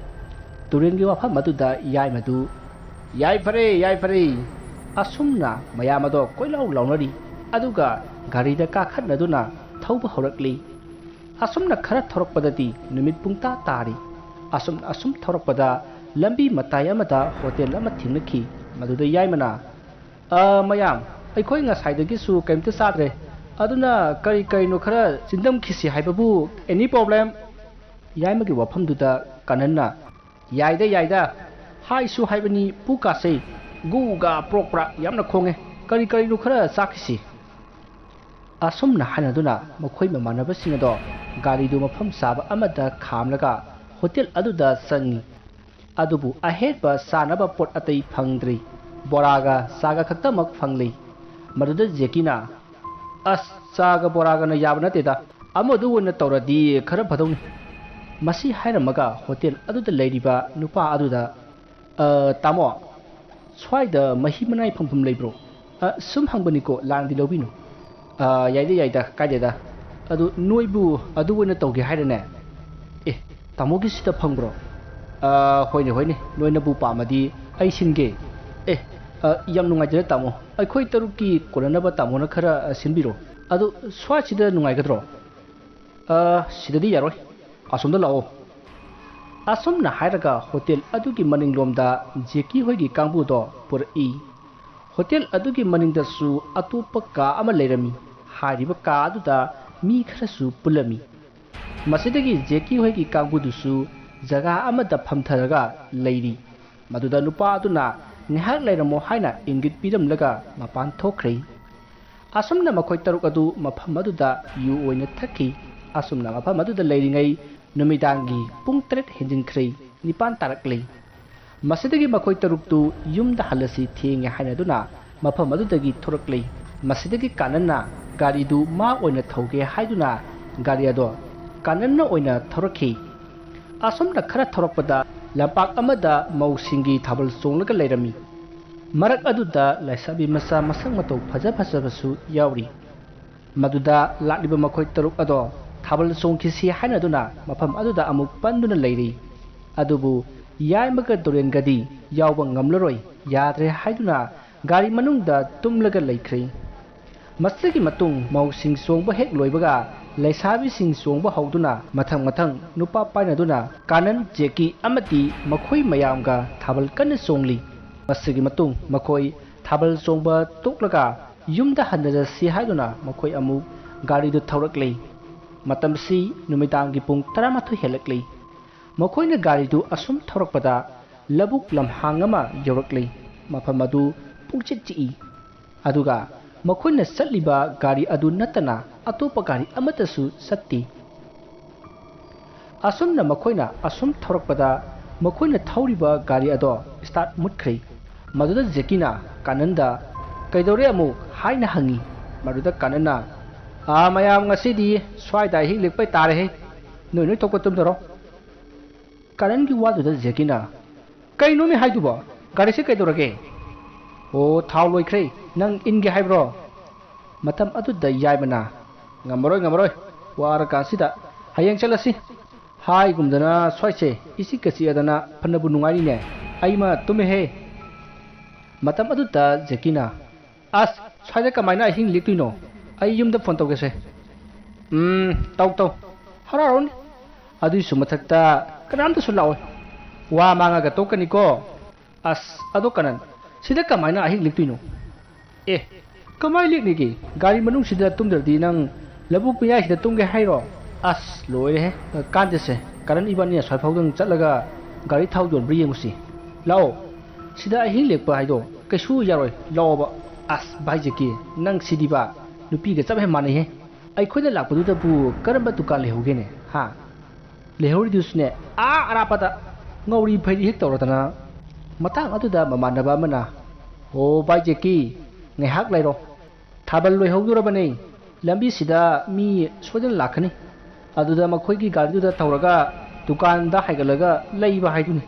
ꯇꯨꯔꯦꯜꯒꯤ ꯋꯥꯐꯝ ꯑꯗꯨꯗ ꯌꯥꯏꯃꯗꯨ, "ꯌꯥꯏꯐꯔꯦ, ꯌꯥꯏꯐꯔꯦ!" ꯑꯁꯨꯝꯅ ꯃꯌꯥꯝ ꯑꯗꯣ ꯀꯣꯏꯂꯥꯎ ꯂꯥꯎꯅꯔꯤ꯫ ꯑꯗꯨꯒ ꯒꯥꯔꯤꯗ ꯀꯥꯈꯠꯅꯗꯨꯅ ꯊꯧꯕ ꯍꯧꯔꯛꯂꯤ꯫ ꯑꯁꯨꯝꯅ ꯈꯔ ꯊꯧꯔꯛꯄꯗꯗꯤ ꯅꯨꯃꯤꯠ ꯄꯨꯡꯇꯥ ꯇꯥꯔꯤ꯫ ꯑꯁꯨꯝ ꯑꯁꯨꯝ ꯊꯧꯔꯛꯄꯗ ꯂꯝꯕꯤ ꯃꯇꯥꯏ ꯑꯃꯗ ꯍꯣꯇꯦꯜ ꯑꯃ ꯊꯦꯡꯅꯈꯤ꯫ ꯃꯗꯨꯗ ꯌꯥꯏꯃꯅ, "ꯑ, ꯃꯌꯥꯝ, ꯑꯩꯈꯣꯏ ꯉꯁꯥꯏꯗꯒꯤꯁꯨ ꯀꯔꯤꯝꯇ ꯆꯥꯗ꯭ꯔꯦ꯫ ꯑꯗꯨꯅ ꯀꯔꯤ ꯀꯔꯤꯅꯣ ꯈꯔ ꯆꯤꯟꯗꯝꯈꯤꯁꯤ ꯍꯥꯏꯕꯕꯨ, any problem?" ꯌꯥꯏꯃꯒꯤ ꯋꯥꯐꯝꯗꯨꯗ ꯀꯥꯅꯟꯅ, "ꯌꯥꯏꯗ, ꯌꯥꯏꯗ꯫ ꯍꯥꯏꯁꯨ ꯍꯥꯏꯕꯅꯤ, ꯄꯨ ꯀꯥꯁꯩ, ꯒꯨꯒ ꯄ꯭ꯔꯣꯛ ꯄ꯭ꯔꯥꯛ ꯌꯥꯝꯅ ꯈꯣꯡꯉꯦ꯫ ꯀꯔꯤ ꯀꯔꯤꯅꯣ ꯈꯔ ꯆꯥꯈꯤꯁꯤ꯫" ꯑꯁꯨꯝꯅ ꯍꯥꯏꯅꯗꯨꯅ ꯃꯈꯣꯏ ꯃꯃꯥꯟꯅꯕꯁꯤꯡ ꯑꯗꯣ ꯒꯥꯔꯤꯗꯨ ꯃꯐꯝ ꯆꯥꯕ ꯑꯃꯗ ꯈꯥꯝꯂꯒ ꯍꯣꯇꯦꯜ ꯑꯗꯨꯗ ꯆꯪꯉꯤ꯫ ꯑꯗꯨꯕꯨ ꯑꯍꯦꯟꯕ ꯆꯥꯅꯕ ꯄꯣꯠ ꯑꯇꯩ ꯐꯪꯗ꯭ꯔꯤ꯫ ꯕꯣꯔꯥꯒ ꯆꯥꯒ ꯈꯛꯇꯃꯛ ꯐꯪꯂꯤ꯫ ꯃꯗꯨꯗ ꯖꯦꯀꯤꯅ, "ꯑꯁ, ꯆꯥꯒ ꯕꯣꯔꯥꯒꯅ ꯌꯥꯕ ꯅꯠꯇꯦꯗ꯫ ꯑꯃꯗꯨ ꯑꯣꯏꯅ ꯇꯧꯔꯗꯤ ꯈꯔ ꯐꯗꯧꯅꯤ꯫" ꯃꯁꯤ ꯍꯥꯏꯔꯝꯃꯒ ꯍꯣꯇꯦꯜ ꯑꯗꯨꯗ ꯂꯩꯔꯤꯕ ꯅꯨꯄꯥ ꯑꯗꯨꯗ, "ꯑ, ꯇꯥꯃꯣ, ꯁ꯭ꯋꯥꯏꯗ ꯃꯍꯤ ꯃꯅꯥꯏ ꯐꯪꯐꯝ ꯂꯩꯕ꯭ꯔꯣ? ꯑ, ꯁꯨꯝ ꯍꯪꯕꯅꯤꯀꯣ, ꯂꯥꯟꯗꯤ ꯂꯧꯕꯤꯅꯨ꯫" "ꯑ, ꯌꯥꯏꯗ, ꯌꯥꯏꯗ, ꯀꯥꯏꯗꯦꯗ꯫ ꯑꯗꯨ ꯅꯣꯏꯕꯨ ꯑꯗꯨ ꯑꯣꯏꯅ ꯇꯧꯒꯦ ꯍꯥꯏꯔꯅꯦ?" "ꯑꯦ, ꯇꯥꯃꯣꯒꯤꯁꯤꯗ ꯐꯪꯕ꯭ꯔꯣ?" "ꯑ, ꯍꯣꯏꯅꯦ, ꯍꯣꯏꯅꯦ, ꯅꯣꯏꯅꯕꯨ ꯄꯥꯝꯃꯗꯤ ꯑꯩ ꯁꯤꯟꯒꯦ꯫" "ꯑꯦ, ꯑ, ꯌꯥꯝ ꯅꯨꯡꯉꯥꯏꯖꯔꯦ ꯇꯥꯃꯣ꯫ ꯑꯩꯈꯣꯏ ꯇꯔꯨꯛꯀꯤ ꯀꯣꯟꯅꯅꯕ ꯇꯥꯃꯣꯅ ꯈꯔ, ꯑ, ꯁꯤꯟꯕꯤꯔꯣ꯫ ꯑꯗꯨ ꯁ꯭ꯋꯥꯏꯁꯤꯗ ꯅꯨꯡꯉꯥꯏꯒꯗ꯭ꯔꯣ?" "ꯑ, ꯁꯤꯗꯗꯤ ꯌꯥꯔꯣꯏ꯫ ꯑꯁꯣꯝꯗ ꯂꯥꯛꯑꯣ꯫" ꯑꯁꯨꯝꯅ ꯍꯥꯏꯔꯒ ꯍꯣꯇꯦꯜ ꯑꯗꯨꯒꯤ ꯃꯅꯤꯡꯂꯣꯝꯗ ꯖꯦꯀꯤ ꯍꯣꯏꯒꯤ ꯀꯥꯡꯕꯨꯗꯣ ꯄꯨꯔꯛꯏ꯫ ꯍꯣꯇꯦꯜ ꯑꯗꯨꯒꯤ ꯃꯅꯤꯡꯗꯁꯨ ꯑꯇꯣꯞꯄ ꯀꯥ ꯑꯃ ꯂꯩꯔꯝꯃꯤ꯫ ꯍꯥꯏꯔꯤꯕ ꯀꯥ ꯑꯗꯨꯗ ꯃꯤ ꯈꯔꯁꯨ ꯄꯨꯜꯂꯝꯃꯤ꯫ ꯃꯁꯤꯗꯒꯤ ꯖꯦꯀꯤ ꯍꯣꯏꯒꯤ ꯀꯥꯡꯕꯨꯗꯨꯁꯨ ꯖꯒꯥ ꯑꯃꯗ ꯐꯝꯊꯔꯒ ꯂꯩꯔꯤ꯫ ꯃꯗꯨꯗ ꯅꯨꯄꯥ ꯑꯗꯨꯅ ꯉꯥꯏꯍꯥꯛ ꯂꯩꯔꯝꯃꯣ ꯍꯥꯏꯅ ꯏꯪꯒꯤꯠ ꯄꯤꯔꯝꯂꯒ ꯃꯄꯥꯟ ꯊꯣꯛꯈ꯭ꯔꯦ꯫ ꯑꯁꯨꯝꯅ ꯃꯈꯣꯏ ꯇꯔꯨꯛ ꯑꯗꯨ ꯃꯐꯝ ꯑꯗꯨꯗ ꯌꯨ ꯑꯣꯏꯅ ꯊꯛꯈꯤ꯫ ꯑꯁꯨꯝꯅ ꯃꯐꯝ ꯑꯗꯨꯗ ꯂꯩꯔꯤꯉꯩ ꯅꯨꯃꯤꯗꯥꯡꯒꯤ ꯄꯨꯡ ꯇꯔꯦꯠ ꯍꯦꯟꯖꯤꯟꯈ꯭ꯔꯦ, ꯅꯤꯄꯥꯟ ꯇꯥꯔꯛꯂꯦ꯫ ꯃꯁꯤꯗꯒꯤ ꯃꯈꯣꯏ ꯇꯔꯨꯛꯇꯨ ꯌꯨꯝꯗ ꯍꯜꯂꯁꯤ, ꯊꯦꯡꯉꯦ ꯍꯥꯏꯅꯗꯨꯅ ꯃꯐꯝ ꯑꯗꯨꯗꯒꯤ ꯊꯣꯔꯛꯂꯦ꯫ ꯃꯁꯤꯗꯒꯤ ꯀꯥꯅꯟꯅ ꯒꯥꯔꯤꯗꯨ ꯃꯥ ꯑꯣꯏꯅ ꯊꯧꯒꯦ ꯍꯥꯏꯗꯨꯅ ꯒꯥꯔꯤ ꯑꯗꯣ ꯀꯥꯅꯟꯅ ꯑꯣꯏꯅ ꯊꯧꯔꯛꯈꯤ꯫ ꯑꯁꯨꯝꯅ ꯈꯔ ꯊꯧꯔꯛꯄꯗ ꯂꯝꯄꯥꯛ ꯑꯃꯗ ꯃꯧꯁꯤꯡꯒꯤ ꯊꯥꯕꯜ ꯆꯣꯡꯂꯒ ꯂꯩꯔꯝꯃꯤ꯫ ꯃꯔꯛ ꯑꯗꯨꯗ ꯂꯩꯁꯥꯕꯤ ꯃꯆꯥ ꯃꯁꯛ ꯃꯇꯧ ꯐꯖ ꯐꯖꯕꯁꯨ ꯌꯥꯎꯔꯤ꯫ ꯃꯗꯨꯗ ꯂꯥꯛꯂꯤꯕ ꯃꯈꯣꯏ ꯇꯔꯨꯛ ꯑꯗꯣ ꯊꯥꯕꯜ ꯆꯣꯡꯈꯤꯁꯤ ꯍꯥꯏꯅꯗꯨꯅ ꯃꯐꯝ ꯑꯗꯨꯗ ꯑꯃꯨꯛ ꯄꯟꯗꯨꯅ ꯂꯩꯔꯤ꯫ ꯑꯗꯨꯕꯨ ꯌꯥꯏꯃꯒ ꯗꯣꯔꯦꯟꯒꯗꯤ ꯌꯥꯎꯕ ꯉꯝꯂꯔꯣꯏ, ꯌꯥꯗ꯭ꯔꯦ ꯍꯥꯏꯗꯨꯅ ꯒꯥꯔꯤ ꯃꯅꯨꯡꯗ ꯇꯨꯝꯂꯒ ꯂꯩꯈ꯭ꯔꯦ꯫ ꯃꯁꯤꯒꯤ ꯃꯇꯨꯡ ꯃꯧꯁꯤꯡ ꯆꯣꯡꯕ ꯍꯦꯛ ꯂꯣꯏꯕꯒ ꯂꯩꯁꯥꯕꯤꯁꯤꯡ ꯆꯣꯡꯕ ꯍꯧꯗꯨꯅ ꯃꯊꯪ ꯃꯊꯪ ꯅꯨꯄꯥ ꯄꯥꯏꯅꯗꯨꯅ ꯀꯥꯅꯟ, ꯖꯦꯀꯤ ꯑꯃꯗꯤ ꯃꯈꯣꯏ ꯃꯌꯥꯝꯒ ꯊꯥꯕꯜ ꯀꯟꯅ ꯆꯣꯡꯂꯤ꯫ ꯃꯁꯤꯒꯤ ꯃꯇꯨꯡ ꯃꯈꯣꯏ ꯊꯥꯕꯜ ꯆꯣꯡꯕ ꯇꯣꯛꯂꯒ ꯌꯨꯝꯗ ꯍꯟꯅꯔꯁꯤ ꯍꯥꯏꯗꯨꯅ ꯃꯈꯣꯏ ꯑꯃꯨꯛ ꯒꯥꯔꯤꯗꯨ ꯊꯧꯔꯛꯂꯤ꯫ ꯃꯇꯝꯁꯤ ꯅꯨꯃꯤꯗꯥꯡꯒꯤ ꯄꯨꯡ ꯇꯔꯥꯃꯥꯊꯣꯏ ꯍꯦꯜꯂꯛꯂꯤ꯫ ꯃꯈꯣꯏꯅ ꯒꯥꯔꯤꯗꯨ ꯑꯁꯨꯝ ꯊꯧꯔꯛꯄꯗ ꯂꯧꯕꯨꯛ ꯂꯝꯍꯥꯡ ꯑꯃ ꯌꯧꯔꯛꯂꯤ꯫ ꯃꯐꯝ ꯑꯗꯨ ꯄꯨꯡꯆꯤꯛ ꯆꯤꯛꯏ꯫ ꯑꯗꯨꯒ ꯃꯈꯣꯏꯅ ꯆꯠꯂꯤꯕ ꯒꯥꯔꯤ ꯑꯗꯨ ꯅꯠꯇꯅ ꯑꯇꯣꯞꯄ ꯒꯥꯔꯤ ꯑꯃꯠꯇꯁꯨ ꯆꯠꯇꯦ꯫ ꯑꯁꯨꯝꯅ ꯃꯈꯣꯏꯅ ꯑꯁꯨꯝ ꯊꯧꯔꯛꯄꯗ ꯃꯈꯣꯏꯅ ꯊꯧꯔꯤꯕ ꯒꯥꯔꯤ ꯑꯗꯣ start ꯃꯨꯠꯈ꯭ꯔꯦ꯫ ꯃꯗꯨꯗ ꯖꯦꯀꯤꯅ ꯀꯥꯅꯟꯗ "ꯀꯩꯗꯧꯔꯦ ꯑꯃꯨꯛ?" ꯍꯥꯏꯅ ꯍꯪꯉꯤ꯫ ꯃꯗꯨꯗ ꯀꯥꯅꯟꯅ, "ꯑꯥ, ꯃꯌꯥꯝ, ꯉꯁꯤꯗꯤ ꯁ꯭ꯋꯥꯏꯗ ꯑꯍꯤꯡ ꯂꯦꯛꯄ ꯇꯥꯔꯦꯍꯦ꯫ ꯅꯣꯏ ꯅꯣꯏ ꯊꯣꯛꯄ ꯇꯨꯝꯖꯔꯣ"꯫ ꯀꯥꯅꯟꯒꯤ ꯋꯥꯗꯨꯗ ꯖꯦꯀꯤꯅ, "ꯀꯩꯅꯣꯃꯤ ꯍꯥꯏꯗꯨꯕꯣ? ꯒꯥꯔꯤꯁꯦ ꯀꯩꯗꯧꯔꯒꯦ?" "ꯑꯣ, ꯊꯥꯎ ꯂꯣꯏꯈ꯭ꯔꯦ꯫ ꯅꯪ ꯏꯟꯒꯦ ꯍꯥꯏꯕ꯭ꯔꯣ?" ꯃꯇꯝ ꯑꯗꯨꯗ ꯌꯥꯏꯃꯅ, "ꯉꯝꯃꯔꯣꯏ, ꯉꯝꯃꯔꯣꯏ꯫ ꯋꯥꯔꯀꯥꯟꯁꯤꯗ꯫ ꯍꯌꯦꯡ ꯆꯠꯂꯁꯤ꯫ ꯍꯥꯏꯒꯨꯝꯗꯅ ꯁ꯭ꯋꯥꯏꯁꯦ ꯏꯆꯤꯛꯀ ꯆꯤꯛꯑꯗꯅ ꯐꯅꯕꯨ ꯅꯨꯡꯉꯥꯏꯔꯤꯅꯦ꯫ ꯑꯩꯃ ꯇꯨꯝꯃꯦꯍꯦ"꯫ ꯃꯇꯝ ꯑꯗꯨꯗ ꯖꯦꯀꯤꯅ, "ꯑꯁ, ꯁ꯭ꯋꯥꯏꯗ ꯀꯃꯥꯏꯅ ꯑꯍꯤꯡ ꯂꯦꯛꯇꯣꯏꯅꯣ? ꯑꯩ ꯌꯨꯝꯗ ꯐꯣꯟ ꯇꯧꯒꯦꯁꯦ"꯫ "ꯎꯝ, ꯇꯧ, ꯇꯧ꯫ ꯍꯔꯥꯎꯔꯅꯤ꯫ ꯑꯗꯨꯏꯁꯨ ꯃꯊꯛꯇ ꯀꯅꯥꯝꯇꯁꯨ ꯂꯥꯛꯑꯣꯏ꯫ ꯋꯥ ꯃꯥꯡꯉꯒ ꯇꯣꯛꯀꯅꯤꯀꯣ"꯫ "ꯑꯁ, ꯑꯗꯣ ꯀꯅꯟ, ꯁꯤꯗ ꯀꯃꯥꯏꯅ ꯑꯍꯤꯡ ꯂꯦꯛꯇꯣꯏꯅꯣ?" "ꯑꯦ, ꯀꯃꯥꯏ ꯂꯦꯛꯅꯤꯒꯦ? ꯒꯥꯔꯤ ꯃꯅꯨꯡꯁꯤꯗ ꯇꯨꯝꯗ꯭ꯔꯗꯤ ꯅꯪ ꯂꯧꯕꯨꯛ ꯃꯌꯥꯏꯁꯤꯗ ꯇꯨꯝꯒꯦ ꯍꯥꯏꯔꯣ?" ꯑꯁ, ꯂꯣꯏꯔꯦꯍꯦ꯫ ꯀꯥꯟꯗꯦꯁꯦ, ꯀꯔꯟ ꯏꯕꯥꯅꯤ ꯑꯁ꯭ꯋꯥꯏ ꯐꯥꯎꯗꯪ ꯆꯠꯂꯒ ꯒꯥꯔꯤ ꯊꯥꯎ ꯌꯣꯟꯕ꯭ꯔꯥ ꯌꯦꯡꯉꯨꯁꯤ꯫ ꯂꯥꯛꯑꯣ꯫ ꯁꯤꯗ ꯑꯍꯤꯡ ꯂꯦꯛꯄ ꯍꯥꯏꯗꯣ ꯀꯩꯁꯨ ꯌꯥꯔꯣꯏ꯫ ꯂꯥꯛꯑꯣꯕ꯫ ꯑꯁ, ꯚꯥꯏ ꯖꯦꯀꯤ, ꯅꯪ ꯁꯤꯗꯤꯕ ꯅꯨꯄꯤꯒ ꯆꯞ ꯍꯦꯛ ꯃꯥꯟꯅꯩꯍꯦ꯫ ꯑꯩꯈꯣꯏꯅ ꯂꯥꯛꯄꯗꯨꯗꯕꯨ ꯀꯔꯝꯕ ꯗꯨꯀꯥꯟ ꯂꯩꯍꯧꯒꯦꯅꯦ? ꯍꯥ? ꯂꯩꯍꯧꯔꯤꯗꯨꯁꯨꯅꯦ, ꯑꯥ ꯑꯔꯥꯞꯄꯗ ꯉꯧꯔꯤ ꯐꯩꯔꯤ ꯍꯦꯛ ꯇꯧꯔꯗꯅ꯫ ꯃꯇꯥꯡ ꯑꯗꯨꯗ ꯃꯃꯥꯟꯅꯕ ꯑꯃꯅ, "ꯑꯣ ꯚꯥꯏ ꯖꯦꯀꯤ, ꯉꯥꯏꯍꯥꯛ ꯂꯩꯔꯣ꯫ ꯊꯥꯕꯜ ꯂꯣꯏꯍꯧꯗꯣꯔꯕꯅꯦ꯫ ꯂꯝꯕꯤꯁꯤꯗ ꯃꯤ ꯁꯣꯏꯗꯅ ꯂꯥꯛꯀꯅꯤ꯫ ꯑꯗꯨꯗ ꯃꯈꯣꯏꯒꯤ ꯒꯥꯔꯤꯗꯨꯗ ꯇꯧꯔꯒ ꯗꯨꯀꯥꯟꯗ ꯍꯥꯏꯒꯠꯂꯒ ꯂꯩꯕ ꯍꯥꯏꯗꯨꯅꯤ꯫"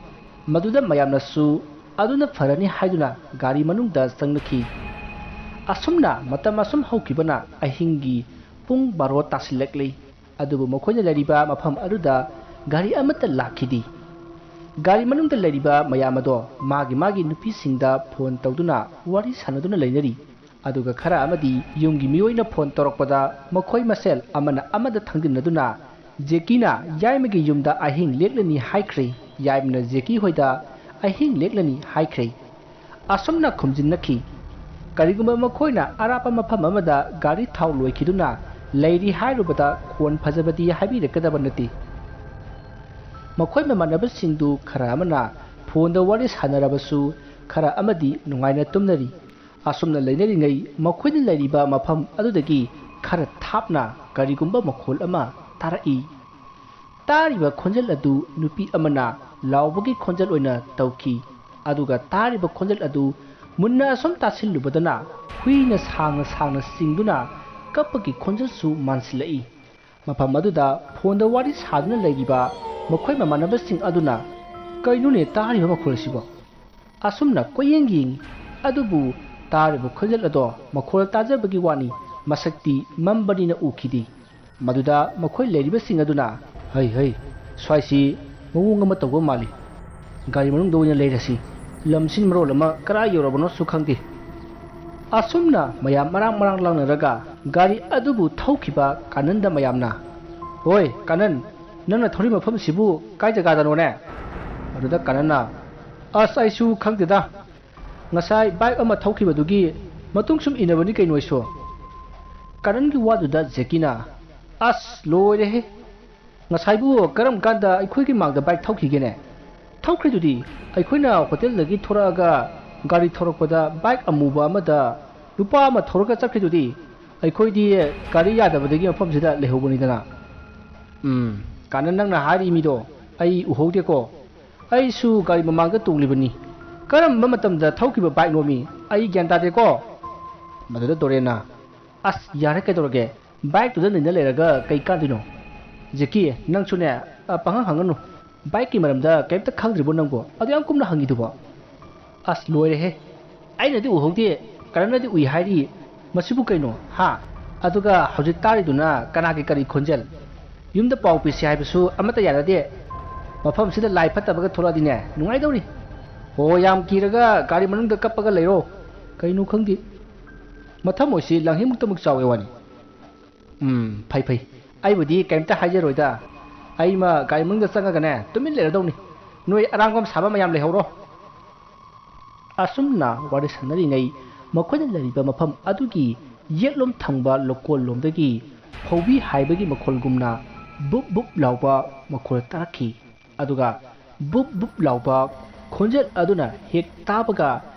ꯃꯗꯨꯗ ꯃꯌꯥꯝꯅꯁꯨ ꯑꯗꯨꯅ ꯐꯔꯅꯤ ꯍꯥꯏꯗꯨꯅ ꯒꯥꯔꯤ ꯃꯅꯨꯡꯗ ꯆꯪꯅꯈꯤ꯫ ꯑꯁꯨꯝꯅ ꯃꯇꯝ ꯑꯁꯨꯝ ꯍꯧꯈꯤꯕꯅ ꯑꯍꯤꯡꯒꯤ ꯄꯨꯡ ꯕꯥꯔꯣ ꯇꯥꯁꯤꯜꯂꯛꯂꯤ꯫ ꯑꯗꯨꯕꯨ ꯃꯈꯣꯏꯅ ꯂꯩꯔꯤꯕ ꯃꯐꯝ ꯑꯗꯨꯗ ꯒꯥꯔꯤ ꯑꯃꯠꯇ ꯂꯥꯛꯈꯤꯗꯦ꯫ ꯒꯥꯔꯤ ꯃꯅꯨꯡꯗ ꯂꯩꯔꯤꯕ ꯃꯌꯥꯝ ꯑꯗꯣ ꯃꯥꯒꯤ ꯃꯥꯒꯤ ꯅꯨꯄꯤꯁꯤꯡꯗ ꯐꯣꯟ ꯇꯧꯗꯨꯅ ꯋꯥꯔꯤ ꯁꯥꯟꯅꯗꯨꯅ ꯂꯩꯅꯔꯤ꯫ ꯑꯗꯨꯒ ꯈꯔ ꯑꯃꯗꯤ ꯌꯨꯝꯒꯤ ꯃꯤꯑꯣꯏꯅ ꯐꯣꯟ ꯇꯧꯔꯛꯄꯗ ꯃꯈꯣꯏ ꯃꯁꯦꯜ ꯑꯃꯅ ꯑꯃꯗ ꯊꯥꯡꯖꯤꯟꯅꯗꯨꯅ ꯖꯦꯀꯤꯅ ꯌꯥꯏꯃꯒꯤ ꯌꯨꯝꯗ ꯑꯍꯤꯡ ꯂꯦꯛꯂꯅꯤ ꯍꯥꯏꯈ꯭ꯔꯦ, ꯌꯥꯏꯃꯅ ꯖꯦꯀꯤ ꯍꯣꯏꯗ ꯑꯍꯤꯡ ꯂꯦꯛꯂꯅꯤ ꯍꯥꯏꯈ꯭ꯔꯦ꯫ ꯑꯁꯨꯝꯅ ꯈꯨꯝꯖꯤꯟꯅꯈꯤ꯫ ꯀꯔꯤꯒꯨꯝꯕ ꯃꯈꯣꯏꯅ ꯑꯔꯥꯞꯄ ꯃꯐꯝ ꯑꯃꯗ ꯒꯥꯔꯤ ꯊꯥꯎ ꯂꯣꯏꯈꯤꯗꯨꯅ ꯂꯩꯔꯤ ꯍꯥꯏꯔꯨꯕꯗ ꯈꯣꯟ ꯐꯖꯕꯗꯤ ꯍꯥꯏꯕꯤꯔꯛꯀꯗꯕ ꯅꯠꯇꯦ꯫ ꯃꯈꯣꯏ ꯃꯃꯥꯟꯅꯕꯁꯤꯡꯗꯨ ꯈꯔ ꯑꯃꯅ ꯐꯣꯟꯗ ꯋꯥꯔꯤ ꯁꯥꯟꯅꯔꯕꯁꯨ, ꯈꯔ ꯑꯃꯗꯤ ꯅꯨꯡꯉꯥꯏꯅ ꯇꯨꯝꯅꯔꯤ꯫ ꯑꯁꯨꯝꯅ ꯂꯩꯅꯔꯤꯉꯩ ꯃꯈꯣꯏꯅ ꯂꯩꯔꯤꯕ ꯃꯐꯝ ꯑꯗꯨꯗꯒꯤ ꯈꯔ ꯊꯥꯞꯅ ꯀꯔꯤꯒꯨꯝꯕ ꯃꯈꯣꯜ ꯑꯃ ꯇꯥꯔꯛꯏ꯫ ꯇꯥꯔꯤꯕ ꯈꯣꯟꯖꯦꯜ ꯑꯗꯨ ꯅꯨꯄꯤ ꯑꯃꯅ ꯂꯥꯎꯕꯒꯤ ꯈꯣꯟꯖꯦꯜ ꯑꯣꯏꯅ ꯇꯧꯈꯤ꯫ ꯑꯗꯨꯒ ꯇꯥꯔꯤꯕ ꯈꯣꯟꯖꯦꯜ ꯑꯗꯨ ꯃꯨꯟꯅ ꯑꯁꯨꯝ ꯇꯥꯁꯤꯜꯂꯨꯕꯗꯅ ꯍꯨꯏꯅ ꯁꯥꯡꯅ ꯁꯥꯡꯅ ꯆꯤꯡꯗꯨꯅ ꯀꯞꯄꯒꯤ ꯈꯣꯟꯖꯦꯜꯁꯨ ꯃꯥꯟꯁꯤꯜꯂꯛꯏ꯫ ꯃꯐꯝ ꯑꯗꯨꯗ ꯐꯣꯟꯗ ꯋꯥꯔꯤ ꯁꯥꯗꯨꯅ ꯂꯩꯔꯤꯕ ꯃꯈꯣꯏ ꯃꯃꯥꯟꯅꯕꯁꯤꯡ ꯑꯗꯨꯅ, "ꯀꯩꯅꯣꯅꯦ ꯇꯥꯔꯤꯕ ꯃꯈꯣꯜ ꯑꯁꯤꯕꯣ?" ꯑꯁꯨꯝꯅ ꯀꯣꯏꯌꯦꯡ ꯌꯦꯡꯉꯤ꯫ ꯑꯗꯨꯕꯨ ꯇꯥꯔꯤꯕ ꯈꯣꯟꯖꯦꯜ ꯑꯗꯣ ꯃꯈꯣꯜ ꯇꯥꯖꯕꯒꯤ ꯋꯥꯅꯤ, ꯃꯁꯛꯇꯤ ꯃꯝꯕꯅꯤꯅ ꯎꯈꯤꯗꯦ꯫ ꯃꯗꯨꯗ ꯃꯈꯣꯏ ꯂꯩꯔꯤꯕꯁꯤꯡ ꯑꯗꯨꯅ, "ꯍꯩ ꯍꯩ, ꯁ꯭ꯋꯥꯏꯁꯤ ꯃꯑꯣꯡ ꯑꯃ ꯇꯧꯕ ꯃꯥꯜꯂꯤ꯫ ꯒꯥꯔꯤ ꯃꯅꯨꯡꯗ ꯑꯣꯏꯅ ꯂꯩꯔꯁꯤ꯫ ꯂꯝꯁꯤꯅ ꯃꯔꯣꯜ ꯑꯃ ꯀꯔꯥꯏ ꯌꯧꯔꯕꯅꯣꯁꯨ ꯈꯪꯗꯦ꯫" ꯑꯁꯨꯝꯅ ꯃꯌꯥꯝ ꯃꯔꯥꯡ ꯃꯔꯥꯡ ꯂꯥꯡꯅꯔꯒ ꯒꯥꯔꯤ ꯑꯗꯨꯕꯨ ꯊꯧꯈꯤꯕ ꯀꯥꯅꯟꯗ ꯃꯌꯥꯝꯅ, "ꯍꯣꯏ ꯀꯥꯅꯟ, ꯅꯪꯅ ꯊꯧꯔꯤ ꯃꯐꯝꯁꯤꯕꯨ ꯀꯥꯏ ꯖꯒꯥꯗꯅꯣꯅꯦ?" ꯑꯗꯨꯗ ꯀꯥꯅꯟꯅ, "ꯑꯁ, ꯑꯩꯁꯨ ꯈꯪꯗꯦꯗ꯫ ꯉꯁꯥꯏ ꯕꯥꯏꯛ ꯑꯃ ꯊꯧꯈꯤꯕꯗꯨꯒꯤ ꯃꯇꯨꯡ ꯁꯨꯝ ꯏꯟꯅꯕꯅꯤ ꯀꯩꯅꯣ ꯑꯩꯁꯨ꯫" ꯀꯥꯅꯟꯒꯤ ꯋꯥꯗꯨꯗ ꯖꯦꯀꯤꯅ, ꯑꯁ, ꯂꯣꯏꯔꯦꯍꯦ! ꯉꯁꯥꯏꯕꯨ ꯀꯔꯝ ꯀꯥꯟꯗ ꯑꯩꯈꯣꯏꯒꯤ ꯃꯥꯡꯗ ꯕꯥꯏꯛ ꯊꯧꯈꯤꯒꯦꯅꯦ? ꯊꯧꯈ꯭ꯔꯤꯗꯨꯗꯤ꯫ ꯑꯩꯈꯣꯏꯅ ꯍꯣꯇꯦꯜꯗꯒꯤ ꯊꯣꯔꯛꯑꯒ ꯒꯥꯔꯤ ꯊꯧꯔꯛꯄꯗ ꯕꯥꯏꯛ ꯑꯃꯨꯕ ꯑꯃꯗ ꯅꯨꯄꯥ ꯑꯃ ꯊꯧꯔꯒ ꯆꯠꯈ꯭ꯔꯤꯗꯨꯗꯤ꯫ ꯑꯩꯈꯣꯏꯗꯤ ꯒꯥꯔꯤ ꯌꯥꯗꯕꯗꯒꯤ ꯃꯐꯝꯁꯤꯗ ꯂꯩꯍꯧꯕꯅꯤꯗꯅ꯫ ꯎꯝ, ꯀꯥꯟꯅ ꯅꯪꯅ ꯍꯥꯏꯔꯤ ꯃꯤꯗꯣ ꯑꯩ ꯎꯍꯧꯗꯦꯀꯣ꯫ ꯑꯩꯁꯨ ꯒꯥꯔꯤ ꯃꯃꯥꯡꯗ ꯇꯣꯡꯂꯤꯕꯅꯤ꯫ ꯀꯔꯝꯕ ꯃꯇꯝꯗ ꯊꯧꯈꯤꯕ ꯕꯥꯏꯛꯅꯣꯃꯤ? ꯑꯩ ꯒ꯭ꯌꯥꯟ ꯇꯥꯗꯦꯀꯣ꯫ ꯃꯗꯨꯗ ꯗꯣꯔꯦꯟꯅ, "ꯑꯁ, ꯌꯥꯔꯦ, ꯀꯩꯗꯧꯔꯒꯦ? ꯕꯥꯏꯛꯇꯨꯗ ꯅꯩꯅ ꯂꯩꯔꯒ ꯀꯩ ꯀꯥꯟꯗꯣꯏꯅꯣ?" ꯖꯦꯀꯤ, ꯅꯪꯁꯨꯅꯦ, ꯑ, ꯄꯪꯍꯪ ꯍꯪꯒꯅꯨ꯫ ꯕꯥꯏꯛꯀꯤ ꯃꯔꯝꯗ ꯀꯩꯝꯇ ꯈꯪꯗ꯭ꯔꯤꯕꯣ ꯅꯪꯕꯣ? ꯑꯗꯨ ꯌꯥꯝ ꯀꯨꯝꯅ ꯍꯪꯉꯤꯗꯨꯕꯣ? ꯑꯁ, ꯂꯣꯏꯔꯦꯍꯦ! ꯑꯩꯅꯗꯤ ꯎꯍꯧꯗꯦ, ꯀꯔꯟꯅꯗꯤ ꯎꯏ ꯍꯥꯏꯔꯤ꯫ ꯃꯁꯤꯕꯨ ꯀꯩꯅꯣ, ꯍꯥ? ꯑꯗꯨꯒ ꯍꯧꯖꯤꯛ ꯇꯥꯔꯤꯗꯨꯅ ꯀꯅꯥꯒꯤ ꯀꯔꯤ ꯈꯣꯟꯖꯦꯜ? ꯌꯨꯝꯗ ꯄꯥꯎ ꯄꯤꯁꯤ ꯍꯥꯏꯕꯁꯨ ꯑꯃꯠꯇ ꯌꯥꯅꯗꯦ꯫ ꯃꯐꯝꯁꯤꯗ ꯂꯥꯏ ꯐꯠꯇꯕꯒ ꯊꯣꯛꯂꯛꯑꯗꯤꯅꯦ, ꯅꯨꯡꯉꯥꯏꯗꯧꯔꯤ꯫ ꯍꯣ, ꯌꯥꯝ ꯀꯤꯔꯒ ꯒꯥꯔꯤ ꯃꯅꯨꯡꯗ ꯀꯞꯄꯒ ꯂꯩꯔꯣ꯫ ꯀꯩꯅꯣ ꯈꯪꯗꯦ꯫ ꯃꯊꯃꯣꯏꯁꯤ ꯂꯥꯡꯍꯤꯡꯃꯨꯛꯇꯃꯛ ꯆꯥꯎꯋꯦ ꯋꯥꯅꯤ꯫ ꯎꯝ, ꯐꯩ, ꯐꯩ꯫ ꯑꯩꯕꯨꯗꯤ ꯀꯩꯝꯇ ꯍꯥꯏꯖꯔꯣꯏꯗ꯫ ꯑꯩꯃ ꯒꯥꯔꯤ ꯃꯅꯨꯡꯗ ꯆꯪꯉꯒꯅꯦ, ꯇꯨꯃꯤꯟ ꯂꯩꯔꯗꯧꯅꯤ꯫ ꯅꯣꯏ ꯑꯔꯥꯡꯕꯝ ꯁꯥꯕ ꯃꯌꯥꯝ ꯂꯩꯍꯧꯔꯣ꯫ ꯑꯁꯨꯝꯅ ꯋꯥꯔꯤ ꯁꯥꯟꯅꯔꯤꯉꯩ ꯃꯈꯣꯏꯅ ꯂꯩꯔꯤꯕ ꯃꯐꯝ ꯑꯗꯨꯒꯤ ꯌꯦꯠꯂꯣꯝ ꯊꯪꯕ ꯂꯣꯀꯣꯜ ꯂꯣꯝꯗꯒꯤ ꯍꯧꯕꯤ ꯍꯥꯏꯕꯒꯤ ꯃꯈꯣꯜꯒꯨꯝꯅ ꯕꯨꯞ ꯕꯨꯞ ꯂꯥꯎꯕ ꯃꯈꯣꯜ ꯇꯥꯔꯛꯈꯤ꯫ ꯑꯗꯨꯒ ꯕꯨꯞ ꯕꯨꯞ ꯂꯥꯎꯕ ꯈꯣꯟꯖꯦꯜ ꯑꯗꯨꯅ ꯍꯦꯛ ꯇꯥꯕꯒ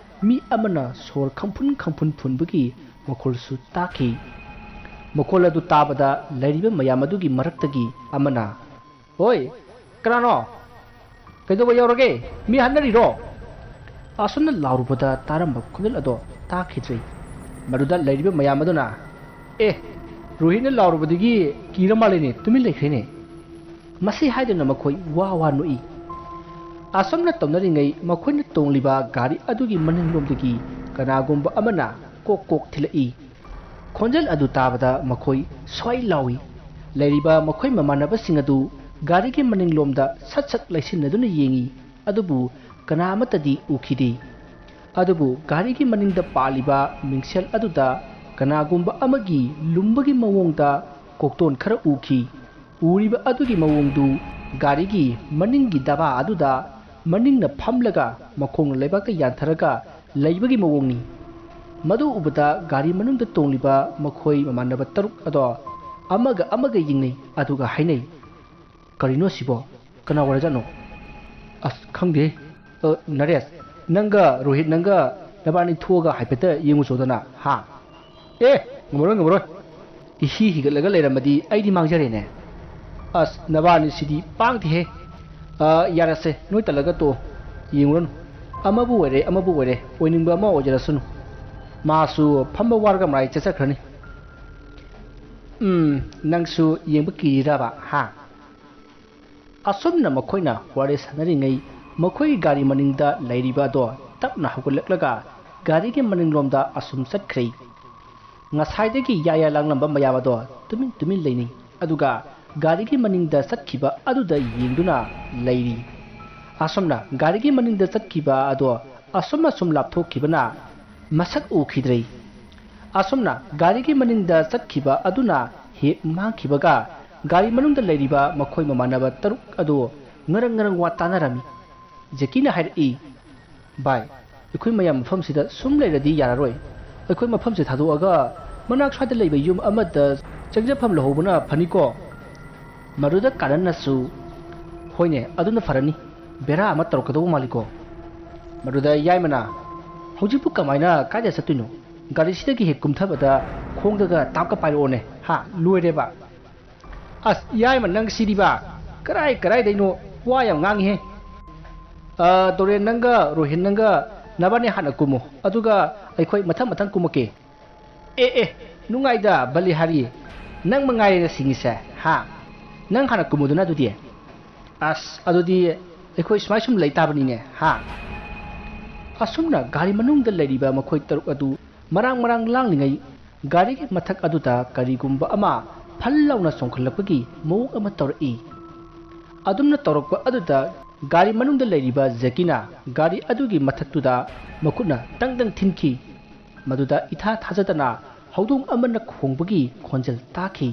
ꯃꯤ ꯑꯃꯅ ꯁꯣꯔ ꯈꯪꯐꯨꯟ ꯈꯪꯐꯨꯟ ꯐꯨꯟꯕꯒꯤ ꯃꯈꯣꯜꯁꯨ ꯇꯥꯈꯤ꯫ ꯃꯈꯣꯜ ꯑꯗꯨ ꯇꯥꯕꯗ ꯂꯩꯔꯤꯕ ꯃꯌꯥꯝ ꯑꯗꯨꯒꯤ ꯃꯔꯛꯇꯒꯤ ꯑꯃꯅ, "ꯍꯣꯏ, ꯀꯅꯥꯅꯣ? ꯀꯩꯗꯧꯕ ꯌꯥꯎꯔꯒꯦ? ꯃꯤ ꯍꯥꯠꯅꯔꯤꯔꯣ?" ꯑꯁꯨꯝꯅ ꯂꯥꯎꯔꯨꯕꯗ ꯇꯥꯔꯝꯕ ꯈꯣꯟꯖꯦꯜ ꯑꯗꯣ ꯇꯥꯈꯤꯗ꯭ꯔꯦ꯫ ꯃꯗꯨꯗ ꯂꯩꯔꯤꯕ ꯃꯌꯥꯝ ꯑꯗꯨꯅ, "ꯑꯦ, ꯔꯣꯍꯤꯠꯅ ꯂꯥꯎꯔꯨꯕꯗꯒꯤ ꯀꯤꯔ ꯃꯥꯜꯂꯦꯅꯦ, ꯇꯨꯃꯤꯟ ꯂꯩꯈ꯭ꯔꯦꯅꯦ꯫" ꯃꯁꯤ ꯍꯥꯏꯗꯨꯅ ꯃꯈꯣꯏ ꯋꯥ ꯋꯥ ꯅꯣꯛꯏ꯫ ꯑꯁꯨꯝꯅ ꯇꯧꯅꯔꯤꯉꯩ ꯃꯈꯣꯏꯅ ꯇꯣꯡꯂꯤꯕ ꯒꯥꯔꯤ ꯑꯗꯨꯒꯤ ꯃꯅꯤꯡꯂꯣꯝꯗꯒꯤ ꯀꯅꯥꯒꯨꯝꯕ ꯑꯃꯅ ꯀꯣꯛ ꯀꯣꯛ ꯊꯤꯜꯂꯛꯏ꯫ ꯈꯣꯟꯖꯦꯜ ꯑꯗꯨ ꯇꯥꯕꯗ ꯃꯈꯣꯏ ꯁ꯭ꯋꯥꯏ ꯂꯥꯎꯏ꯫ ꯂꯩꯔꯤꯕ ꯃꯈꯣꯏ ꯃꯃꯥꯟꯅꯕꯁꯤꯡ ꯑꯗꯨ ꯒꯥꯔꯤꯒꯤ ꯃꯅꯤꯡꯂꯣꯝꯗ ꯁꯠ ꯁꯠ ꯂꯩꯁꯤꯟꯅꯗꯨꯅ ꯌꯦꯡꯏ, ꯑꯗꯨꯕꯨ ꯀꯅꯥ ꯑꯃꯠꯇꯗꯤ ꯎꯈꯤꯗꯦ꯫ ꯑꯗꯨꯕꯨ ꯒꯥꯔꯤꯒꯤ ꯃꯅꯤꯡꯗ ꯄꯥꯜꯂꯤꯕ ꯃꯤꯡꯁꯦꯜ ꯑꯗꯨꯗ ꯀꯅꯥꯒꯨꯝꯕ ꯑꯃꯒꯤ ꯂꯨꯝꯕꯒꯤ ꯃꯑꯣꯡꯗ ꯀꯣꯛꯇꯣꯟ ꯈꯔ ꯎꯈꯤ꯫ ꯎꯔꯤꯕ ꯑꯗꯨꯒꯤ ꯃꯑꯣꯡꯗꯨ ꯒꯥꯔꯤꯒꯤ ꯃꯅꯤꯡꯒꯤ ꯗꯕꯥ ꯑꯗꯨꯗ ꯃꯅꯤꯡꯅ ꯐꯝꯂꯒ ꯃꯈꯣꯡꯅ ꯂꯩꯕꯥꯛꯇ ꯌꯥꯟꯊꯔꯒ ꯂꯩꯕꯒꯤ ꯃꯑꯣꯡꯅꯤ꯫ ꯃꯗꯨ ꯎꯕꯗ ꯒꯥꯔꯤ ꯃꯅꯨꯡꯗ ꯇꯣꯡꯂꯤꯕ ꯃꯈꯣꯏ ꯃꯃꯥꯟꯅꯕ ꯇꯔꯨꯛ ꯑꯗꯣ ꯑꯃꯒ ꯑꯃꯒ ꯌꯦꯡꯅꯩ, ꯑꯗꯨꯒ ꯍꯥꯏꯅꯩ, "ꯀꯔꯤꯅꯣ ꯁꯤꯕꯣ? ꯀꯅꯥ ꯑꯣꯏꯔꯖꯥꯠꯅꯣ?" "ꯑꯁ, ꯈꯪꯗꯦ꯫ ꯑ, ꯅꯔꯦꯁ, ꯅꯪꯒ ꯔꯣꯍꯤꯠ, ꯅꯪꯒ ꯅꯕꯥꯅꯤ ꯊꯣꯛꯑꯒ ꯍꯥꯏꯐꯦꯠꯇ ꯌꯦꯡꯉꯨꯆꯣꯗꯅ, ꯍꯥ?" "ꯑꯦ, ꯉꯝꯃꯔꯣꯏ, ꯉꯝꯃꯔꯣꯏ꯫ ꯏꯍꯤ ꯍꯤꯒꯠꯂꯒ ꯂꯩꯔꯝꯃꯗꯤ ꯑꯩꯗꯤ ꯃꯥꯡꯖꯔꯦꯅꯦ꯫ ꯑꯁ, ꯅꯕꯥꯅꯤꯁꯤꯗꯤ ꯄꯥꯡꯗꯦꯍꯦ꯫ ꯑ, ꯌꯥꯔꯦꯁꯦ, ꯅꯣꯏ ꯇꯜꯂꯒ ꯇꯣꯛꯑꯣ꯫ ꯌꯦꯡꯉꯨꯔꯅꯨ꯫ ꯑꯃꯕꯨ ꯑꯣꯏꯔꯦ, ꯑꯃꯕꯨ ꯑꯣꯏꯔꯦ, ꯑꯣꯏꯅꯤꯡꯕ ꯑꯃ ꯑꯣꯏꯖꯔꯁꯅꯨ꯫ ꯃꯥꯁꯨ ꯐꯝꯕ ꯋꯥꯔꯒ ꯃꯔꯥꯏ ꯆꯠꯆꯈ꯭ꯔꯅꯤ꯫ ꯎꯝ, ꯅꯪꯁꯨ ꯌꯦꯡꯕ ꯀꯤꯔꯤꯔꯕ, ꯍꯥ?" ꯑꯁꯨꯝꯅ ꯃꯈꯣꯏꯅ ꯋꯥꯔꯤ ꯁꯥꯟꯅꯔꯤꯉꯩ, ꯃꯈꯣꯏꯒꯤ ꯒꯥꯔꯤ ꯃꯅꯤꯡꯗ ꯂꯩꯔꯤꯕ ꯑꯗꯣ ꯇꯞꯅ ꯍꯧꯒꯠꯂꯛꯂꯒ ꯒꯥꯔꯤꯒꯤ ꯃꯅꯤꯡꯂꯣꯝꯗ ꯑꯁꯨꯝ ꯆꯠꯈ꯭ꯔꯦ꯫ ꯉꯁꯥꯏꯗꯒꯤ ꯌꯥ ꯌꯥ ꯂꯥꯡꯂꯝꯕ ꯃꯌꯥꯝ ꯑꯗꯣ ꯇꯨꯃꯤꯟ ꯇꯨꯃꯤꯟ ꯂꯩꯅꯩ, ꯑꯗꯨꯒ ꯒꯥꯔꯤꯒꯤ ꯃꯅꯤꯡꯗ ꯆꯠꯈꯤꯕ ꯑꯗꯨꯗ ꯌꯦꯡꯗꯨꯅ ꯂꯩꯔꯤ꯫ ꯑꯁꯨꯝꯅ ꯒꯥꯔꯤꯒꯤ ꯃꯅꯤꯡꯗ ꯆꯠꯈꯤꯕ ꯑꯗꯣ ꯑꯁꯨꯝ ꯑꯁꯨꯝ ꯂꯥꯞꯊꯣꯛꯈꯤꯕꯅ ꯃꯁꯛ ꯎꯈꯤꯗ꯭ꯔꯦ꯫ ꯑꯁꯨꯝꯅ ꯒꯥꯔꯤꯒꯤ ꯃꯅꯤꯡꯗ ꯆꯠꯈꯤꯕ ꯑꯗꯨꯅ ꯍꯦꯛ ꯃꯥꯡꯈꯤꯕꯒ, ꯒꯥꯔꯤ ꯃꯅꯨꯡꯗ ꯂꯩꯔꯤꯕ ꯃꯈꯣꯏ ꯃꯃꯥꯟꯅꯕ ꯇꯔꯨꯛ ꯑꯗꯨ ꯉꯔꯪ ꯉꯔꯪ ꯋꯥ ꯇꯥꯅꯔꯝꯃꯤ꯫ ꯖꯦꯀꯤꯅ ꯍꯥꯏꯔꯛꯏ, "ꯚꯥꯏ, ꯑꯩꯈꯣꯏ ꯃꯌꯥꯝ ꯃꯐꯝꯁꯤꯗ ꯁꯨꯝ ꯂꯩꯔꯗꯤ ꯌꯥꯔꯔꯣꯏ꯫ ꯑꯩꯈꯣꯏ ꯃꯐꯝꯁꯦ ꯊꯥꯗꯣꯛꯑꯒ ꯃꯅꯥꯛ ꯁ꯭ꯋꯥꯏꯗ ꯂꯩꯕ ꯌꯨꯝ ꯑꯃꯗ ꯆꯪꯖꯐꯝ ꯂꯧꯍꯧꯕꯅ ꯐꯅꯤꯀꯣ?" ꯃꯗꯨꯗ ꯀꯥꯅꯟꯅꯁꯨ, "ꯍꯣꯏꯅꯦ, ꯑꯗꯨꯅ ꯐꯔꯅꯤ꯫ ꯕꯦꯔꯥ ꯑꯃ ꯇꯧꯔꯛꯀꯗꯧꯕ ꯃꯥꯜꯂꯤꯀꯣ?" ꯃꯗꯨꯗ ꯌꯥꯏꯃꯅ, "ꯍꯧꯖꯤꯛꯄꯨ ꯀꯃꯥꯏꯅ ꯀꯥꯏꯗ ꯆꯠꯇꯣꯏꯅꯣ? ꯒꯥꯔꯤꯁꯤꯗꯒꯤ ꯍꯦꯛ ꯀꯨꯝꯊꯕꯗ ꯈꯣꯡꯗꯒ ꯇꯥꯞꯀ ꯄꯥꯏꯔꯛꯑꯣꯅꯦ, ꯍꯥ? ꯂꯣꯏꯔꯦꯕ!" "ꯑꯁ, ꯌꯥꯏꯃ, ꯅꯪ ꯁꯤꯗꯤꯕ! ꯀꯔꯥꯏ ꯀꯔꯥꯏꯗꯩꯅꯣ? ꯋꯥ ꯌꯥꯝ ꯉꯥꯡꯉꯤꯍꯦ!" "ꯑ, ꯗꯣꯔꯦꯟ, ꯅꯪꯒ ꯔꯣꯍꯤꯟ, ꯅꯪꯒ ꯅꯕꯥꯅꯤ ꯍꯥꯟꯅ ꯀꯨꯝꯃꯣ, ꯑꯗꯨꯒ ꯑꯩꯈꯣꯏ ꯃꯊꯪ ꯃꯊꯪ ꯀꯨꯝꯃꯛꯀꯦ꯫" "ꯑꯦ, ꯑꯦ, ꯅꯨꯡꯉꯥꯏꯗ, ꯕꯂꯤꯍꯥꯔꯤ, ꯅꯪ ꯃꯉꯥꯏꯔꯦꯅ ꯁꯤꯡꯉꯤꯁꯦ, ꯍꯥ? ꯅꯪ ꯍꯥꯟꯅ ꯀꯨꯝꯃꯨꯗꯅ ꯑꯗꯨꯗꯤ꯫" "ꯑꯁ, ꯑꯗꯨꯗꯤ ꯑꯩꯈꯣꯏ ꯁꯨꯃꯥꯏ ꯁꯨꯝ ꯂꯩ ꯇꯥꯕꯅꯤꯅꯦ, ꯍꯥ?" ꯑꯁꯨꯝꯅ ꯒꯥꯔꯤ ꯃꯅꯨꯡꯗ ꯂꯩꯔꯤꯕ ꯃꯈꯣꯏ ꯇꯔꯨꯛ ꯑꯗꯨ ꯃꯔꯥꯡ ꯃꯔꯥꯡ ꯂꯥꯡꯂꯤꯉꯩ, ꯒꯥꯔꯤꯒꯤ ꯃꯊꯛ ꯑꯗꯨꯗ ꯀꯔꯤꯒꯨꯝꯕ ꯑꯃ ꯐꯜ ꯂꯥꯎꯅ ꯆꯣꯡꯈꯠꯂꯛꯄꯒꯤ ꯃꯑꯣꯡ ꯑꯃ ꯇꯧꯔꯛꯏ꯫ ꯑꯗꯨꯝꯅ ꯇꯧꯔꯛꯄ ꯑꯗꯨꯗ ꯒꯥꯔꯤ ꯃꯅꯨꯡꯗ ꯂꯩꯔꯤꯕ ꯖꯦꯀꯤꯅ ꯒꯥꯔꯤ ꯑꯗꯨꯒꯤ ꯃꯊꯛꯇꯨꯗ ꯃꯈꯨꯠꯅ ꯇꯪ ꯇꯪ ꯊꯤꯟꯈꯤ꯫ ꯃꯗꯨꯗ ꯏꯊꯥ ꯊꯥꯖꯗꯅ ꯍꯧꯗꯣꯡ ꯑꯃꯅ ꯈꯣꯡꯕꯒꯤ ꯈꯣꯟꯖꯦꯜ ꯇꯥꯈꯤ꯫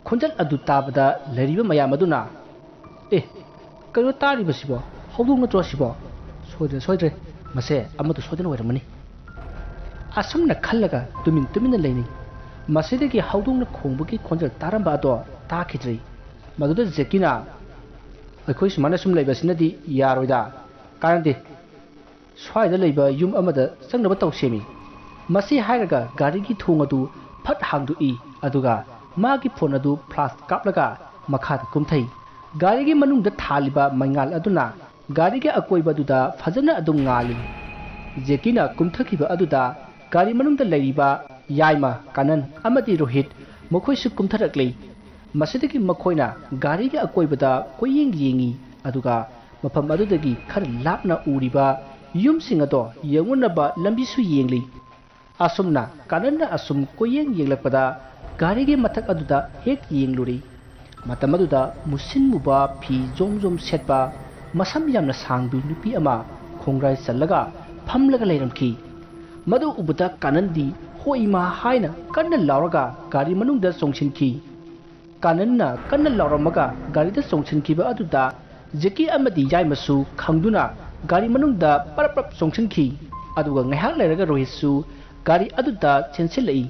ꯈꯣꯟꯖꯦꯜ ꯑꯗꯨ ꯇꯥꯕꯗ ꯂꯩꯔꯤꯕ ꯃꯌꯥꯝ ꯑꯗꯨꯅ, "ꯑꯦ, ꯀꯩꯅꯣ ꯇꯥꯔꯤꯕꯁꯤꯕꯣ? ꯍꯧꯗꯣꯡ ꯅꯠꯇ꯭ꯔꯣ ꯑꯁꯤꯕꯣ? ꯁꯣꯏꯗ꯭ꯔꯦ, ꯁꯣꯏꯗ꯭ꯔꯦ꯫ ꯃꯁꯦ ꯑꯃꯗꯨ ꯁꯣꯏꯗꯅ ꯑꯣꯏꯔꯝꯃꯅꯤ꯫" ꯑꯁꯨꯝꯅ ꯈꯜꯂꯒ ꯇꯨꯃꯤꯟ ꯇꯨꯃꯤꯟꯅ ꯂꯩꯅꯩ꯫ ꯃꯁꯤꯗꯒꯤ ꯍꯧꯗꯣꯡꯅ ꯈꯣꯡꯕꯒꯤ ꯈꯣꯟꯖꯦꯜ ꯇꯥꯔꯝꯕ ꯑꯗꯣ ꯇꯥꯈꯤꯗ꯭ꯔꯦ꯫ ꯃꯗꯨꯗ ꯖꯦꯀꯤꯅ, "ꯑꯩꯈꯣꯏ ꯁꯨꯃꯥꯏꯅ ꯁꯨꯝ ꯂꯩꯕꯁꯤꯅꯗꯤ ꯌꯥꯔꯣꯏꯗ, ꯀꯥꯟꯅꯗꯦ, ꯁ꯭ꯋꯥꯏꯗ ꯂꯩꯕ ꯌꯨꯝ ꯑꯃꯗ ꯆꯪꯅꯕ ꯇꯧꯁꯦꯃꯤ"꯫ ꯃꯁꯤ ꯍꯥꯏꯔꯒ ꯒꯥꯔꯤꯒꯤ ꯊꯣꯡ ꯑꯗꯨ ꯐꯠ ꯍꯥꯡꯗꯣꯛꯏ, ꯑꯗꯨꯒ ꯃꯥꯒꯤ ꯐꯣꯟ ꯑꯗꯨ ꯐ꯭ꯂꯥꯁ ꯀꯥꯞꯂꯒ ꯃꯈꯥꯗ ꯀꯨꯝꯊꯩ꯫ ꯒꯥꯔꯤꯒꯤ ꯃꯅꯨꯡꯗ ꯊꯥꯜꯂꯤꯕ ꯃꯩꯉꯥꯜ ꯑꯗꯨꯅ ꯒꯥꯔꯤꯒꯤ ꯑꯀꯣꯏꯕꯗꯨꯗ ꯐꯖꯅ ꯑꯗꯨꯝ ꯉꯥꯜꯂꯤ꯫ ꯖꯦꯀꯤꯅ ꯀꯨꯝꯊꯈꯤꯕ ꯑꯗꯨꯗ ꯒꯥꯔꯤ ꯃꯅꯨꯡꯗ ꯂꯩꯔꯤꯕ ꯌꯥꯏꯃ ꯀꯥꯅꯟ ꯑꯃꯗꯤ ꯔꯣꯍꯤꯠ ꯃꯈꯣꯏꯁꯨ ꯀꯨꯝꯊꯔꯛꯂꯤ꯫ ꯃꯁꯤꯗꯒꯤ ꯃꯈꯣꯏꯅ ꯒꯥꯔꯤꯒꯤ ꯑꯀꯣꯏꯕꯗ ꯀꯣꯏꯌꯦꯡ ꯌꯦꯡꯏ, ꯑꯗꯨꯒ ꯃꯐꯝ ꯑꯗꯨꯗꯒꯤ ꯈꯔ ꯂꯥꯞꯅ ꯎꯔꯤꯕ ꯌꯨꯝꯁꯤꯡ ꯑꯗꯣ ꯌꯦꯡꯉꯨꯅꯕ ꯂꯝꯕꯤꯁꯨ ꯌꯦꯡꯂꯤ꯫ ꯑꯁꯨꯝꯅ ꯀꯥꯅꯟꯅ ꯑꯁꯨꯝ ꯀꯣꯏꯌꯦꯡ ꯌꯦꯡꯂꯛꯄꯗ ꯒꯥꯔꯤꯒꯤ ꯃꯊꯛ ꯑꯗꯨꯗ ꯍꯦꯛ ꯌꯦꯡꯂꯨꯔꯤ꯫ ꯃꯇꯝ ꯑꯗꯨꯗ ꯃꯨꯁꯤꯟ ꯃꯨꯕ ꯐꯤ ꯖꯣꯝ ꯖꯣꯝ ꯁꯦꯠꯄ, ꯃꯁꯝ ꯌꯥꯝꯅ ꯁꯥꯡꯕꯤ ꯅꯨꯄꯤ ꯑꯃ ꯈꯣꯡꯒ꯭ꯔꯥꯏ ꯆꯜꯂꯒ ꯐꯝꯂꯒ ꯂꯩꯔꯝꯈꯤ꯫ ꯃꯗꯨ ꯎꯕꯗ ꯀꯥꯅꯟꯗꯤ "ꯍꯣ ꯏꯃꯥ" ꯍꯥꯏꯅ ꯀꯟꯅ ꯂꯥꯎꯔꯒ ꯒꯥꯔꯤ ꯃꯅꯨꯡꯗ ꯆꯣꯡꯁꯤꯟꯈꯤ꯫ ꯀꯥꯅꯟꯅ ꯀꯟꯅ ꯂꯥꯎꯔꯝꯃꯒ ꯒꯥꯔꯤꯗ ꯆꯣꯡꯁꯤꯟꯈꯤꯕ ꯑꯗꯨꯗ ꯖꯦꯀꯤ ꯑꯃꯗꯤ ꯌꯥꯏꯃꯁꯨ ꯈꯪꯗꯨꯅ ꯒꯥꯔꯤ ꯃꯅꯨꯡꯗ ꯄꯔꯞ ꯄꯔꯞ ꯆꯣꯡꯁꯤꯟꯈꯤ꯫ ꯑꯗꯨꯒ ꯉꯥꯏꯍꯥꯛ ꯂꯩꯔꯒ ꯔꯣꯍꯤꯠꯁꯨ ꯒꯥꯔꯤ ꯑꯗꯨꯗ ꯆꯦꯟꯁꯤꯜꯂꯛꯏ꯫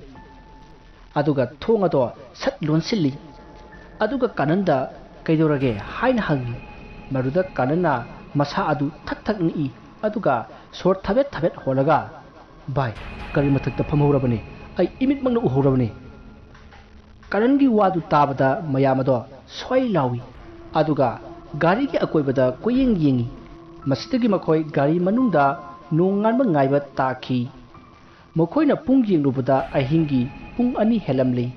ꯑꯗꯨꯒ ꯊꯣꯡ ꯑꯗꯣ ꯁꯠ ꯂꯣꯟꯁꯤꯜꯂꯤ꯫ ꯑꯗꯨꯒ ꯀꯥꯅꯟꯗ "ꯀꯩꯗꯧꯔꯒꯦ?" ꯍꯥꯏꯅ ꯍꯪꯉꯤ꯫ ꯃꯗꯨꯗ ꯀꯥꯅꯟꯅ ꯃꯁꯥ ꯑꯗꯨ ꯊꯛ ꯊꯛ ꯅꯤꯛꯏ꯫ ꯑꯗꯨꯒ ꯁꯣꯔ ꯊꯕꯦꯠ ꯊꯕꯦꯠ ꯍꯣꯜꯂꯒ, "ꯚꯥꯏ, ꯒꯥꯔꯤ ꯃꯊꯛꯇ ꯐꯝꯍꯧꯔꯕꯅꯤ꯫ ꯑꯩ ꯏꯃꯤꯠꯃꯛꯅ ꯎꯍꯧꯔꯕꯅꯤ"꯫ ꯀꯥꯅꯟꯒꯤ ꯋꯥꯗꯨ ꯇꯥꯕꯗ ꯃꯌꯥꯝ ꯑꯗꯣ ꯁ꯭ꯋꯥꯏ ꯂꯥꯎꯏ꯫ ꯑꯗꯨꯒ ꯒꯥꯔꯤꯒꯤ ꯑꯀꯣꯏꯕꯗ ꯀꯣꯏꯌꯦꯡ ꯌꯦꯡꯏ꯫ ꯃꯁꯤꯗꯒꯤ ꯃꯈꯣꯏ ꯒꯥꯔꯤ ꯃꯅꯨꯡꯗ ꯅꯣꯡꯉꯥꯟꯕ ꯉꯥꯏꯕ ꯇꯥꯈꯤ꯫ ꯃꯈꯣꯏꯅ ꯄꯨꯡ ꯌꯦꯡꯂꯨꯕꯗ ꯑꯍꯤꯡꯒꯤ ꯄꯨꯡ ꯑꯅꯤ ꯍꯦꯜꯂꯝꯂꯤ꯫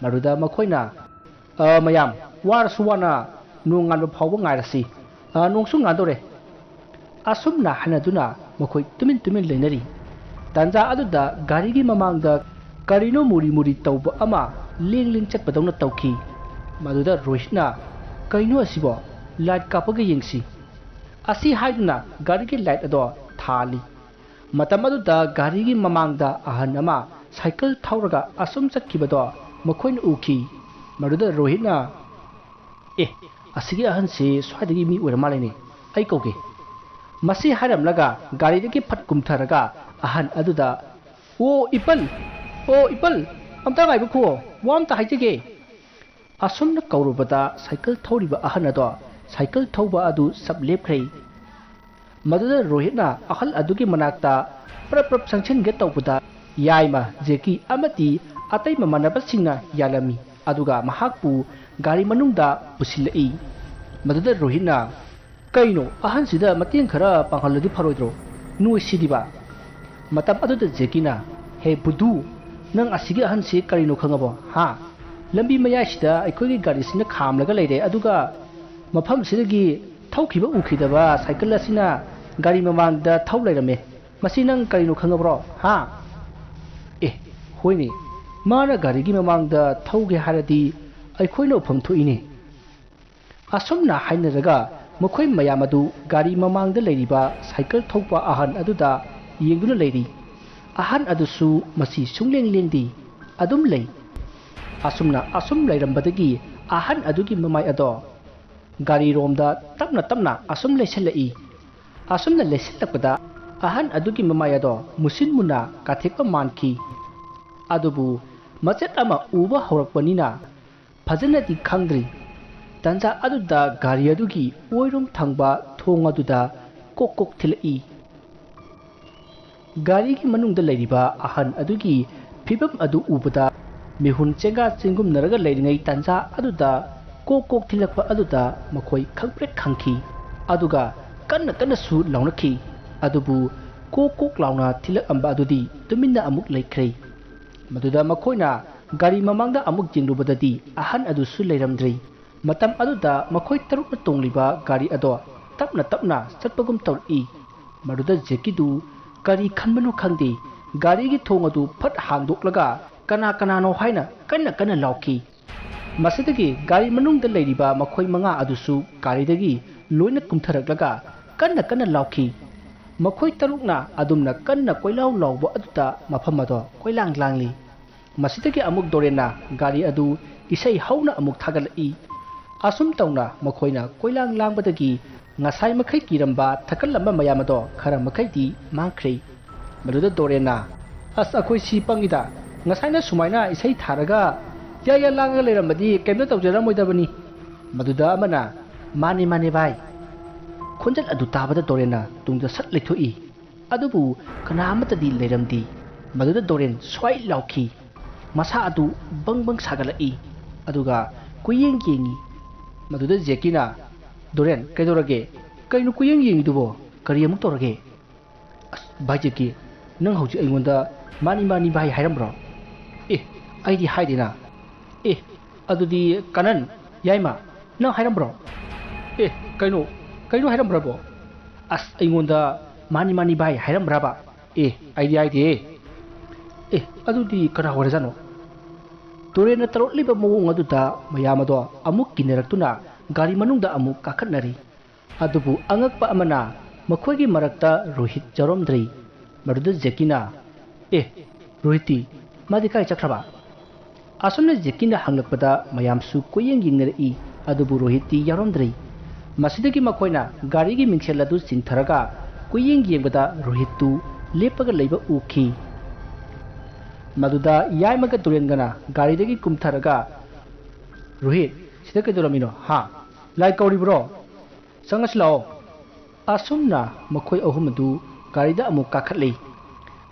ꯃꯗꯨꯗ ꯃꯈꯣꯏꯅ, "ꯑ, ꯃꯌꯥꯝ, ꯋꯥꯔꯁꯨ ꯋꯥꯅ ꯅꯣꯡꯉꯥꯟꯕ ꯐꯥꯎꯕ ꯉꯥꯏꯔꯁꯤ꯫ ꯑ, ꯅꯣꯡꯁꯨ ꯉꯥꯟꯗꯧꯔꯦ"꯫ ꯑꯁꯨꯝꯅ ꯍꯥꯏꯅꯗꯨꯅ ꯃꯈꯣꯏ ꯇꯨꯃꯤꯟ ꯇꯨꯃꯤꯟ ꯂꯩꯅꯔꯤ꯫ ꯇꯥꯟꯖꯥ ꯑꯗꯨꯗ ꯒꯥꯔꯤꯒꯤ ꯃꯃꯥꯡꯗ ꯀꯔꯤꯅꯣ ꯃꯨꯔꯤ ꯃꯨꯔꯤ ꯇꯧꯕ ꯑꯃ ꯂꯦꯡ ꯂꯦꯡ ꯆꯠꯄꯗꯧꯅ ꯇꯧꯈꯤ꯫ ꯃꯗꯨꯗ ꯔꯣꯍꯤꯠꯅ, "ꯀꯩꯅꯣ ꯑꯁꯤꯕꯣ? ꯂꯥꯏꯠ ꯀꯥꯞꯄꯒ ꯌꯦꯡꯁꯤ"꯫ ꯑꯁꯤ ꯍꯥꯏꯗꯨꯅ ꯒꯥꯔꯤꯒꯤ ꯂꯥꯏꯠ ꯑꯗꯣ ꯊꯥꯜꯂꯤ꯫ ꯃꯇꯝ ꯑꯗꯨꯗ ꯒꯥꯔꯤꯒꯤ ꯃꯃꯥꯡꯗ ꯑꯍꯟ ꯑꯃ ꯁꯥꯏꯀꯜ ꯊꯧꯔꯒ ꯑꯁꯨꯝ ꯆꯠꯈꯤꯕꯗꯣ ꯃꯈꯣꯏꯅ ꯎꯈꯤ꯫ ꯃꯗꯨꯗ ꯔꯣꯍꯤꯠꯅ, "ꯑꯦ, ꯑꯁꯤꯒꯤ ꯑꯍꯟꯁꯤ ꯁ꯭ꯋꯥꯏꯗꯒꯤ ꯃꯤ ꯑꯣꯏꯔ ꯃꯥꯜꯂꯦꯅꯦ, ꯑꯩ ꯀꯧꯒꯦ"꯫ ꯃꯁꯤ ꯍꯥꯏꯔꯝꯂꯒ ꯒꯥꯔꯤꯗꯒꯤ ꯐꯠ ꯀꯨꯝꯊꯔꯒ ꯑꯍꯟ ꯑꯗꯨꯗ, "ꯑꯣ ꯏꯄꯜ, ꯑꯣ ꯏꯄꯜ, "ꯑꯝꯇ ꯉꯥꯏꯕ ꯈꯨꯑꯣ, ꯋꯥ ꯑꯝꯇ ꯍꯥꯏꯖꯒꯦ!" ꯑꯁꯨꯝꯅ ꯀꯧꯔꯨꯕꯗ ꯁꯥꯏꯀꯜ ꯊꯧꯔꯤꯕ ꯑꯍꯟ ꯑꯗꯣ ꯁꯥꯏꯀꯜ ꯊꯧꯕ ꯑꯗꯨ ꯆꯞ ꯂꯦꯞꯈ꯭ꯔꯦ꯫ ꯃꯗꯨꯗ ꯔꯣꯍꯤꯠꯅ ꯑꯍꯜ ꯑꯗꯨꯒꯤ ꯃꯅꯥꯛꯇ ꯄ꯭ꯔꯞ ꯄ꯭ꯔꯞ ꯆꯪꯁꯤꯟꯒꯦ ꯇꯧꯕꯗ, ꯌꯥꯏꯃ, ꯖꯦꯀꯤ ꯑꯃꯗꯤ ꯑꯇꯩ ꯃꯃꯥꯟꯅꯕꯁꯤꯡꯅ ꯌꯥꯜꯂꯝꯃꯤ, ꯑꯗꯨꯒ ꯃꯍꯥꯛꯄꯨ ꯒꯥꯔꯤ ꯃꯅꯨꯡꯗ ꯄꯨꯁꯤꯜꯂꯛꯏ꯫ ꯃꯗꯨꯗ ꯔꯣꯍꯤꯠꯅ, "ꯀꯩꯅꯣ, ꯑꯍꯟꯁꯤꯗ ꯃꯇꯦꯡ ꯈꯔ ꯄꯥꯡꯍꯜꯂꯗꯤ ꯐꯔꯣꯏꯗ꯭ꯔꯣ? ꯅꯣꯏ ꯁꯤꯗꯤꯕ!" ꯃꯇꯝ ꯑꯗꯨꯗ ꯖꯦꯀꯤꯅ, "ꯍꯦ ꯕꯨꯙꯨ, ꯅꯪ ꯑꯁꯤꯒꯤ ꯑꯍꯟꯁꯤ ꯀꯔꯤꯅꯣ ꯈꯪꯉꯕꯣ? ꯍꯥ? ꯂꯝꯕꯤ ꯃꯌꯥꯏꯁꯤꯗ ꯑꯩꯈꯣꯏꯒꯤ ꯒꯥꯔꯤꯁꯤꯅ ꯈꯥꯝꯂꯒ ꯂꯩꯔꯦ, ꯑꯗꯨꯒ ꯃꯐꯝꯁꯤꯗꯒꯤ ꯊꯧꯈꯤꯕ ꯎꯈꯤꯗꯕ ꯁꯥꯏꯀꯜ ꯑꯁꯤꯅ ꯒꯥꯔꯤ ꯃꯃꯥꯡꯗ ꯊꯧ ꯂꯩꯔꯝꯃꯦ꯫ ꯃꯁꯤ ꯅꯪ ꯀꯔꯤꯅꯣ ꯈꯪꯉꯕ꯭ꯔꯣ? ꯍꯥ?" "ꯑꯦ, ꯍꯣꯏꯅꯦ, ꯃꯥꯅ ꯒꯥꯔꯤꯒꯤ ꯃꯃꯥꯡꯗ ꯊꯧꯒꯦ ꯍꯥꯏꯔꯗꯤ ꯑꯩꯈꯣꯏꯅ ꯎꯐꯝ ꯊꯣꯛꯏꯅꯦ꯫" ꯑꯁꯨꯝꯅ ꯍꯥꯏꯅꯔꯒ ꯃꯈꯣꯏ ꯃꯌꯥꯝ ꯑꯗꯨ ꯒꯥꯔꯤ ꯃꯃꯥꯡꯗ ꯂꯩꯔꯤꯕ ꯁꯥꯏꯀꯜ ꯊꯧꯕ ꯑꯍꯟ ꯑꯗꯨꯗ ꯌꯦꯡꯗꯨꯅ ꯂꯩꯔꯤ꯫ ꯑꯍꯟ ꯑꯗꯨꯁꯨ ꯃꯁꯤ ꯁꯨꯡꯂꯦꯡ ꯂꯦꯡꯗꯦ, ꯑꯗꯨꯝ ꯂꯩ꯫ ꯑꯁꯨꯝꯅ ꯑꯁꯨꯝ ꯂꯩꯔꯝꯕꯗꯒꯤ ꯑꯍꯟ ꯑꯗꯨꯒꯤ ꯃꯃꯥꯏ ꯑꯗꯣ ꯒꯥꯔꯤꯔꯣꯝꯗ ꯇꯞꯅ ꯇꯞꯅ ꯑꯁꯨꯝ ꯂꯩꯁꯤꯜꯂꯛꯏ꯫ ꯑꯁꯨꯝꯅ ꯂꯩꯁꯤꯜꯂꯛꯄꯗ ꯑꯍꯟ ꯑꯗꯨꯒꯤ ꯃꯃꯥꯏ ꯑꯗꯣ ꯃꯨꯁꯤꯟ ꯃꯨꯅ ꯀꯥꯊꯦꯛꯄ ꯃꯥꯟꯈꯤ꯫ ꯑꯗꯨꯕꯨ ꯃꯆꯦꯠ ꯑꯃ ꯎꯕ ꯍꯧꯔꯛꯄꯅꯤꯅ ꯐꯖꯅꯗꯤ ꯈꯪꯗ꯭ꯔꯤ꯫ ꯇꯟꯖꯥ ꯑꯗꯨꯗ ꯒꯥꯔꯤ ꯑꯗꯨꯒꯤ ꯑꯣꯏꯔꯣꯝ ꯊꯪꯕ ꯊꯣꯡ ꯑꯗꯨꯗ ꯀꯣꯛ ꯀꯣꯛ ꯊꯤꯜꯂꯛꯏ꯫ ꯒꯥꯔꯤꯒꯤ ꯃꯅꯨꯡꯗ ꯂꯩꯔꯤꯕ ꯑꯍꯟ ꯑꯗꯨꯒꯤ ꯐꯤꯕꯝ ꯑꯗꯨ ꯎꯕꯗ, ꯃꯤꯍꯨꯟ ꯆꯦꯡꯒꯥ ꯆꯦꯡꯒꯨꯝꯅꯔꯒ ꯂꯩꯔꯤꯉꯩ ꯇꯟꯖꯥ ꯑꯗꯨꯗ ꯀꯣꯛ ꯀꯣꯛ ꯊꯤꯜꯂꯛꯄ ꯑꯗꯨꯗ ꯃꯈꯣꯏ ꯈꯪꯄ꯭ꯔꯦꯛ ꯈꯪꯈꯤ꯫ ꯑꯗꯨꯒ ꯀꯟꯅ ꯀꯟꯅꯁꯨ ꯂꯥꯎꯅꯈꯤ꯫ ꯑꯗꯨꯕꯨ ꯀꯣꯛ ꯀꯣꯛ ꯂꯥꯎꯅ ꯊꯤꯜꯂꯛꯂꯝꯕ ꯑꯗꯨꯗꯤ ꯇꯨꯃꯤꯟꯅ ꯑꯃꯨꯛ ꯂꯩꯈ꯭ꯔꯦ꯫ ꯃꯗꯨꯗ ꯃꯈꯣꯏꯅ ꯒꯥꯔꯤ ꯃꯃꯥꯡꯗ ꯑꯃꯨꯛ ꯌꯦꯡꯂꯨꯕꯗꯗꯤ ꯑꯍꯟ ꯑꯗꯨꯁꯨ ꯂꯩꯔꯝꯗ꯭ꯔꯦ꯫ ꯃꯇꯝ ꯑꯗꯨꯗ ꯃꯈꯣꯏ ꯇꯔꯨꯛꯅ ꯇꯣꯡꯂꯤꯕ ꯒꯥꯔꯤ ꯑꯗꯣ ꯇꯞꯅ ꯇꯞꯅ ꯆꯠꯄꯒꯨꯝ ꯇꯧꯔꯛꯏ꯫ ꯃꯗꯨꯗ ꯖꯦꯀꯤꯗꯨ ꯀꯔꯤ ꯈꯟꯕꯅꯣ ꯈꯪꯗꯦ, ꯒꯥꯔꯤꯒꯤ ꯊꯣꯡ ꯑꯗꯨ ꯐꯠ ꯍꯥꯡꯗꯣꯛꯂꯒ ꯀꯅꯥ ꯀꯅꯥꯅꯣ ꯍꯥꯏꯅ ꯀꯟꯅ ꯀꯟꯅ ꯂꯥꯎꯈꯤ꯫ ꯃꯁꯤꯗꯒꯤ ꯒꯥꯔꯤ ꯃꯅꯨꯡꯗ ꯂꯩꯔꯤꯕ ꯃꯈꯣꯏ ꯃꯉꯥ ꯑꯗꯨꯁꯨ ꯒꯥꯔꯤꯗꯒꯤ ꯂꯣꯏꯅ ꯀꯨꯝꯊꯔꯛꯂꯒ ꯀꯟꯅ ꯀꯟꯅ ꯂꯥꯎꯈꯤ꯫ ꯃꯈꯣꯏ ꯇꯔꯨꯛꯅ ꯑꯗꯨꯝꯅ ꯀꯟꯅ ꯀꯣꯏꯂꯥꯎ ꯂꯥꯎꯕ ꯑꯗꯨꯗ ꯃꯐꯝ ꯑꯗꯣ ꯀꯣꯏꯂꯥꯡ ꯂꯥꯡꯂꯤ꯫ ꯃꯁꯤꯗꯒꯤ ꯑꯃꯨꯛ ꯗꯣꯔꯦꯟꯅ ꯒꯥꯔꯤ ꯑꯗꯨ ꯏꯁꯩ ꯍꯧꯅ ꯑꯃꯨꯛ ꯊꯥꯒꯠꯂꯛꯏ꯫ ꯑꯁꯨꯝ ꯇꯧꯅ ꯃꯈꯣꯏꯅ ꯀꯣꯏꯂꯥꯡ ꯂꯥꯡꯕꯗꯒꯤ ꯉꯁꯥꯏ ꯃꯈꯩ ꯀꯤꯔꯝꯕ ꯊꯛꯀꯠꯂꯝꯕ ꯃꯌꯥꯝ ꯑꯗꯣ ꯈꯔ ꯃꯈꯩꯗꯤ ꯃꯥꯡꯈ꯭ꯔꯦ꯫ ꯃꯗꯨꯗ ꯗꯣꯔꯦꯟꯅ, "ꯑꯁ, ꯑꯩꯈꯣꯏ ꯁꯤ ꯄꯪꯉꯤꯗ, ꯉꯁꯥꯏꯅ ꯁꯨꯃꯥꯏꯅ ꯏꯁꯩ ꯊꯥꯔꯒ ꯌꯥ ꯌꯥ ꯂꯥꯡꯉꯒ ꯂꯩꯔꯝꯃꯗꯤ ꯀꯩꯝꯇ ꯇꯧꯖꯔꯝꯃꯣꯏꯗꯕꯅꯤ꯫ ꯃꯗꯨꯗ ꯑꯃꯅ, "ꯃꯥꯅꯤ, ꯃꯥꯅꯤ, ꯚꯥꯏ"꯫ ꯈꯣꯟꯖꯦꯜ ꯑꯗꯨ ꯇꯥꯕꯗ ꯗꯣꯔꯦꯟꯅ ꯇꯨꯡꯗ ꯁꯠ ꯂꯩꯊꯣꯛꯏ꯫ ꯑꯗꯨꯕꯨ ꯀꯅꯥ ꯑꯃꯠꯇꯗꯤ ꯂꯩꯔꯝꯗꯦ꯫ ꯃꯗꯨꯗ ꯗꯣꯔꯦꯟ ꯁ꯭ꯋꯥꯏ ꯂꯥꯎꯈꯤ꯫ ꯃꯁꯥ ꯑꯗꯨ ꯕꯪ ꯕꯪ ꯁꯥꯒꯠꯂꯛꯏ꯫ ꯑꯗꯨꯒ ꯀꯨꯌꯦꯡ ꯌꯦꯡꯉꯤ꯫ ꯃꯗꯨꯗ ꯖꯦꯀꯤꯅ, "ꯗꯣꯔꯦꯟ, ꯀꯩꯗꯧꯔꯒꯦ? ꯀꯩꯅꯣ ꯀꯨꯌꯦꯡ ꯌꯦꯡꯉꯤꯗꯨꯕꯣ? ꯀꯔꯤ ꯑꯃꯨꯛ ꯇꯧꯔꯒꯦ?" "ꯑꯁ, ꯚꯥꯏ ꯖꯦꯀꯤ, ꯅꯪ ꯍꯧꯖꯤꯛ ꯑꯩꯉꯣꯟꯗ 'ꯃꯥꯅꯤ, ꯃꯥꯅꯤ, ꯚꯥꯏ' ꯍꯥꯏꯔꯝꯕ꯭ꯔꯣ?" "ꯑꯦ, ꯑꯩꯗꯤ ꯍꯥꯏꯗꯦꯅ"꯫ "ꯑꯦ, ꯑꯗꯨꯗꯤ ꯀꯅꯟ, ꯌꯥꯏꯃ, ꯅꯪ ꯍꯥꯏꯔꯝꯕ꯭ꯔꯣ?" "ꯑꯦ, ꯀꯩꯅꯣ, ꯀꯩꯅꯣ ꯍꯥꯏꯔꯝꯕ꯭ꯔꯕꯣ?" "ꯑꯁ, ꯑꯩꯉꯣꯟꯗ 'ꯃꯥꯅꯤ, ꯃꯥꯅꯤ, ꯚꯥꯏ' ꯍꯥꯏꯔꯝꯕ꯭ꯔꯕ?" "ꯑꯦ, ꯑꯩꯗꯤ ꯍꯥꯏꯗꯦ"꯫ "ꯑꯦ, ꯑꯗꯨꯗꯤ ꯀꯅꯥ ꯑꯣꯏꯔꯖꯥꯠꯅꯣ?" ꯗꯣꯔꯦꯟꯅ ꯇꯧꯔꯛꯂꯤꯕ ꯃꯑꯣꯡ ꯑꯗꯨꯗ ꯃꯌꯥꯝ ꯑꯗꯣ ꯑꯃꯨꯛ ꯀꯤꯅꯔꯛꯇꯨꯅ ꯒꯥꯔꯤ ꯃꯅꯨꯡꯗ ꯑꯃꯨꯛ ꯀꯥꯈꯠꯅꯔꯤ꯫ ꯑꯗꯨꯕꯨ ꯑꯉꯛꯄ ꯑꯃꯅ, ꯃꯈꯣꯏꯒꯤ ꯃꯔꯛꯇ ꯔꯣꯍꯤꯠ ꯌꯥꯎꯔꯝꯗ꯭ꯔꯦ꯫ ꯃꯗꯨꯗ ꯖꯦꯀꯤꯅ, "ꯑꯦ, ꯔꯣꯍꯤꯠꯇꯤ? ꯃꯥꯗꯤ ꯀꯥꯏ ꯆꯠꯈ꯭ꯔꯕ?" ꯑꯁꯨꯝꯅ ꯖꯦꯀꯤꯅ ꯍꯪꯂꯛꯄꯗ ꯃꯌꯥꯝꯁꯨ ꯀꯣꯏꯌꯦꯡ ꯌꯦꯡꯅꯔꯛꯏ, ꯑꯗꯨꯕꯨ ꯔꯣꯍꯤꯠꯇꯤ ꯌꯥꯎꯔꯝꯗ꯭ꯔꯦ꯫ ꯃꯁꯤꯗꯒꯤ ꯃꯈꯣꯏꯅ ꯒꯥꯔꯤꯒꯤ ꯃꯤꯡꯁꯦꯜ ꯑꯗꯨ ꯆꯤꯡꯊꯔꯒ ꯀꯣꯏꯌꯦꯡ ꯌꯦꯡꯕꯗ ꯔꯣꯍꯤꯠꯇꯨ ꯂꯦꯞꯄꯒ ꯂꯩꯕ ꯎꯈꯤ꯫ ꯃꯗꯨꯗ ꯌꯥꯏꯃꯒ ꯗꯣꯔꯦꯟꯒꯅ ꯒꯥꯔꯤꯗꯒꯤ ꯀꯨꯝꯊꯔꯒ, "ꯔꯣꯍꯤꯠ, ꯁꯤꯗ ꯀꯩꯗꯧꯔꯝꯃꯤꯅꯣ? ꯍꯥ? ꯂꯥꯏ ꯀꯧꯔꯤꯕ꯭ꯔꯣ? ꯆꯪꯉꯁꯤ ꯂꯥꯛꯑꯣ"꯫ ꯑꯁꯨꯝꯅ ꯃꯈꯣꯏ ꯑꯍꯨꯝ ꯑꯗꯨ ꯒꯥꯔꯤꯗ ꯑꯃꯨꯛ ꯀꯥꯈꯠꯂꯤ꯫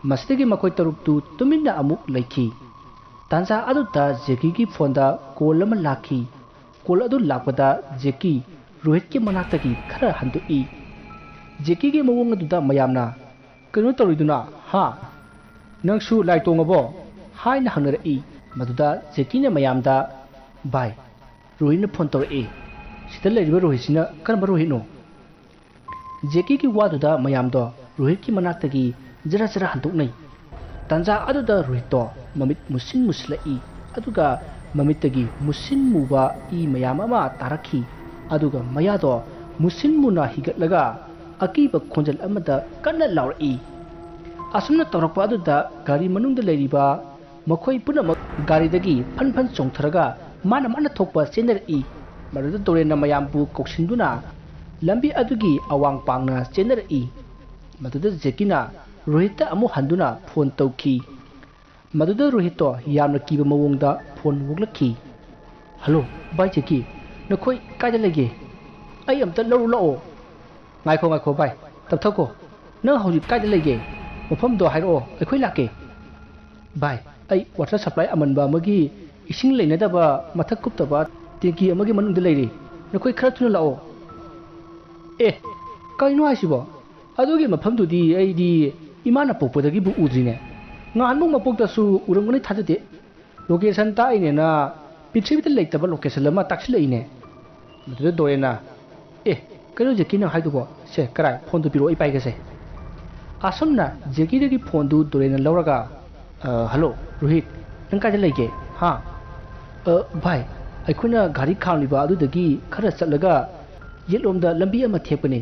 ꯃꯁꯤꯗꯒꯤ ꯃꯈꯣꯏ ꯇꯔꯨꯛꯇꯨ ꯇꯨꯃꯤꯟꯅ ꯑꯃꯨꯛ ꯂꯩꯈꯤ꯫ ꯇꯥꯟꯖꯥ ꯑꯗꯨꯗ ꯖꯦꯀꯤꯒꯤ ꯐꯣꯟꯗ ꯀꯣꯜ ꯑꯃ ꯂꯥꯛꯈꯤ꯫ ꯀꯣꯜ ꯑꯗꯨ ꯂꯥꯛꯄꯗ ꯖꯦꯀꯤ ꯔꯣꯍꯤꯠꯀꯤ ꯃꯅꯥꯛꯇꯒꯤ ꯈꯔ ꯍꯟꯗꯣꯛꯏ꯫ ꯖꯦꯀꯤꯒꯤ ꯃꯑꯣꯡ ꯑꯗꯨꯗ ꯃꯌꯥꯝꯅ, "ꯀꯩꯅꯣ ꯇꯧꯔꯤꯗꯨꯅ, ꯍꯥ? ꯅꯪꯁꯨ ꯂꯥꯏ ꯇꯣꯡꯉꯕꯣ?" ꯍꯥꯏꯅ ꯍꯪꯅꯔꯛꯏ꯫ ꯃꯗꯨꯗ ꯖꯦꯀꯤꯅ ꯃꯌꯥꯝꯗ, "ꯚꯥꯏ, ꯔꯣꯍꯤꯠꯅ ꯐꯣꯟ ꯇꯧꯔꯛꯑꯦ꯫ ꯁꯤꯗ ꯂꯩꯔꯤꯕ ꯔꯣꯍꯤꯠꯁꯤꯅ ꯀꯔꯝꯕ ꯔꯣꯍꯤꯠꯅꯣ?" ꯖꯦꯀꯤꯒꯤ ꯋꯥꯗꯨꯗ ꯃꯌꯥꯝꯗꯣ ꯔꯣꯍꯤꯠꯀꯤ ꯃꯅꯥꯛꯇꯒꯤ ꯖꯔ ꯖꯔ ꯍꯟꯗꯣꯛꯅꯩ꯫ ꯇꯥꯟꯖꯥ ꯑꯗꯨꯗ ꯔꯣꯍꯤꯠꯇꯣ ꯃꯃꯤꯠ ꯃꯨꯁꯤꯟ ꯃꯨꯁꯤꯜꯂꯛꯏ, ꯑꯗꯨꯒ ꯃꯃꯤꯠꯇꯒꯤ ꯃꯨꯁꯤꯟ ꯃꯨꯕ ꯏ ꯃꯌꯥꯝ ꯑꯃ ꯇꯥꯔꯛꯈꯤ, ꯑꯗꯨꯒ ꯃꯌꯥꯗꯣ ꯃꯨꯁꯤꯟ ꯃꯨꯅ ꯍꯤꯒꯠꯂꯒ ꯑꯀꯤꯕ ꯈꯣꯟꯖꯦꯜ ꯑꯃꯗ ꯀꯟꯅ ꯂꯥꯎꯔꯛꯏ꯫ ꯑꯁꯨꯝꯅ ꯇꯧꯔꯛꯄ ꯑꯗꯨꯗ ꯒꯥꯔꯤ ꯃꯅꯨꯡꯗ ꯂꯩꯔꯤꯕ ꯃꯈꯣꯏ ꯄꯨꯝꯅꯃꯛ ꯒꯥꯔꯤꯗꯒꯤ ꯐꯟ ꯐꯟ ꯆꯣꯡꯊꯔꯒ ꯃꯥꯅ ꯃꯥꯅ ꯊꯣꯛꯄ ꯆꯦꯟꯅꯔꯛꯏ꯫ ꯃꯗꯨꯗ ꯗꯣꯔꯦꯟꯅ ꯃꯌꯥꯝꯕꯨ ꯀꯧꯁꯤꯟꯗꯨꯅ ꯂꯝꯕꯤ ꯑꯗꯨꯒꯤ ꯑꯋꯥꯡ ꯄꯥꯡꯅ ꯆꯦꯟꯅꯔꯛꯏ꯫ ꯃꯗꯨꯗ ꯖꯦꯀꯤꯅ ꯔꯣꯍꯤꯠꯇ ꯑꯃꯨꯛ ꯍꯟꯗꯨꯅ ꯐꯣꯟ ꯇꯧꯈꯤ꯫ ꯃꯗꯨꯗ ꯔꯣꯍꯤꯠꯇꯣ ꯌꯥꯝꯅ ꯀꯤꯕ ꯃꯑꯣꯡꯗ ꯐꯣꯟ ꯑꯣꯛꯂꯛꯈꯤ꯫ "ꯍꯜꯂꯣ, ꯚꯥꯏ ꯖꯦꯀꯤ, ꯅꯈꯣꯏ ꯀꯥꯏꯗ ꯂꯩꯒꯦ? ꯑꯩ ꯑꯝꯇ ꯂꯧꯔꯨ ꯂꯥꯛꯑꯣ꯫" "ꯉꯥꯏꯈꯣ, ꯉꯥꯏꯈꯣ ꯚꯥꯏ, ꯇꯞꯊꯈꯣ꯫ ꯅꯪ ꯍꯧꯖꯤꯛ ꯀꯥꯏꯗ ꯂꯩꯒꯦ? ꯃꯐꯝꯗꯣ ꯍꯥꯏꯔꯛꯑꯣ, ꯑꯩꯈꯣꯏ ꯂꯥꯛꯀꯦ꯫" "ꯚꯥꯏ, ꯑꯩ ꯋꯥꯇꯔ ꯁꯄ꯭ꯂꯥꯏ ꯑꯃꯟꯕ ꯑꯃꯒꯤ ꯏꯁꯤꯡ ꯂꯩꯅꯗꯕ ꯃꯊꯛ ꯀꯨꯞꯇꯕ ꯇꯦꯡꯀꯤ ꯑꯃꯒꯤ ꯃꯅꯨꯡꯗ ꯂꯩꯔꯤ꯫ ꯅꯈꯣꯏ ꯈꯔ ꯊꯨꯅ ꯂꯥꯛꯑꯣ꯫" "ꯑꯦ, ꯀꯩꯅꯣ ꯍꯥꯏꯁꯤꯕꯣ? ꯑꯗꯨꯒꯤ ꯃꯐꯝꯗꯨꯗꯤ ꯑꯩꯗꯤ ꯏꯃꯥꯅ ꯄꯣꯛꯄꯗꯒꯤꯕꯨ ꯎꯗ꯭ꯔꯤꯅꯦ꯫ ꯉꯍꯥꯟꯃꯨꯛ ꯃꯄꯣꯛꯇꯁꯨ ꯎꯔꯝꯒꯅꯤ ꯊꯥꯖꯗꯦ꯫ ꯂꯣꯀꯦꯁꯟ ꯇꯥꯛꯏꯅꯦꯅ ꯄ꯭ꯔꯤꯊꯤꯕꯤꯗ ꯂꯩꯇꯕ ꯂꯣꯀꯦꯁꯟ ꯑꯃ ꯇꯥꯛꯁꯤꯜꯂꯛꯏꯅꯦ꯫" ꯃꯗꯨꯗ ꯗꯣꯔꯦꯟꯅ, "ꯑꯦ, ꯀꯩꯅꯣ ꯖꯦꯀꯤ ꯅꯪ ꯍꯥꯏꯗꯨꯕꯣ? ꯁꯦ, ꯀꯔꯥꯏ? ꯐꯣꯟꯗꯨ ꯄꯤꯔꯛꯑꯣ, ꯑꯩ ꯄꯥꯏꯒꯦꯁꯦ꯫" ꯑꯁꯨꯝꯅ ꯖꯦꯀꯤꯗꯒꯤ ꯐꯣꯟꯗꯨ ꯗꯣꯔꯦꯟꯅ ꯂꯧꯔꯒ, "ꯑ, ꯍꯜꯂꯣ, ꯔꯣꯍꯤꯠ, ꯅꯪ ꯀꯥꯏꯗ ꯂꯩꯒꯦ? ꯍꯥ?" "ꯑ, ꯚꯥꯏ, ꯑꯩꯈꯣꯏꯅ ꯒꯥꯔꯤ ꯈꯥꯝꯂꯤꯕ ꯑꯗꯨꯗꯒꯤ ꯈꯔ ꯆꯠꯂꯒ ꯌꯦꯠꯂꯣꯝꯗ ꯂꯝꯕꯤ ꯑꯃ ꯊꯦꯛꯄꯅꯤ꯫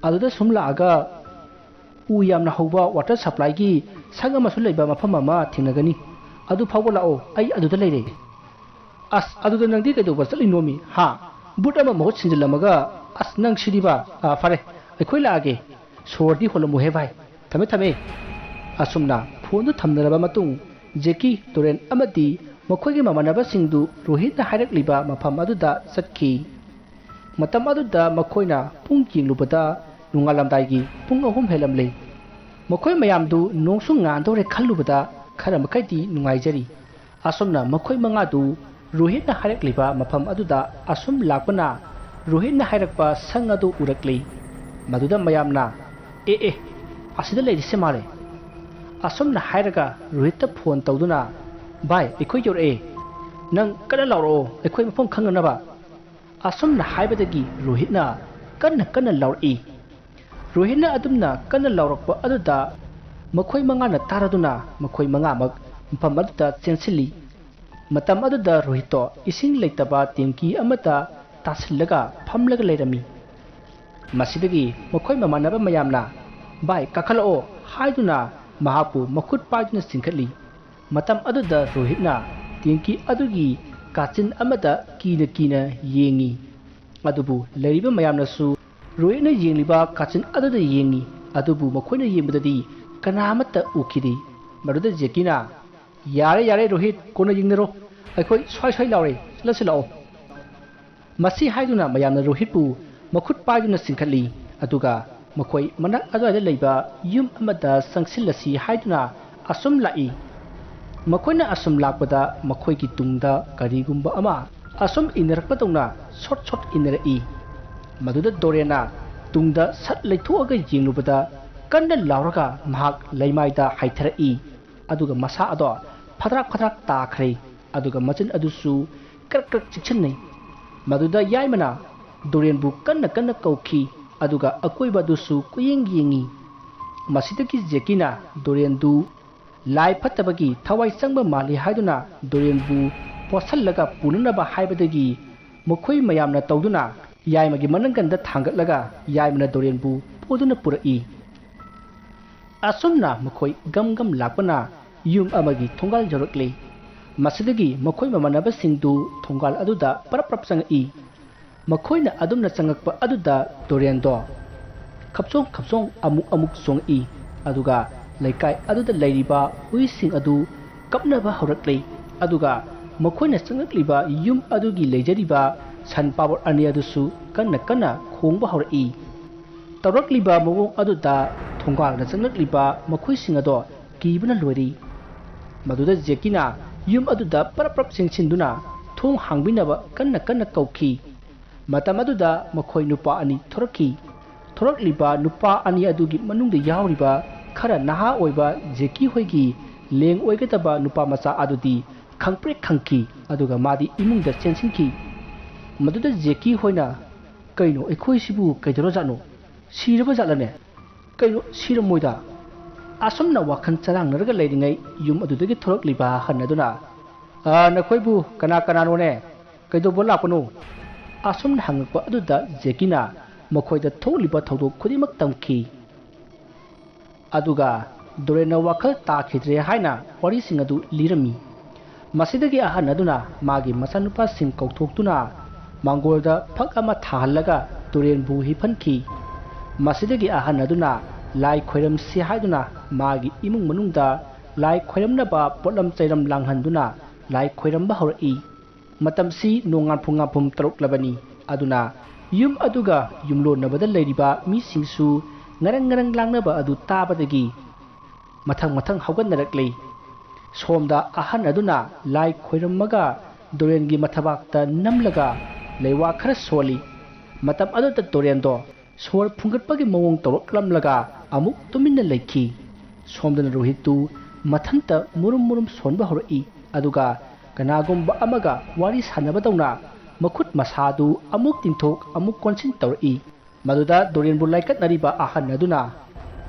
ꯑꯗꯨꯗ ꯁꯨꯝ ꯂꯥꯛꯑꯒ ꯎ ꯌꯥꯝꯅ ꯍꯧꯕ ꯋꯥꯇꯔ ꯁꯄ꯭ꯂꯥꯏꯒꯤ ꯁꯪ ꯑꯃꯁꯨ ꯂꯩꯕ ꯃꯐꯝ ꯑꯃ ꯊꯦꯡꯅꯒꯅꯤ꯫ ꯑꯗꯨ ꯐꯥꯎꯕ ꯂꯥꯛꯑꯣ, ꯑꯩ ꯑꯗꯨꯗ ꯂꯩꯔꯦ꯫" "ꯑꯁ, ꯑꯗꯨꯗ ꯅꯪꯗꯤ ꯀꯩꯗꯧꯕ ꯆꯠꯂꯤꯅꯣꯃꯤ? ꯍꯥ? ꯕꯨꯠ ꯑꯃ ꯃꯍꯨꯠ ꯁꯤꯟꯖꯤꯜꯂꯝꯃꯒ, ꯑꯁ, ꯅꯪ ꯁꯤꯗꯤꯕ꯫ ꯑꯥ, ꯐꯔꯦ, ꯑꯩꯈꯣꯏ ꯂꯥꯛꯑꯒꯦ꯫ ꯁꯣꯔꯗꯤ ꯍꯣꯜꯂꯝꯃꯨꯍꯦ ꯚꯥꯏ꯫ ꯊꯝꯃꯦ, ꯊꯝꯃꯦ꯫" ꯑꯁꯨꯝꯅ ꯐꯣꯟꯗꯨ ꯊꯝꯅꯔꯕ ꯃꯇꯨꯡ, ꯖꯦꯀꯤ, ꯗꯣꯔꯦꯟ ꯑꯃꯗꯤ ꯃꯈꯣꯏꯒꯤ ꯃꯃꯥꯟꯅꯕꯁꯤꯡꯗꯨ ꯔꯣꯍꯤꯠꯅ ꯍꯥꯏꯔꯛꯂꯤꯕ ꯃꯐꯝ ꯑꯗꯨꯗ ꯆꯠꯈꯤ꯫ ꯃꯇꯝ ꯑꯗꯨꯗ ꯃꯈꯣꯏꯅ ꯄꯨꯡ ꯌꯦꯡꯂꯨꯕꯗ ꯅꯣꯡꯉꯥꯜꯂꯝꯗꯥꯏꯒꯤ ꯄꯨꯡ ꯑꯍꯨꯝ ꯍꯦꯜꯂꯝꯂꯦ꯫ ꯃꯈꯣꯏ ꯃꯌꯥꯝꯗꯨ ꯅꯣꯡꯁꯨ ꯉꯥꯟꯗꯧꯔꯦ ꯈꯜꯂꯨꯕꯗ ꯈꯔ ꯃꯈꯩꯗꯤ ꯅꯨꯡꯉꯥꯏꯖꯔꯤ꯫ ꯑꯁꯨꯝꯅ ꯃꯈꯣꯏ ꯃꯉꯥꯗꯨ ꯔꯣꯍꯤꯠꯅ ꯍꯥꯏꯔꯛꯂꯤꯕ ꯃꯐꯝ ꯑꯗꯨꯗ ꯑꯁꯨꯝ ꯂꯥꯛꯄꯅ ꯔꯣꯍꯤꯠꯅ ꯍꯥꯏꯔꯛꯄ ꯁꯪ ꯑꯗꯨ ꯎꯔꯛꯂꯤ꯫ ꯃꯗꯨꯗ ꯃꯌꯥꯝꯅ, "ꯑꯦ, ꯑꯦ, ꯑꯁꯤꯗ ꯂꯩꯔꯤꯁꯦ ꯃꯥꯜꯂꯦ꯫" ꯑꯁꯨꯝꯅ ꯍꯥꯏꯔꯒ ꯔꯣꯍꯤꯠꯇ ꯐꯣꯟ ꯇꯧꯗꯨꯅ, "ꯚꯥꯏ, ꯑꯩꯈꯣꯏ ꯌꯧꯔꯛꯑꯦ꯫ ꯅꯪ ꯀꯟꯅ ꯂꯥꯎꯔꯛꯑꯣ, ꯑꯩꯈꯣꯏ ꯃꯐꯝ ꯈꯪꯅꯅꯕ꯫" ꯑꯁꯨꯝꯅ ꯍꯥꯏꯕꯗꯒꯤ ꯔꯣꯍꯤꯠꯅ ꯀꯟꯅ ꯀꯟꯅ ꯂꯥꯎꯔꯛꯏ꯫ ꯔꯣꯍꯤꯠꯅ ꯑꯗꯨꯝꯅ ꯀꯟꯅ ꯂꯥꯎꯔꯛꯄ ꯑꯗꯨꯗ ꯃꯈꯣꯏ ꯃꯉꯥꯅ ꯇꯥꯔꯗꯨꯅ ꯃꯈꯣꯏ ꯃꯉꯥꯃꯛ ꯃꯐꯝ ꯑꯗꯨꯗ ꯆꯦꯟꯁꯤꯜꯂꯤ꯫ ꯃꯇꯝ ꯑꯗꯨꯗ ꯔꯣꯍꯤꯠꯇꯣ ꯏꯁꯤꯡ ꯂꯩꯇꯕ ꯇꯦꯡꯀꯤ ꯑꯃꯗ ꯇꯥꯁꯤꯜꯂꯒ ꯐꯝꯂꯒ ꯂꯩꯔꯝꯃꯤ꯫ ꯃꯁꯤꯗꯒꯤ ꯃꯈꯣꯏ ꯃꯃꯥꯟꯅꯕ ꯃꯌꯥꯝꯅ, "ꯚꯥꯏ, ꯀꯥꯈꯠꯂꯛꯑꯣ" ꯍꯥꯏꯗꯨꯅ ꯃꯍꯥꯛꯄꯨ ꯃꯈꯨꯠ ꯄꯥꯏꯗꯨꯅ ꯆꯤꯡꯈꯠꯂꯤ꯫ ꯃꯇꯝ ꯑꯗꯨꯗ ꯔꯣꯍꯤꯠꯅ ꯇꯦꯡꯀꯤ ꯑꯗꯨꯒꯤ ꯀꯥꯆꯤꯟ ꯑꯃꯗ ꯀꯤꯅ ꯀꯤꯅ ꯌꯦꯡꯉꯤ꯫ ꯑꯗꯨꯕꯨ ꯂꯩꯔꯤꯕ ꯃꯌꯥꯝꯅꯁꯨ ꯔꯣꯍꯤꯠꯅ ꯌꯦꯡꯂꯤꯕ ꯀꯥꯆꯤꯟ ꯑꯗꯨꯗ ꯌꯦꯡꯉꯤ꯫ ꯑꯗꯨꯕꯨ ꯃꯈꯣꯏꯅ ꯌꯦꯡꯕꯗꯗꯤ ꯀꯅꯥ ꯑꯃꯠꯇ ꯎꯈꯤꯗꯦ꯫ ꯃꯗꯨꯗ ꯖꯦꯀꯤꯅ, "ꯌꯥꯔꯦ, ꯌꯥꯔꯦ, ꯔꯣꯍꯤꯠ, ꯀꯣꯟꯅ ꯌꯦꯡꯅꯔꯣ꯫ ꯑꯩꯈꯣꯏ ꯁ꯭ꯋꯥꯏ ꯁ꯭ꯋꯥꯏ ꯂꯥꯎꯔꯦ, ꯆꯠꯂꯁꯤ ꯂꯥꯛꯑꯣ"꯫ ꯃꯁꯤ ꯍꯥꯏꯗꯨꯅ ꯃꯌꯥꯝꯅ ꯔꯣꯍꯤꯠꯄꯨ ꯃꯈꯨꯠ ꯄꯥꯏꯗꯨꯅ ꯆꯤꯡꯈꯠꯂꯤ꯫ ꯑꯗꯨꯒ ꯃꯈꯣꯏ ꯃꯅꯥꯛ ꯑꯗꯨꯋꯥꯏꯗ ꯂꯩꯕ ꯌꯨꯝ ꯑꯃꯗ ꯆꯪꯁꯤꯜꯂꯁꯤ ꯍꯥꯏꯗꯨꯅ ꯑꯁꯨꯝ ꯂꯥꯛꯏ꯫ ꯃꯈꯣꯏꯅ ꯑꯁꯨꯝ ꯂꯥꯛꯄꯗ ꯃꯈꯣꯏꯒꯤ ꯇꯨꯡꯗ ꯀꯔꯤꯒꯨꯝꯕ ꯑꯃ ꯑꯁꯨꯝ ꯏꯟꯅꯔꯛꯄꯗꯧꯅ ꯁꯣꯠ ꯁꯣꯠ ꯏꯟꯅꯔꯛꯏ꯫ ꯃꯗꯨꯗ ꯗꯣꯔꯦꯟꯅ ꯇꯨꯡꯗ ꯁꯠ ꯂꯩꯊꯣꯛꯑꯒ ꯌꯦꯡꯂꯨꯕꯗ ꯀꯟꯅ ꯂꯥꯎꯔꯒ ꯃꯍꯥꯛ ꯂꯩꯃꯥꯏꯗ ꯍꯥꯏꯊꯔꯛꯏ꯫ ꯑꯗꯨꯒ ꯃꯁꯥ ꯑꯗꯣ ꯐꯗ꯭ꯔꯥꯛ ꯐꯗ꯭ꯔꯥꯛ ꯇꯥꯈ꯭ꯔꯦ꯫ ꯑꯗꯨꯒ ꯃꯆꯤꯟ ꯑꯗꯨꯁꯨ ꯀ꯭ꯔꯛ ꯀ꯭ꯔꯛ ꯆꯤꯛꯁꯤꯟꯅꯩ꯫ ꯃꯗꯨꯗ ꯌꯥꯏꯃꯅ ꯗꯣꯔꯦꯟꯕꯨ ꯀꯟꯅ ꯀꯟꯅ ꯀꯧꯈꯤ꯫ ꯑꯗꯨꯒ ꯑꯀꯣꯏꯕ ꯑꯗꯨꯁꯨ ꯀꯨꯌꯦꯡ ꯌꯦꯡꯉꯤ꯫ ꯃꯁꯤꯗꯒꯤ ꯖꯦꯀꯤꯅ ꯗꯣꯔꯦꯟꯗꯨ ꯂꯥꯏ ꯐꯠꯇꯕꯒꯤ ꯊꯋꯥꯏ ꯆꯪꯕ ꯃꯥꯜꯂꯤ ꯍꯥꯏꯗꯨꯅ ꯗꯣꯔꯦꯟꯕꯨ ꯄꯣꯠꯁꯜꯂꯒ ꯄꯨꯅꯅꯕ ꯍꯥꯏꯕꯗꯒꯤ ꯃꯈꯣꯏ ꯃꯌꯥꯝꯅ ꯇꯧꯗꯨꯅ ꯌꯥꯏꯃꯒꯤ ꯃꯅꯪꯒꯟꯗ ꯊꯥꯡꯒꯠꯂꯒ ꯌꯥꯏꯃꯅ ꯗꯣꯔꯦꯟꯕꯨ ꯄꯨꯗꯨꯅ ꯄꯨꯔꯛꯏ꯫ ꯑꯁꯨꯝꯅ ꯃꯈꯣꯏ ꯒꯝ ꯒꯝ ꯂꯥꯛꯄꯅ ꯌꯨꯝ ꯑꯃꯒꯤ ꯊꯣꯡꯒꯥꯜ ꯌꯧꯔꯛꯂꯦ꯫ ꯃꯁꯤꯗꯒꯤ ꯃꯈꯣꯏ ꯃꯃꯥꯟꯅꯕꯁꯤꯡꯗꯨ ꯊꯣꯡꯒꯥꯜ ꯑꯗꯨꯗ ꯄꯔꯞ ꯄꯔꯞ ꯆꯪꯉꯛꯏ꯫ ꯃꯈꯣꯏꯅ ꯑꯗꯨꯝꯅ ꯆꯪꯉꯛꯄ ꯑꯗꯨꯗ ꯗꯣꯔꯦꯟꯗꯣ ꯈꯞꯆꯣꯡ ꯈꯞꯆꯣꯡ ꯑꯃꯨꯛ ꯑꯃꯨꯛ ꯆꯣꯡꯉꯛꯏ꯫ ꯑꯗꯨꯒ ꯂꯩꯀꯥꯏ ꯑꯗꯨꯗ ꯂꯩꯔꯤꯕ ꯍꯨꯏꯁꯤꯡ ꯑꯗꯨ ꯀꯞꯅꯕ ꯍꯧꯔꯛꯂꯦ꯫ ꯑꯗꯨꯒ ꯃꯈꯣꯏꯅ ꯆꯪꯂꯛꯂꯤꯕ ꯌꯨꯝ ꯑꯗꯨꯒꯤ ꯂꯩꯖꯔꯤꯕ ꯁꯟ ꯄꯥꯕꯣꯠ ꯑꯅꯤ ꯑꯗꯨꯁꯨ ꯀꯟꯅ ꯀꯟꯅ ꯈꯣꯡꯕ ꯍꯧꯔꯛꯏ꯫ ꯇꯧꯔꯛꯂꯤꯕ ꯃꯑꯣꯡ ꯑꯗꯨꯗ ꯊꯣꯡꯒꯥꯜꯗ ꯆꯪꯂꯛꯂꯤꯕ ꯃꯈꯣꯏꯁꯤꯡ ꯑꯗꯣ ꯀꯤꯕꯅ ꯂꯣꯏꯔꯤ꯫ ꯃꯗꯨꯗ ꯖꯦꯀꯤꯅ ꯌꯨꯝ ꯑꯗꯨꯗ ꯄꯔꯞ ꯄꯔꯞ ꯆꯦꯟꯁꯤꯟꯗꯨꯅ ꯊꯣꯡ ꯍꯥꯡꯕꯤꯅꯕ ꯀꯟꯅ ꯀꯟꯅ ꯀꯧꯈꯤ꯫ ꯃꯇꯝ ꯑꯗꯨꯗ ꯃꯈꯣꯏ ꯅꯨꯄꯥ ꯑꯅꯤ ꯊꯣꯔꯛꯈꯤ꯫ ꯊꯣꯔꯛꯂꯤꯕ ꯅꯨꯄꯥ ꯑꯅꯤ ꯑꯗꯨꯒꯤ ꯃꯅꯨꯡꯗ ꯌꯥꯎꯔꯤꯕ ꯈꯔ ꯅꯍꯥ ꯑꯣꯏꯕ ꯖꯦꯀꯤ ꯍꯣꯏꯒꯤ ꯂꯦꯡ ꯑꯣꯏꯒꯗꯕ ꯅꯨꯄꯥ ꯃꯆꯥ ꯑꯗꯨꯗꯤ ꯈꯪꯄ꯭ꯔꯦꯛ ꯈꯪꯈꯤ, ꯑꯗꯨꯒ ꯃꯥꯗꯤ ꯏꯃꯨꯡꯗ ꯆꯦꯟꯁꯤꯟꯈꯤ꯫ ꯃꯗꯨꯗ ꯖꯦꯀꯤ ꯍꯣꯏꯅ, "ꯀꯩꯅꯣ, ꯑꯩꯈꯣꯏꯁꯤꯕꯨ ꯀꯩꯗꯧꯔꯖꯥꯠꯅꯣ? ꯁꯤꯔꯕ ꯖꯥꯠꯂꯅꯦ? ꯀꯩꯅꯣ, ꯁꯤꯔꯝꯃꯣꯏꯗ"꯫ ꯑꯁꯨꯝꯅ ꯋꯥꯈꯜ ꯆꯔꯥꯡꯅꯔꯒ ꯂꯩꯔꯤꯉꯩ ꯌꯨꯝ ꯑꯗꯨꯗꯒꯤ ꯊꯣꯔꯛꯂꯤꯕ ꯑꯍꯟ ꯑꯗꯨꯅ, "ꯑ, ꯅꯈꯣꯏꯕꯨ ꯀꯅꯥ ꯀꯅꯥꯅꯣꯅꯦ? ꯀꯩꯗꯧꯕ ꯂꯥꯛꯄꯅꯣ?" ꯑꯁꯨꯝꯅ ꯍꯪꯉꯛꯄ ꯑꯗꯨꯗ ꯖꯦꯀꯤꯅ ꯃꯈꯣꯏꯗ ꯊꯣꯛꯂꯤꯕ ꯊꯧꯗꯣꯛ ꯈꯨꯗꯤꯡꯃꯛ ꯇꯝꯈꯤ꯫ ꯑꯗꯨꯒ ꯗꯣꯔꯦꯟꯅ ꯋꯥꯈꯜ ꯇꯥꯈꯤꯗ꯭ꯔꯦ ꯍꯥꯏꯅ ꯋꯥꯔꯤꯁꯤꯡ ꯑꯗꯨ ꯂꯤꯔꯝꯃꯤ꯫ ꯃꯁꯤꯗꯒꯤ ꯑꯍꯟ ꯑꯗꯨꯅ ꯃꯥꯒꯤ ꯃꯆꯥꯅꯨꯄꯥꯁꯤꯡ ꯀꯧꯊꯣꯛꯇꯨꯅ ꯃꯥꯡꯒꯣꯜꯗ ꯐꯛ ꯑꯃ ꯊꯥꯍꯜꯂꯒ ꯗꯣꯔꯦꯟꯕꯨ ꯍꯤꯞꯍꯟꯈꯤ꯫ ꯃꯁꯤꯗꯒꯤ ꯑꯍꯟ ꯑꯗꯨꯅ ꯂꯥꯏ ꯈꯣꯏꯔꯝꯁꯤ ꯍꯥꯏꯗꯨꯅ ꯃꯥꯒꯤ ꯏꯃꯨꯡ ꯃꯅꯨꯡꯗ ꯂꯥꯏ ꯈꯣꯏꯔꯝꯅꯕ ꯄꯣꯠꯂꯝ ꯆꯩꯔꯝ ꯂꯥꯡꯍꯟꯗꯨꯅ ꯂꯥꯏ ꯈꯣꯏꯔꯝꯕ ꯍꯧꯔꯛꯏ꯫ ꯃꯇꯝꯁꯤ ꯅꯣꯡꯉꯥꯟꯐꯨ ꯉꯥꯟꯐꯨꯝ ꯇꯧꯔꯛꯂꯕꯅꯤ꯫ ꯑꯗꯨꯅ ꯌꯨꯝ ꯑꯗꯨꯒ ꯌꯨꯝꯂꯣꯟꯅꯕꯗ ꯂꯩꯔꯤꯕ ꯃꯤꯁꯤꯡꯁꯨ ꯉꯔꯪ ꯉꯔꯪ ꯂꯥꯡꯅꯕ ꯑꯗꯨ ꯇꯥꯕꯗꯒꯤ ꯃꯊꯪ ꯃꯊꯪ ꯍꯧꯒꯠꯅꯔꯛꯂꯤ꯫ ꯁꯣꯝꯗ ꯑꯍꯟ ꯑꯗꯨꯅ ꯂꯥꯏ ꯈꯣꯏꯔꯝꯃꯒ ꯗꯣꯔꯦꯟꯒꯤ ꯃꯊꯕꯥꯛꯇ ꯅꯝꯂꯒ ꯂꯩꯋꯥ ꯈꯔ ꯁꯣꯜꯂꯤ꯫ ꯃꯇꯝ ꯑꯗꯨꯗ ꯗꯣꯔꯦꯟꯗꯣ ꯁꯣꯔ ꯐꯨꯡꯒꯠꯄꯒꯤ ꯃꯑꯣꯡ ꯇꯧꯔꯛꯂꯝꯂꯒ ꯑꯃꯨꯛ ꯇꯨꯃꯤꯟꯅ ꯂꯩꯈꯤ꯫ ꯁꯣꯝꯗꯅ ꯔꯣꯍꯤꯠꯇꯨ ꯃꯊꯟꯇ ꯃꯨꯔꯨꯝ ꯃꯨꯔꯨꯝ ꯁꯣꯟꯕ ꯍꯧꯔꯛꯏ꯫ ꯑꯗꯨꯒ ꯀꯅꯥꯒꯨꯝꯕ ꯑꯃꯒ ꯋꯥꯔꯤ ꯁꯥꯟꯅꯕꯗꯧꯅ ꯃꯈꯨꯠ ꯃꯁꯥꯗꯨ ꯑꯃꯨꯛ ꯇꯤꯡꯊꯣꯛ ꯑꯃꯨꯛ ꯀꯣꯟꯁꯤꯟ ꯇꯧꯔꯛꯏ꯫ ꯃꯗꯨꯗ ꯗꯣꯔꯦꯟꯕꯨ ꯂꯥꯏꯀꯠꯅꯔꯤꯕ ꯑꯍꯟ ꯑꯗꯨꯅ,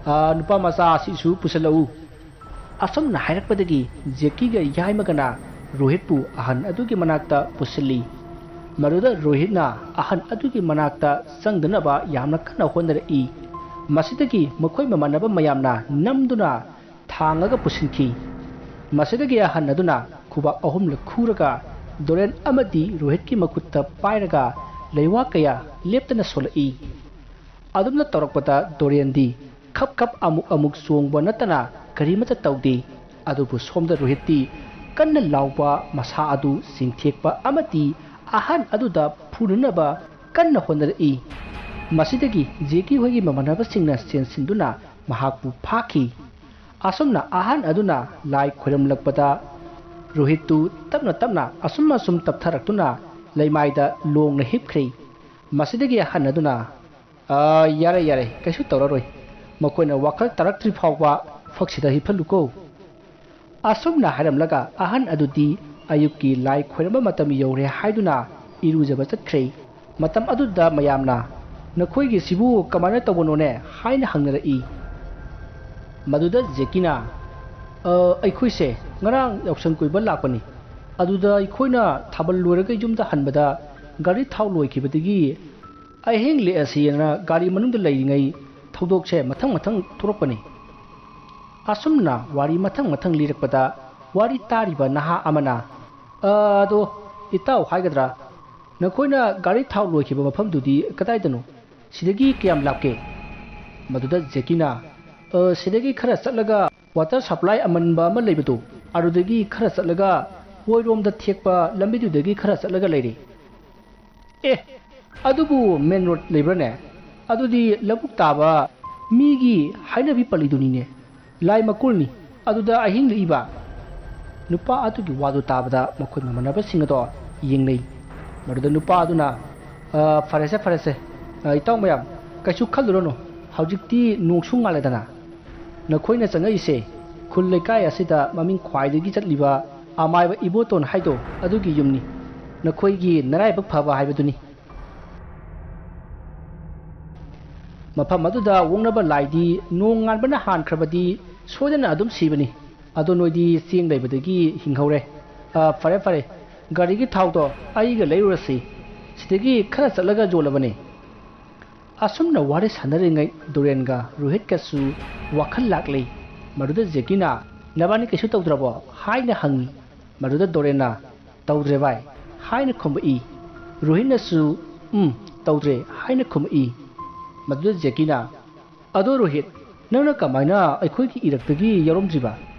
"ꯑ, ꯅꯨꯄꯥ ꯃꯆꯥ ꯑꯁꯤꯁꯨ ꯄꯨꯁꯤꯜꯂꯛꯎ"꯫ ꯑꯁꯨꯝꯅ ꯍꯥꯏꯔꯛꯄꯗꯒꯤ ꯖꯦꯀꯤꯒ ꯌꯥꯏꯃꯒꯅ ꯔꯣꯍꯤꯠꯄꯨ ꯑꯍꯟ ꯑꯗꯨꯒꯤ ꯃꯅꯥꯛꯇ ꯄꯨꯁꯤꯜꯂꯤ꯫ ꯃꯗꯨꯗ ꯔꯣꯍꯤꯠꯅ ꯑꯍꯟ ꯑꯗꯨꯒꯤ ꯃꯅꯥꯛꯇ ꯆꯪꯗꯅꯕ ꯌꯥꯝꯅ ꯀꯟꯅ ꯍꯣꯠꯅꯔꯛꯏ꯫ ꯃꯁꯤꯗꯒꯤ ꯃꯈꯣꯏ ꯃꯃꯥꯟꯅꯕ ꯃꯌꯥꯝꯅ ꯅꯝꯗꯨꯅ ꯊꯥꯡꯉꯒ ꯄꯨꯁꯤꯟꯈꯤ꯫ ꯃꯁꯤꯗꯒꯤ ꯑꯍꯟ ꯑꯗꯨꯅ ꯈꯨꯕꯥꯛ ꯑꯍꯨꯝꯂꯛ ꯈꯨꯔꯒ ꯗꯣꯔꯦꯟ ꯑꯃꯗꯤ ꯔꯣꯍꯤꯠꯀꯤ ꯃꯈꯨꯠꯇ ꯄꯥꯏꯔꯒ ꯂꯩꯋꯥ ꯀꯌꯥ ꯂꯦꯞꯇꯅ ꯁꯣꯜꯂꯛꯏ꯫ ꯑꯗꯨꯝꯅ ꯇꯧꯔꯛꯄꯗ ꯗꯣꯔꯦꯟꯗꯤ ꯈꯞ ꯈꯞ ꯑꯃꯨꯛ ꯑꯃꯨꯛ ꯆꯣꯡꯕ ꯅꯠꯇꯅ ꯀꯔꯤꯃꯠꯇ ꯇꯧꯗꯦ꯫ ꯑꯗꯨꯕꯨ ꯁꯣꯝꯗ ꯔꯣꯍꯤꯠꯇꯤ ꯀꯟꯅ ꯂꯥꯎꯕ, ꯃꯁꯥ ꯑꯗꯨ ꯆꯤꯡꯊꯦꯛꯄ ꯑꯃꯗꯤ ꯑꯍꯟ ꯑꯗꯨꯗ ꯐꯨꯅꯅꯕ ꯀꯟꯅ ꯍꯣꯠꯅꯔꯛꯏ꯫ ꯃꯁꯤꯗꯒꯤ ꯖꯦꯀꯤ ꯍꯣꯏꯒꯤ ꯃꯃꯥꯟꯅꯕꯁꯤꯡꯅ ꯆꯦꯟꯁꯤꯟꯗꯨꯅ ꯃꯍꯥꯛꯄꯨ ꯐꯥꯈꯤ꯫ ꯑꯁꯨꯝꯅ ꯑꯍꯟ ꯑꯗꯨꯅ ꯂꯥꯏ ꯈꯣꯏꯔꯝꯂꯛꯄꯗ ꯔꯣꯍꯤꯠꯇꯨ ꯇꯞꯅ ꯇꯞꯅ ꯑꯁꯨꯝ ꯑꯁꯨꯝ ꯇꯞꯊꯔꯛꯇꯨꯅ ꯂꯩꯃꯥꯏꯗ ꯂꯣꯡꯅ ꯍꯤꯞꯈ꯭ꯔꯦ꯫ ꯃꯁꯤꯗꯒꯤ ꯑꯍꯟ ꯑꯗꯨꯅ, "ꯑ, ꯌꯥꯔꯦ, ꯌꯥꯔꯦ, ꯀꯩꯁꯨ ꯇꯧꯔꯔꯣꯏ꯫ ꯃꯈꯣꯏꯅ ꯋꯥꯈꯜ ꯇꯥꯔꯛꯇ꯭ꯔꯤ ꯐꯥꯎꯕ ꯐꯛꯁꯤꯗ ꯍꯤꯞꯍꯜꯂꯨꯀꯣ"꯫ ꯑꯁꯨꯝꯅ ꯍꯥꯏꯔꯝꯂꯒ ꯑꯍꯟ ꯑꯗꯨꯗꯤ ꯑꯌꯨꯛꯀꯤ ꯂꯥꯏ ꯈꯣꯏꯔꯝꯕ ꯃꯇꯝ ꯌꯧꯔꯦ ꯍꯥꯏꯗꯨꯅ ꯏꯔꯨꯖꯕ ꯆꯠꯈ꯭ꯔꯦ꯫ ꯃꯇꯝ ꯑꯗꯨꯗ ꯃꯌꯥꯝꯅ, "ꯅꯈꯣꯏꯒꯤꯁꯤꯕꯨ ꯀꯃꯥꯏꯅ ꯇꯧꯕꯅꯣꯅꯦ?" ꯍꯥꯏꯅ ꯍꯪꯅꯔꯛꯏ꯫ ꯃꯗꯨꯗ ꯖꯦꯀꯤꯅ, "ꯑ, ꯑꯩꯈꯣꯏꯁꯦ ꯉꯔꯥꯡ ꯌꯥꯎꯁꯪ ꯀꯣꯏꯕ ꯂꯥꯛꯄꯅꯤ꯫ ꯑꯗꯨꯗ ꯑꯩꯈꯣꯏꯅ ꯊꯥꯕꯜ ꯂꯣꯏꯔꯒ ꯌꯨꯝꯗ ꯍꯟꯕꯗ ꯒꯥꯔꯤ ꯊꯥꯎ ꯂꯣꯏꯈꯤꯕꯗꯒꯤ ꯑꯍꯤꯡ ꯂꯦꯛꯑꯁꯤꯅ ꯒꯥꯔꯤ ꯃꯅꯨꯡꯗ ꯂꯩꯔꯤꯉꯩ ꯊꯧꯗꯣꯛꯁꯦ ꯃꯊꯪ ꯃꯊꯪ ꯊꯣꯛꯂꯛꯄꯅꯤ"꯫ ꯑꯁꯨꯝꯅ ꯋꯥꯔꯤ ꯃꯊꯪ ꯃꯊꯪ ꯂꯤꯔꯛꯄꯗ ꯋꯥꯔꯤ ꯇꯥꯔꯤꯕ ꯅꯍꯥ ꯑꯃꯅ, "ꯑ, ꯑꯗꯣ ꯏꯇꯥꯎ ꯍꯥꯏꯒꯗ꯭ꯔꯥ, ꯅꯈꯣꯏꯅ ꯒꯥꯔꯤ ꯊꯥꯎ ꯂꯣꯏꯈꯤꯕ ꯃꯐꯝꯗꯨꯗꯤ ꯀꯗꯥꯏꯗꯅꯣ? ꯁꯤꯗꯒꯤ ꯀꯌꯥꯝ ꯂꯥꯞꯀꯦ?" ꯃꯗꯨꯗ ꯖꯦꯀꯤꯅ, "ꯑ, ꯁꯤꯗꯒꯤ ꯈꯔ ꯆꯠꯂꯒ ꯋꯥꯇꯔ ꯁꯄ꯭ꯂꯥꯏ ꯑꯃꯟꯕ ꯑꯃ ꯂꯩꯕꯗꯣ, ꯑꯗꯨꯗꯒꯤ ꯈꯔ ꯆꯠꯂꯒ ꯑꯣꯏꯔꯣꯝꯗ ꯊꯦꯛꯄ ꯂꯝꯕꯤꯗꯨꯗꯒꯤ ꯈꯔ ꯆꯠꯂꯒ ꯂꯩꯔꯦ꯫ ꯑꯦ, ꯑꯗꯨꯕꯨ ꯃꯦꯟ ꯔꯣꯗ ꯂꯩꯕ꯭ꯔꯥꯅꯦ? ꯑꯗꯨꯗꯤ ꯂꯧꯕꯨꯛ ꯇꯥꯕ ꯃꯤꯒꯤ ꯍꯥꯏꯅꯕꯤ ꯄꯜꯂꯤꯗꯨꯅꯤꯅꯦ꯫ ꯂꯥꯏ ꯃꯀꯣꯜꯅꯤ, ꯑꯗꯨꯗ ꯑꯍꯤꯡ ꯂꯦꯛꯏꯕ꯫ ꯅꯨꯄꯥ ꯑꯗꯨꯒꯤ ꯋꯥꯗꯨ ꯇꯥꯕꯗ ꯃꯈꯣꯏ ꯃꯃꯥꯟꯅꯕꯁꯤꯡ ꯑꯗꯣ ꯌꯦꯡꯅꯩ꯫ ꯃꯗꯨꯗ ꯅꯨꯄꯥ ꯑꯗꯨꯅ, "ꯑ, ꯐꯔꯦꯁꯦ, ꯐꯔꯦꯁꯦ, ꯑ, ꯏꯇꯥꯎ ꯃꯌꯥꯝ, ꯀꯩꯁꯨ ꯈꯜꯂꯨꯔꯅꯨ, ꯍꯧꯖꯤꯛꯇꯤ ꯅꯣꯡꯁꯨ ꯉꯥꯜꯂꯦꯗꯅ꯫ ꯅꯈꯣꯏꯅ ꯆꯪꯉꯛꯏꯁꯦ ꯈꯨꯜ ꯂꯩꯀꯥꯏ ꯑꯁꯤꯗ ꯃꯃꯤꯡ ꯈ꯭ꯋꯥꯏꯗꯒꯤ ꯆꯠꯂꯤꯕ ꯑꯃꯥꯏꯕ ꯏꯕꯣꯇꯣꯟ ꯍꯥꯏꯗꯣ ꯑꯗꯨꯒꯤ ꯌꯨꯝꯅꯤ꯫ ꯅꯈꯣꯏꯒꯤ ꯅꯔꯥꯏꯕꯛ ꯐꯕ ꯍꯥꯏꯕꯗꯨꯅꯤ"꯫ ꯃꯐꯝ ꯑꯗꯨꯗ ꯑꯣꯛꯅꯕ ꯂꯥꯏꯗꯤ ꯅꯣꯡ ꯉꯥꯟꯕꯅ ꯍꯥꯟꯈ꯭ꯔꯕꯗꯤ ꯁꯣꯏꯗꯅ ꯑꯗꯨꯝ ꯁꯤꯕꯅꯤ꯫ ꯑꯗꯣ ꯅꯣꯏꯗꯤ ꯆꯦꯡ ꯂꯩꯕꯗꯒꯤ ꯍꯤꯡꯍꯧꯔꯦ꯫ ꯑ, ꯐꯔꯦ, ꯐꯔꯦ, ꯒꯥꯔꯤꯒꯤ ꯊꯥꯎꯗꯣ ꯑꯩꯒ ꯂꯩꯔꯨꯔꯁꯤ꯫ ꯁꯤꯗꯒꯤ ꯈꯔ ꯆꯠꯂꯒ ꯌꯣꯜꯂꯕꯅꯦ꯫ ꯑꯁꯨꯝꯅ ꯋꯥꯔꯤ ꯁꯥꯟꯅꯔꯤꯉꯩ ꯗꯣꯔꯦꯟꯒ ꯔꯣꯍꯤꯠꯀꯁꯨ ꯋꯥꯈꯜ ꯂꯥꯛꯂꯤ꯫ ꯃꯗꯨꯗ ꯖꯦꯀꯤꯅ, "ꯅꯕꯥꯅꯤ ꯀꯩꯁꯨ ꯇꯧꯗ꯭ꯔꯕꯣ?" ꯍꯥꯏꯅ ꯍꯪꯉꯤ꯫ ꯃꯗꯨꯗ ꯗꯣꯔꯦꯟꯅ, "ꯇꯧꯗ꯭ꯔꯦ ꯚꯥꯏ" ꯍꯥꯏꯅ ꯈꯨꯝꯃꯛꯏ꯫ ꯔꯣꯍꯤꯠꯅꯁꯨ, "ꯎꯝ, ꯇꯧꯗ꯭ꯔꯦ" ꯍꯥꯏꯅ ꯈꯨꯝꯃꯛꯏ꯫ ꯃꯗꯨꯗ ꯖꯦꯀꯤꯅ, "ꯑꯗꯣ ꯔꯣꯍꯤꯠ, ꯅꯪꯅ ꯀꯃꯥꯏꯅ ꯑꯩꯈꯣꯏꯒꯤ ꯏꯔꯛꯇꯒꯤ ꯌꯥꯎꯔꯝꯗ꯭ꯔꯤꯕ?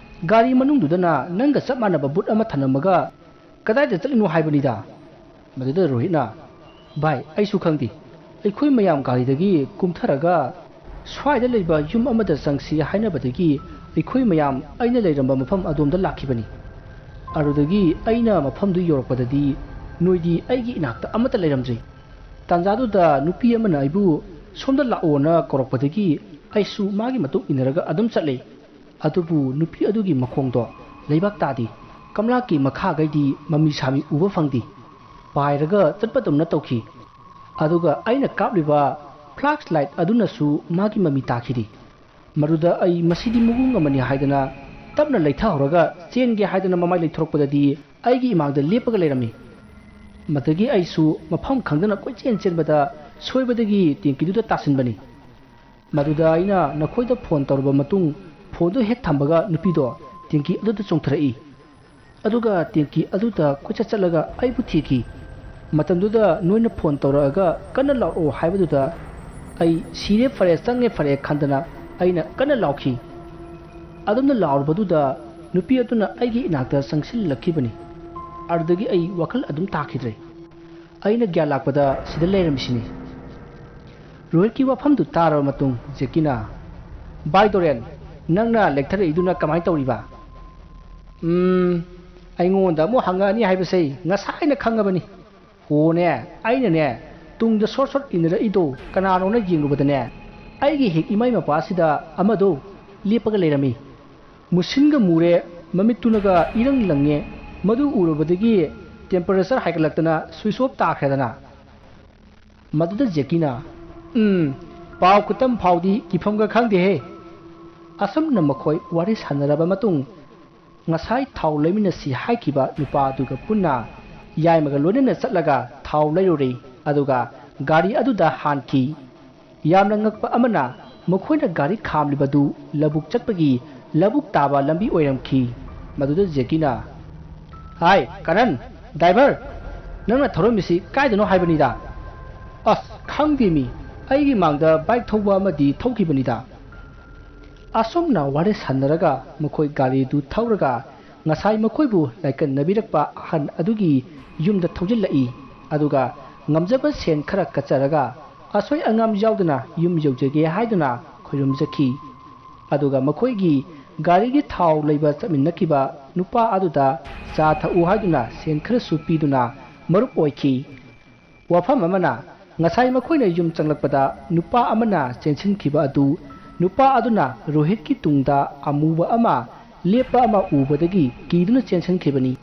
ꯒꯥꯔꯤ ꯃꯅꯨꯡꯗꯨꯗꯅ ꯅꯪꯒ ꯆꯞ ꯃꯥꯟꯅꯕ ꯕꯨꯠ ꯑꯃ ꯊꯅꯝꯃꯒ ꯀꯗꯥꯏꯗ ꯆꯠꯂꯤꯅꯣ ꯍꯥꯏꯕꯅꯤꯗ"꯫ ꯃꯗꯨꯗ ꯔꯣꯍꯤꯠꯅ, "ꯚꯥꯏ, ꯑꯩꯁꯨ ꯈꯪꯗꯦ꯫ ꯑꯩꯈꯣꯏ ꯃꯌꯥꯝ ꯒꯥꯔꯤꯗꯒꯤ ꯀꯨꯝꯊꯔꯒ ꯁ꯭ꯋꯥꯏꯗ ꯂꯩꯕ ꯌꯨꯝ ꯑꯃꯗ ꯆꯪꯁꯤ ꯍꯥꯏꯅꯕꯗꯒꯤ ꯑꯩꯈꯣꯏ ꯃꯌꯥꯝ ꯑꯩꯅ ꯂꯩꯔꯝꯕ ꯃꯐꯝ ꯑꯗꯣꯝꯗ ꯂꯥꯛꯈꯤꯕꯅꯤ꯫ ꯑꯗꯨꯗꯒꯤ ꯑꯩꯅ ꯃꯐꯝꯗꯨ ꯌꯧꯔꯛꯄꯗꯗꯤ ꯅꯣꯏꯗꯤ ꯑꯩꯒꯤ ꯏꯅꯥꯛꯇ ꯑꯃꯠꯇ ꯂꯩꯔꯝꯗ꯭ꯔꯤ꯫ ꯇꯥꯟꯖꯥꯗꯨꯗ ꯅꯨꯄꯤ ꯑꯃꯅ ꯑꯩꯕꯨ ꯁꯣꯝꯗ ꯂꯥꯛꯑꯣꯅ ꯀꯧꯔꯛꯄꯗꯒꯤ ꯑꯩꯁꯨ ꯃꯥꯒꯤ ꯃꯇꯨꯡ ꯏꯟꯅꯔꯒ ꯑꯗꯨꯝ ꯆꯠꯂꯦ꯫ ꯑꯗꯨꯕꯨ ꯅꯨꯄꯤ ꯑꯗꯨꯒꯤ ꯃꯈꯣꯡꯗꯣ ꯂꯩꯕꯥꯛ ꯇꯥꯗꯦ꯫ ꯀꯝꯂꯥꯀꯤ ꯃꯈꯥꯈꯩꯗꯤ ꯃꯃꯤ ꯁꯥꯃꯤ ꯎꯕ ꯐꯪꯗꯦ꯫ ꯄꯥꯏꯔꯒ ꯆꯠꯄꯗꯧꯅ ꯇꯧꯈꯤ꯫ ꯑꯗꯨꯒ ꯑꯩꯅ ꯀꯥꯞꯂꯤꯕ ꯐ꯭ꯂꯥꯁ ꯂꯥꯏꯠ ꯑꯗꯨꯅꯁꯨ ꯃꯥꯒꯤ ꯃꯃꯤ ꯇꯥꯈꯤꯗꯦ꯫ ꯃꯗꯨꯗ ꯑꯩ ꯃꯁꯤꯗꯤ ꯃꯑꯣꯡ ꯑꯃꯅꯤ ꯍꯥꯏꯗꯅ ꯇꯞꯅ ꯂꯩꯊꯍꯧꯔꯒ ꯆꯦꯟꯒꯦ ꯍꯥꯏꯗꯅ ꯃꯃꯥꯏ ꯂꯩꯊꯣꯔꯛꯄꯗꯗꯤ ꯑꯩꯒꯤ ꯏꯃꯥꯡꯗ ꯂꯦꯞꯄꯒ ꯂꯩꯔꯝꯃꯤ꯫ ꯃꯗꯒꯤ ꯑꯩꯁꯨ ꯃꯐꯝ ꯈꯪꯗꯅ ꯀꯣꯏꯆꯦꯟ ꯆꯦꯟꯕꯗ ꯁꯣꯏꯕꯗꯒꯤ ꯇꯦꯡꯀꯤꯗꯨꯗ ꯇꯥꯁꯤꯟꯕꯅꯤ꯫ ꯃꯗꯨꯗ ꯑꯩꯅ ꯅꯈꯣꯏꯗ ꯐꯣꯟ ꯇꯧꯔꯕ ꯃꯇꯨꯡ, ꯐꯣꯟꯗꯨ ꯍꯦꯛ ꯊꯝꯕꯒ ꯅꯨꯄꯤꯗꯣ ꯇꯦꯡꯀꯤ ꯑꯗꯨꯗ ꯆꯣꯡꯊꯔꯛꯏ꯫ ꯑꯗꯨꯒ ꯇꯦꯡꯀꯤ ꯑꯗꯨꯗ ꯀꯣꯏꯆꯠ ꯆꯠꯂꯒ ꯑꯩꯕꯨ ꯊꯤꯈꯤ꯫ ꯃꯇꯝꯗꯨꯗ ꯅꯣꯏꯅ ꯐꯣꯟ ꯇꯧꯔꯛꯑꯒ ꯀꯟꯅ ꯂꯥꯎꯔꯛꯑꯣ ꯍꯥꯏꯕꯗꯨꯗ ꯑꯩ ꯁꯤꯔꯦ ꯐꯔꯦ, ꯆꯪꯉꯦ ꯐꯔꯦ ꯈꯟꯗꯅ ꯑꯩꯅ ꯀꯟꯅ ꯂꯥꯎꯈꯤ꯫ ꯑꯗꯨꯝꯅ ꯂꯥꯎꯔꯕꯗꯨꯗ ꯅꯨꯄꯤ ꯑꯗꯨꯅ ꯑꯩꯒꯤ ꯏꯅꯥꯛꯇ ꯆꯪꯁꯤꯜꯂꯛꯈꯤꯕꯅꯤ꯫ ꯑꯗꯨꯗꯒꯤ ꯑꯩ ꯋꯥꯈꯜ ꯑꯗꯨꯝ ꯇꯥꯈꯤꯗ꯭ꯔꯦ꯫ ꯑꯩꯅ ꯒ꯭ꯌꯥꯟ ꯂꯥꯛꯄꯗ ꯁꯤꯗ ꯂꯩꯔꯝꯃꯤꯁꯤꯅꯤ꯫ ꯔꯣꯍꯤꯠꯀꯤ ꯋꯥꯐꯝꯗꯨ ꯇꯥꯔꯕ ꯃꯇꯨꯡ ꯖꯦꯀꯤꯅ, "ꯚꯥꯏ ꯗꯣꯔꯦꯟ, ꯅꯪꯅ ꯂꯦꯛꯊꯔꯛꯏꯗꯨꯅ ꯀꯃꯥꯏꯅ ꯇꯧꯔꯤꯕ?" "ꯎꯝ, ꯑꯩꯉꯣꯟꯗ ꯑꯃꯨꯛ ꯍꯪꯉꯛꯑꯅꯤ ꯍꯥꯏꯕꯁꯦ ꯑꯩ ꯉꯁꯥꯏꯅ ꯈꯪꯉꯕꯅꯤ꯫ ꯍꯣꯅꯦ, ꯑꯩꯅꯅꯦ, ꯇꯨꯡꯗ ꯁꯣꯔꯠ ꯁꯣꯔꯠ ꯏꯟꯅꯔꯛꯏꯗꯣ ꯀꯅꯥꯅꯣꯅ ꯌꯦꯡꯂꯨꯕꯗꯅꯦ, ꯑꯩꯒꯤ ꯍꯦꯛ ꯏꯃꯥꯏ ꯃꯄꯥꯁꯤꯗ ꯑꯃꯗꯣ ꯂꯦꯞꯄꯒ ꯂꯩꯔꯝꯃꯤ꯫ ꯃꯨꯁꯤꯟꯒ ꯃꯨꯔꯦ, ꯃꯃꯤꯠꯇꯨꯅꯒ ꯏꯔꯪ ꯂꯪꯉꯦ꯫ ꯃꯗꯨ ꯎꯔꯨꯕꯗꯒꯤ ꯇꯦꯝꯄꯔꯦꯆꯔ ꯍꯥꯏꯒꯠꯂꯛꯇꯅ ꯁ꯭ꯋꯤꯆ ꯑꯣꯐ ꯇꯥꯈ꯭ꯔꯦꯗꯅ꯫" ꯃꯗꯨꯗ ꯖꯦꯀꯤꯅ, "ꯎꯝ, ꯄꯥꯎ ꯈꯨꯇꯝ ꯐꯥꯎꯗꯤ ꯀꯤꯐꯝꯒ ꯈꯪꯗꯦꯍꯦ꯫" ꯑꯁꯨꯝꯅ ꯃꯈꯣꯏ ꯋꯥꯔꯤ ꯁꯥꯟꯅꯔꯕ ꯃꯇꯨꯡ, ꯉꯁꯥꯏ ꯊꯥꯎ ꯂꯩꯃꯤꯟꯅꯁꯤ ꯍꯥꯏꯈꯤꯕ ꯅꯨꯄꯥ ꯑꯗꯨꯒ ꯄꯨꯟꯅ ꯌꯥꯏꯃꯒ ꯂꯣꯏꯅꯅ ꯆꯠꯂꯒ ꯊꯥꯎ ꯂꯩꯔꯨꯔꯦ, ꯑꯗꯨꯒ ꯒꯥꯔꯤ ꯑꯗꯨꯗ ꯍꯥꯟꯈꯤ꯫ ꯌꯥꯝꯅ ꯉꯛꯄ ꯑꯃꯅ, ꯃꯈꯣꯏꯅ ꯒꯥꯔꯤ ꯈꯥꯝꯂꯤꯕꯗꯨ ꯂꯧꯕꯨꯛ ꯆꯠꯄꯒꯤ ꯂꯧꯕꯨꯛ ꯇꯥꯕ ꯂꯝꯕꯤ ꯑꯣꯏꯔꯝꯈꯤ꯫ ꯃꯗꯨꯗ ꯖꯦꯀꯤꯅ, "ꯍꯥꯏ ꯀꯔꯟ, ꯗ꯭ꯔꯥꯏꯚꯔ, ꯅꯪꯅ ꯊꯧꯔꯝꯃꯤꯁꯤ ꯀꯥꯏꯗꯅꯣ ꯍꯥꯏꯕꯅꯤꯗ?" "ꯑꯁ, ꯈꯪꯗꯦꯃꯤ, ꯑꯩꯒꯤ ꯃꯥꯡꯗ ꯕꯥꯏꯛ ꯊꯧꯕ ꯑꯃꯗꯤ ꯊꯧꯈꯤꯕꯅꯤꯗ꯫" ꯑꯁꯨꯝꯅ ꯋꯥꯔꯤ ꯁꯥꯟꯅꯔꯒ ꯃꯈꯣꯏ ꯒꯥꯔꯤꯗꯨ ꯊꯧꯔꯒ ꯉꯁꯥꯏ ꯃꯈꯣꯏꯕꯨ ꯂꯥꯏꯀꯠꯅꯕꯤꯔꯛꯄ ꯑꯍꯟ ꯑꯗꯨꯒꯤ ꯌꯨꯝꯗ ꯊꯧꯖꯤꯜꯂꯛꯏ꯫ ꯑꯗꯨꯒ ꯉꯝꯖꯕ ꯁꯦꯟ ꯈꯔ ꯀꯠꯆꯔꯒ ꯑꯁꯣꯏ ꯑꯉꯥꯝ ꯌꯥꯎꯗꯅ ꯌꯨꯝ ꯌꯧꯖꯒꯦ ꯍꯥꯏꯗꯨꯅ ꯈꯣꯏꯔꯨꯝꯖꯈꯤ꯫ ꯑꯗꯨꯒ ꯃꯈꯣꯏꯒꯤ ꯒꯥꯔꯤꯒꯤ ꯊꯥꯎ ꯂꯩꯕ ꯆꯠꯃꯤꯟꯅꯈꯤꯕ ꯅꯨꯄꯥ ꯑꯗꯨꯗ ꯆꯥ ꯊꯛꯎ ꯍꯥꯏꯗꯨꯅ ꯁꯦꯟ ꯈꯔꯁꯨ ꯄꯤꯗꯨꯅ ꯃꯔꯨꯞ ꯑꯣꯏꯈꯤ꯫ ꯋꯥꯐꯝ ꯑꯃꯅ, ꯉꯁꯥꯏ ꯃꯈꯣꯏꯅ ꯌꯨꯝ ꯆꯪꯂꯛꯄꯗ ꯅꯨꯄꯥ ꯑꯃꯅ ꯆꯦꯟꯁꯤꯟꯈꯤꯕ ꯑꯗꯨ, ꯅꯨꯄꯥ ꯑꯗꯨꯅ ꯔꯣꯍꯤꯠꯀꯤ ꯇꯨꯡꯗ ꯑꯃꯨꯕ ꯑꯃ ꯂꯦꯞꯄ ꯑꯃ ꯎꯕꯗꯒꯤ ꯀꯤꯗꯨꯅ ꯆꯦꯟꯁꯤꯟꯈꯤꯕꯅꯤ꯫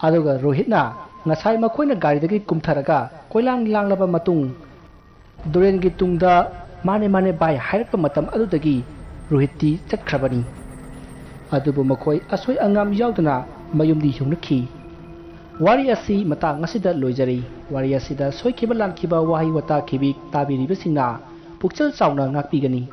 ꯑꯗꯨꯒ ꯔꯣꯍꯤꯠꯅ ꯉꯁꯥꯏ ꯃꯈꯣꯏꯅ ꯒꯥꯔꯤꯗꯒꯤ ꯀꯨꯝꯊꯔꯒ ꯀꯣꯏꯂꯥꯡ ꯂꯥꯡꯂꯕ ꯃꯇꯨꯡ, ꯗꯣꯔꯦꯟꯒꯤ ꯇꯨꯡꯗ "ꯃꯥꯅꯦ, ꯃꯥꯅꯦ, ꯚꯥꯏ" ꯍꯥꯏꯔꯛꯄ ꯃꯇꯝ ꯑꯗꯨꯗꯒꯤ ꯔꯣꯍꯤꯠꯇꯤ ꯆꯠꯈ꯭ꯔꯕꯅꯤ꯫ ꯑꯗꯨꯕꯨ ꯃꯈꯣꯏ ꯑꯁꯣꯏ ꯑꯉꯥꯝ ꯌꯥꯎꯗꯅ ꯃꯌꯨꯝꯗꯤ ꯌꯧꯅꯈꯤ꯫ ꯋꯥꯔꯤ ꯑꯁꯤ ꯃꯇꯥꯡ ꯑꯁꯤꯗ ꯂꯣꯏꯖꯔꯦ꯫ ꯋꯥꯔꯤ ꯑꯁꯤꯗ ꯁꯣꯏꯈꯤꯕ ꯂꯥꯟꯈꯤꯕ ꯋꯥꯍꯩ ꯋꯥꯇꯥ ꯈꯤꯕꯤꯛ ꯇꯥꯕꯤꯔꯤꯕꯁꯤꯡꯅ ꯄꯨꯛꯆꯦꯜ ꯆꯥꯎꯅ ꯉꯥꯛꯄꯤꯒꯅꯤ꯫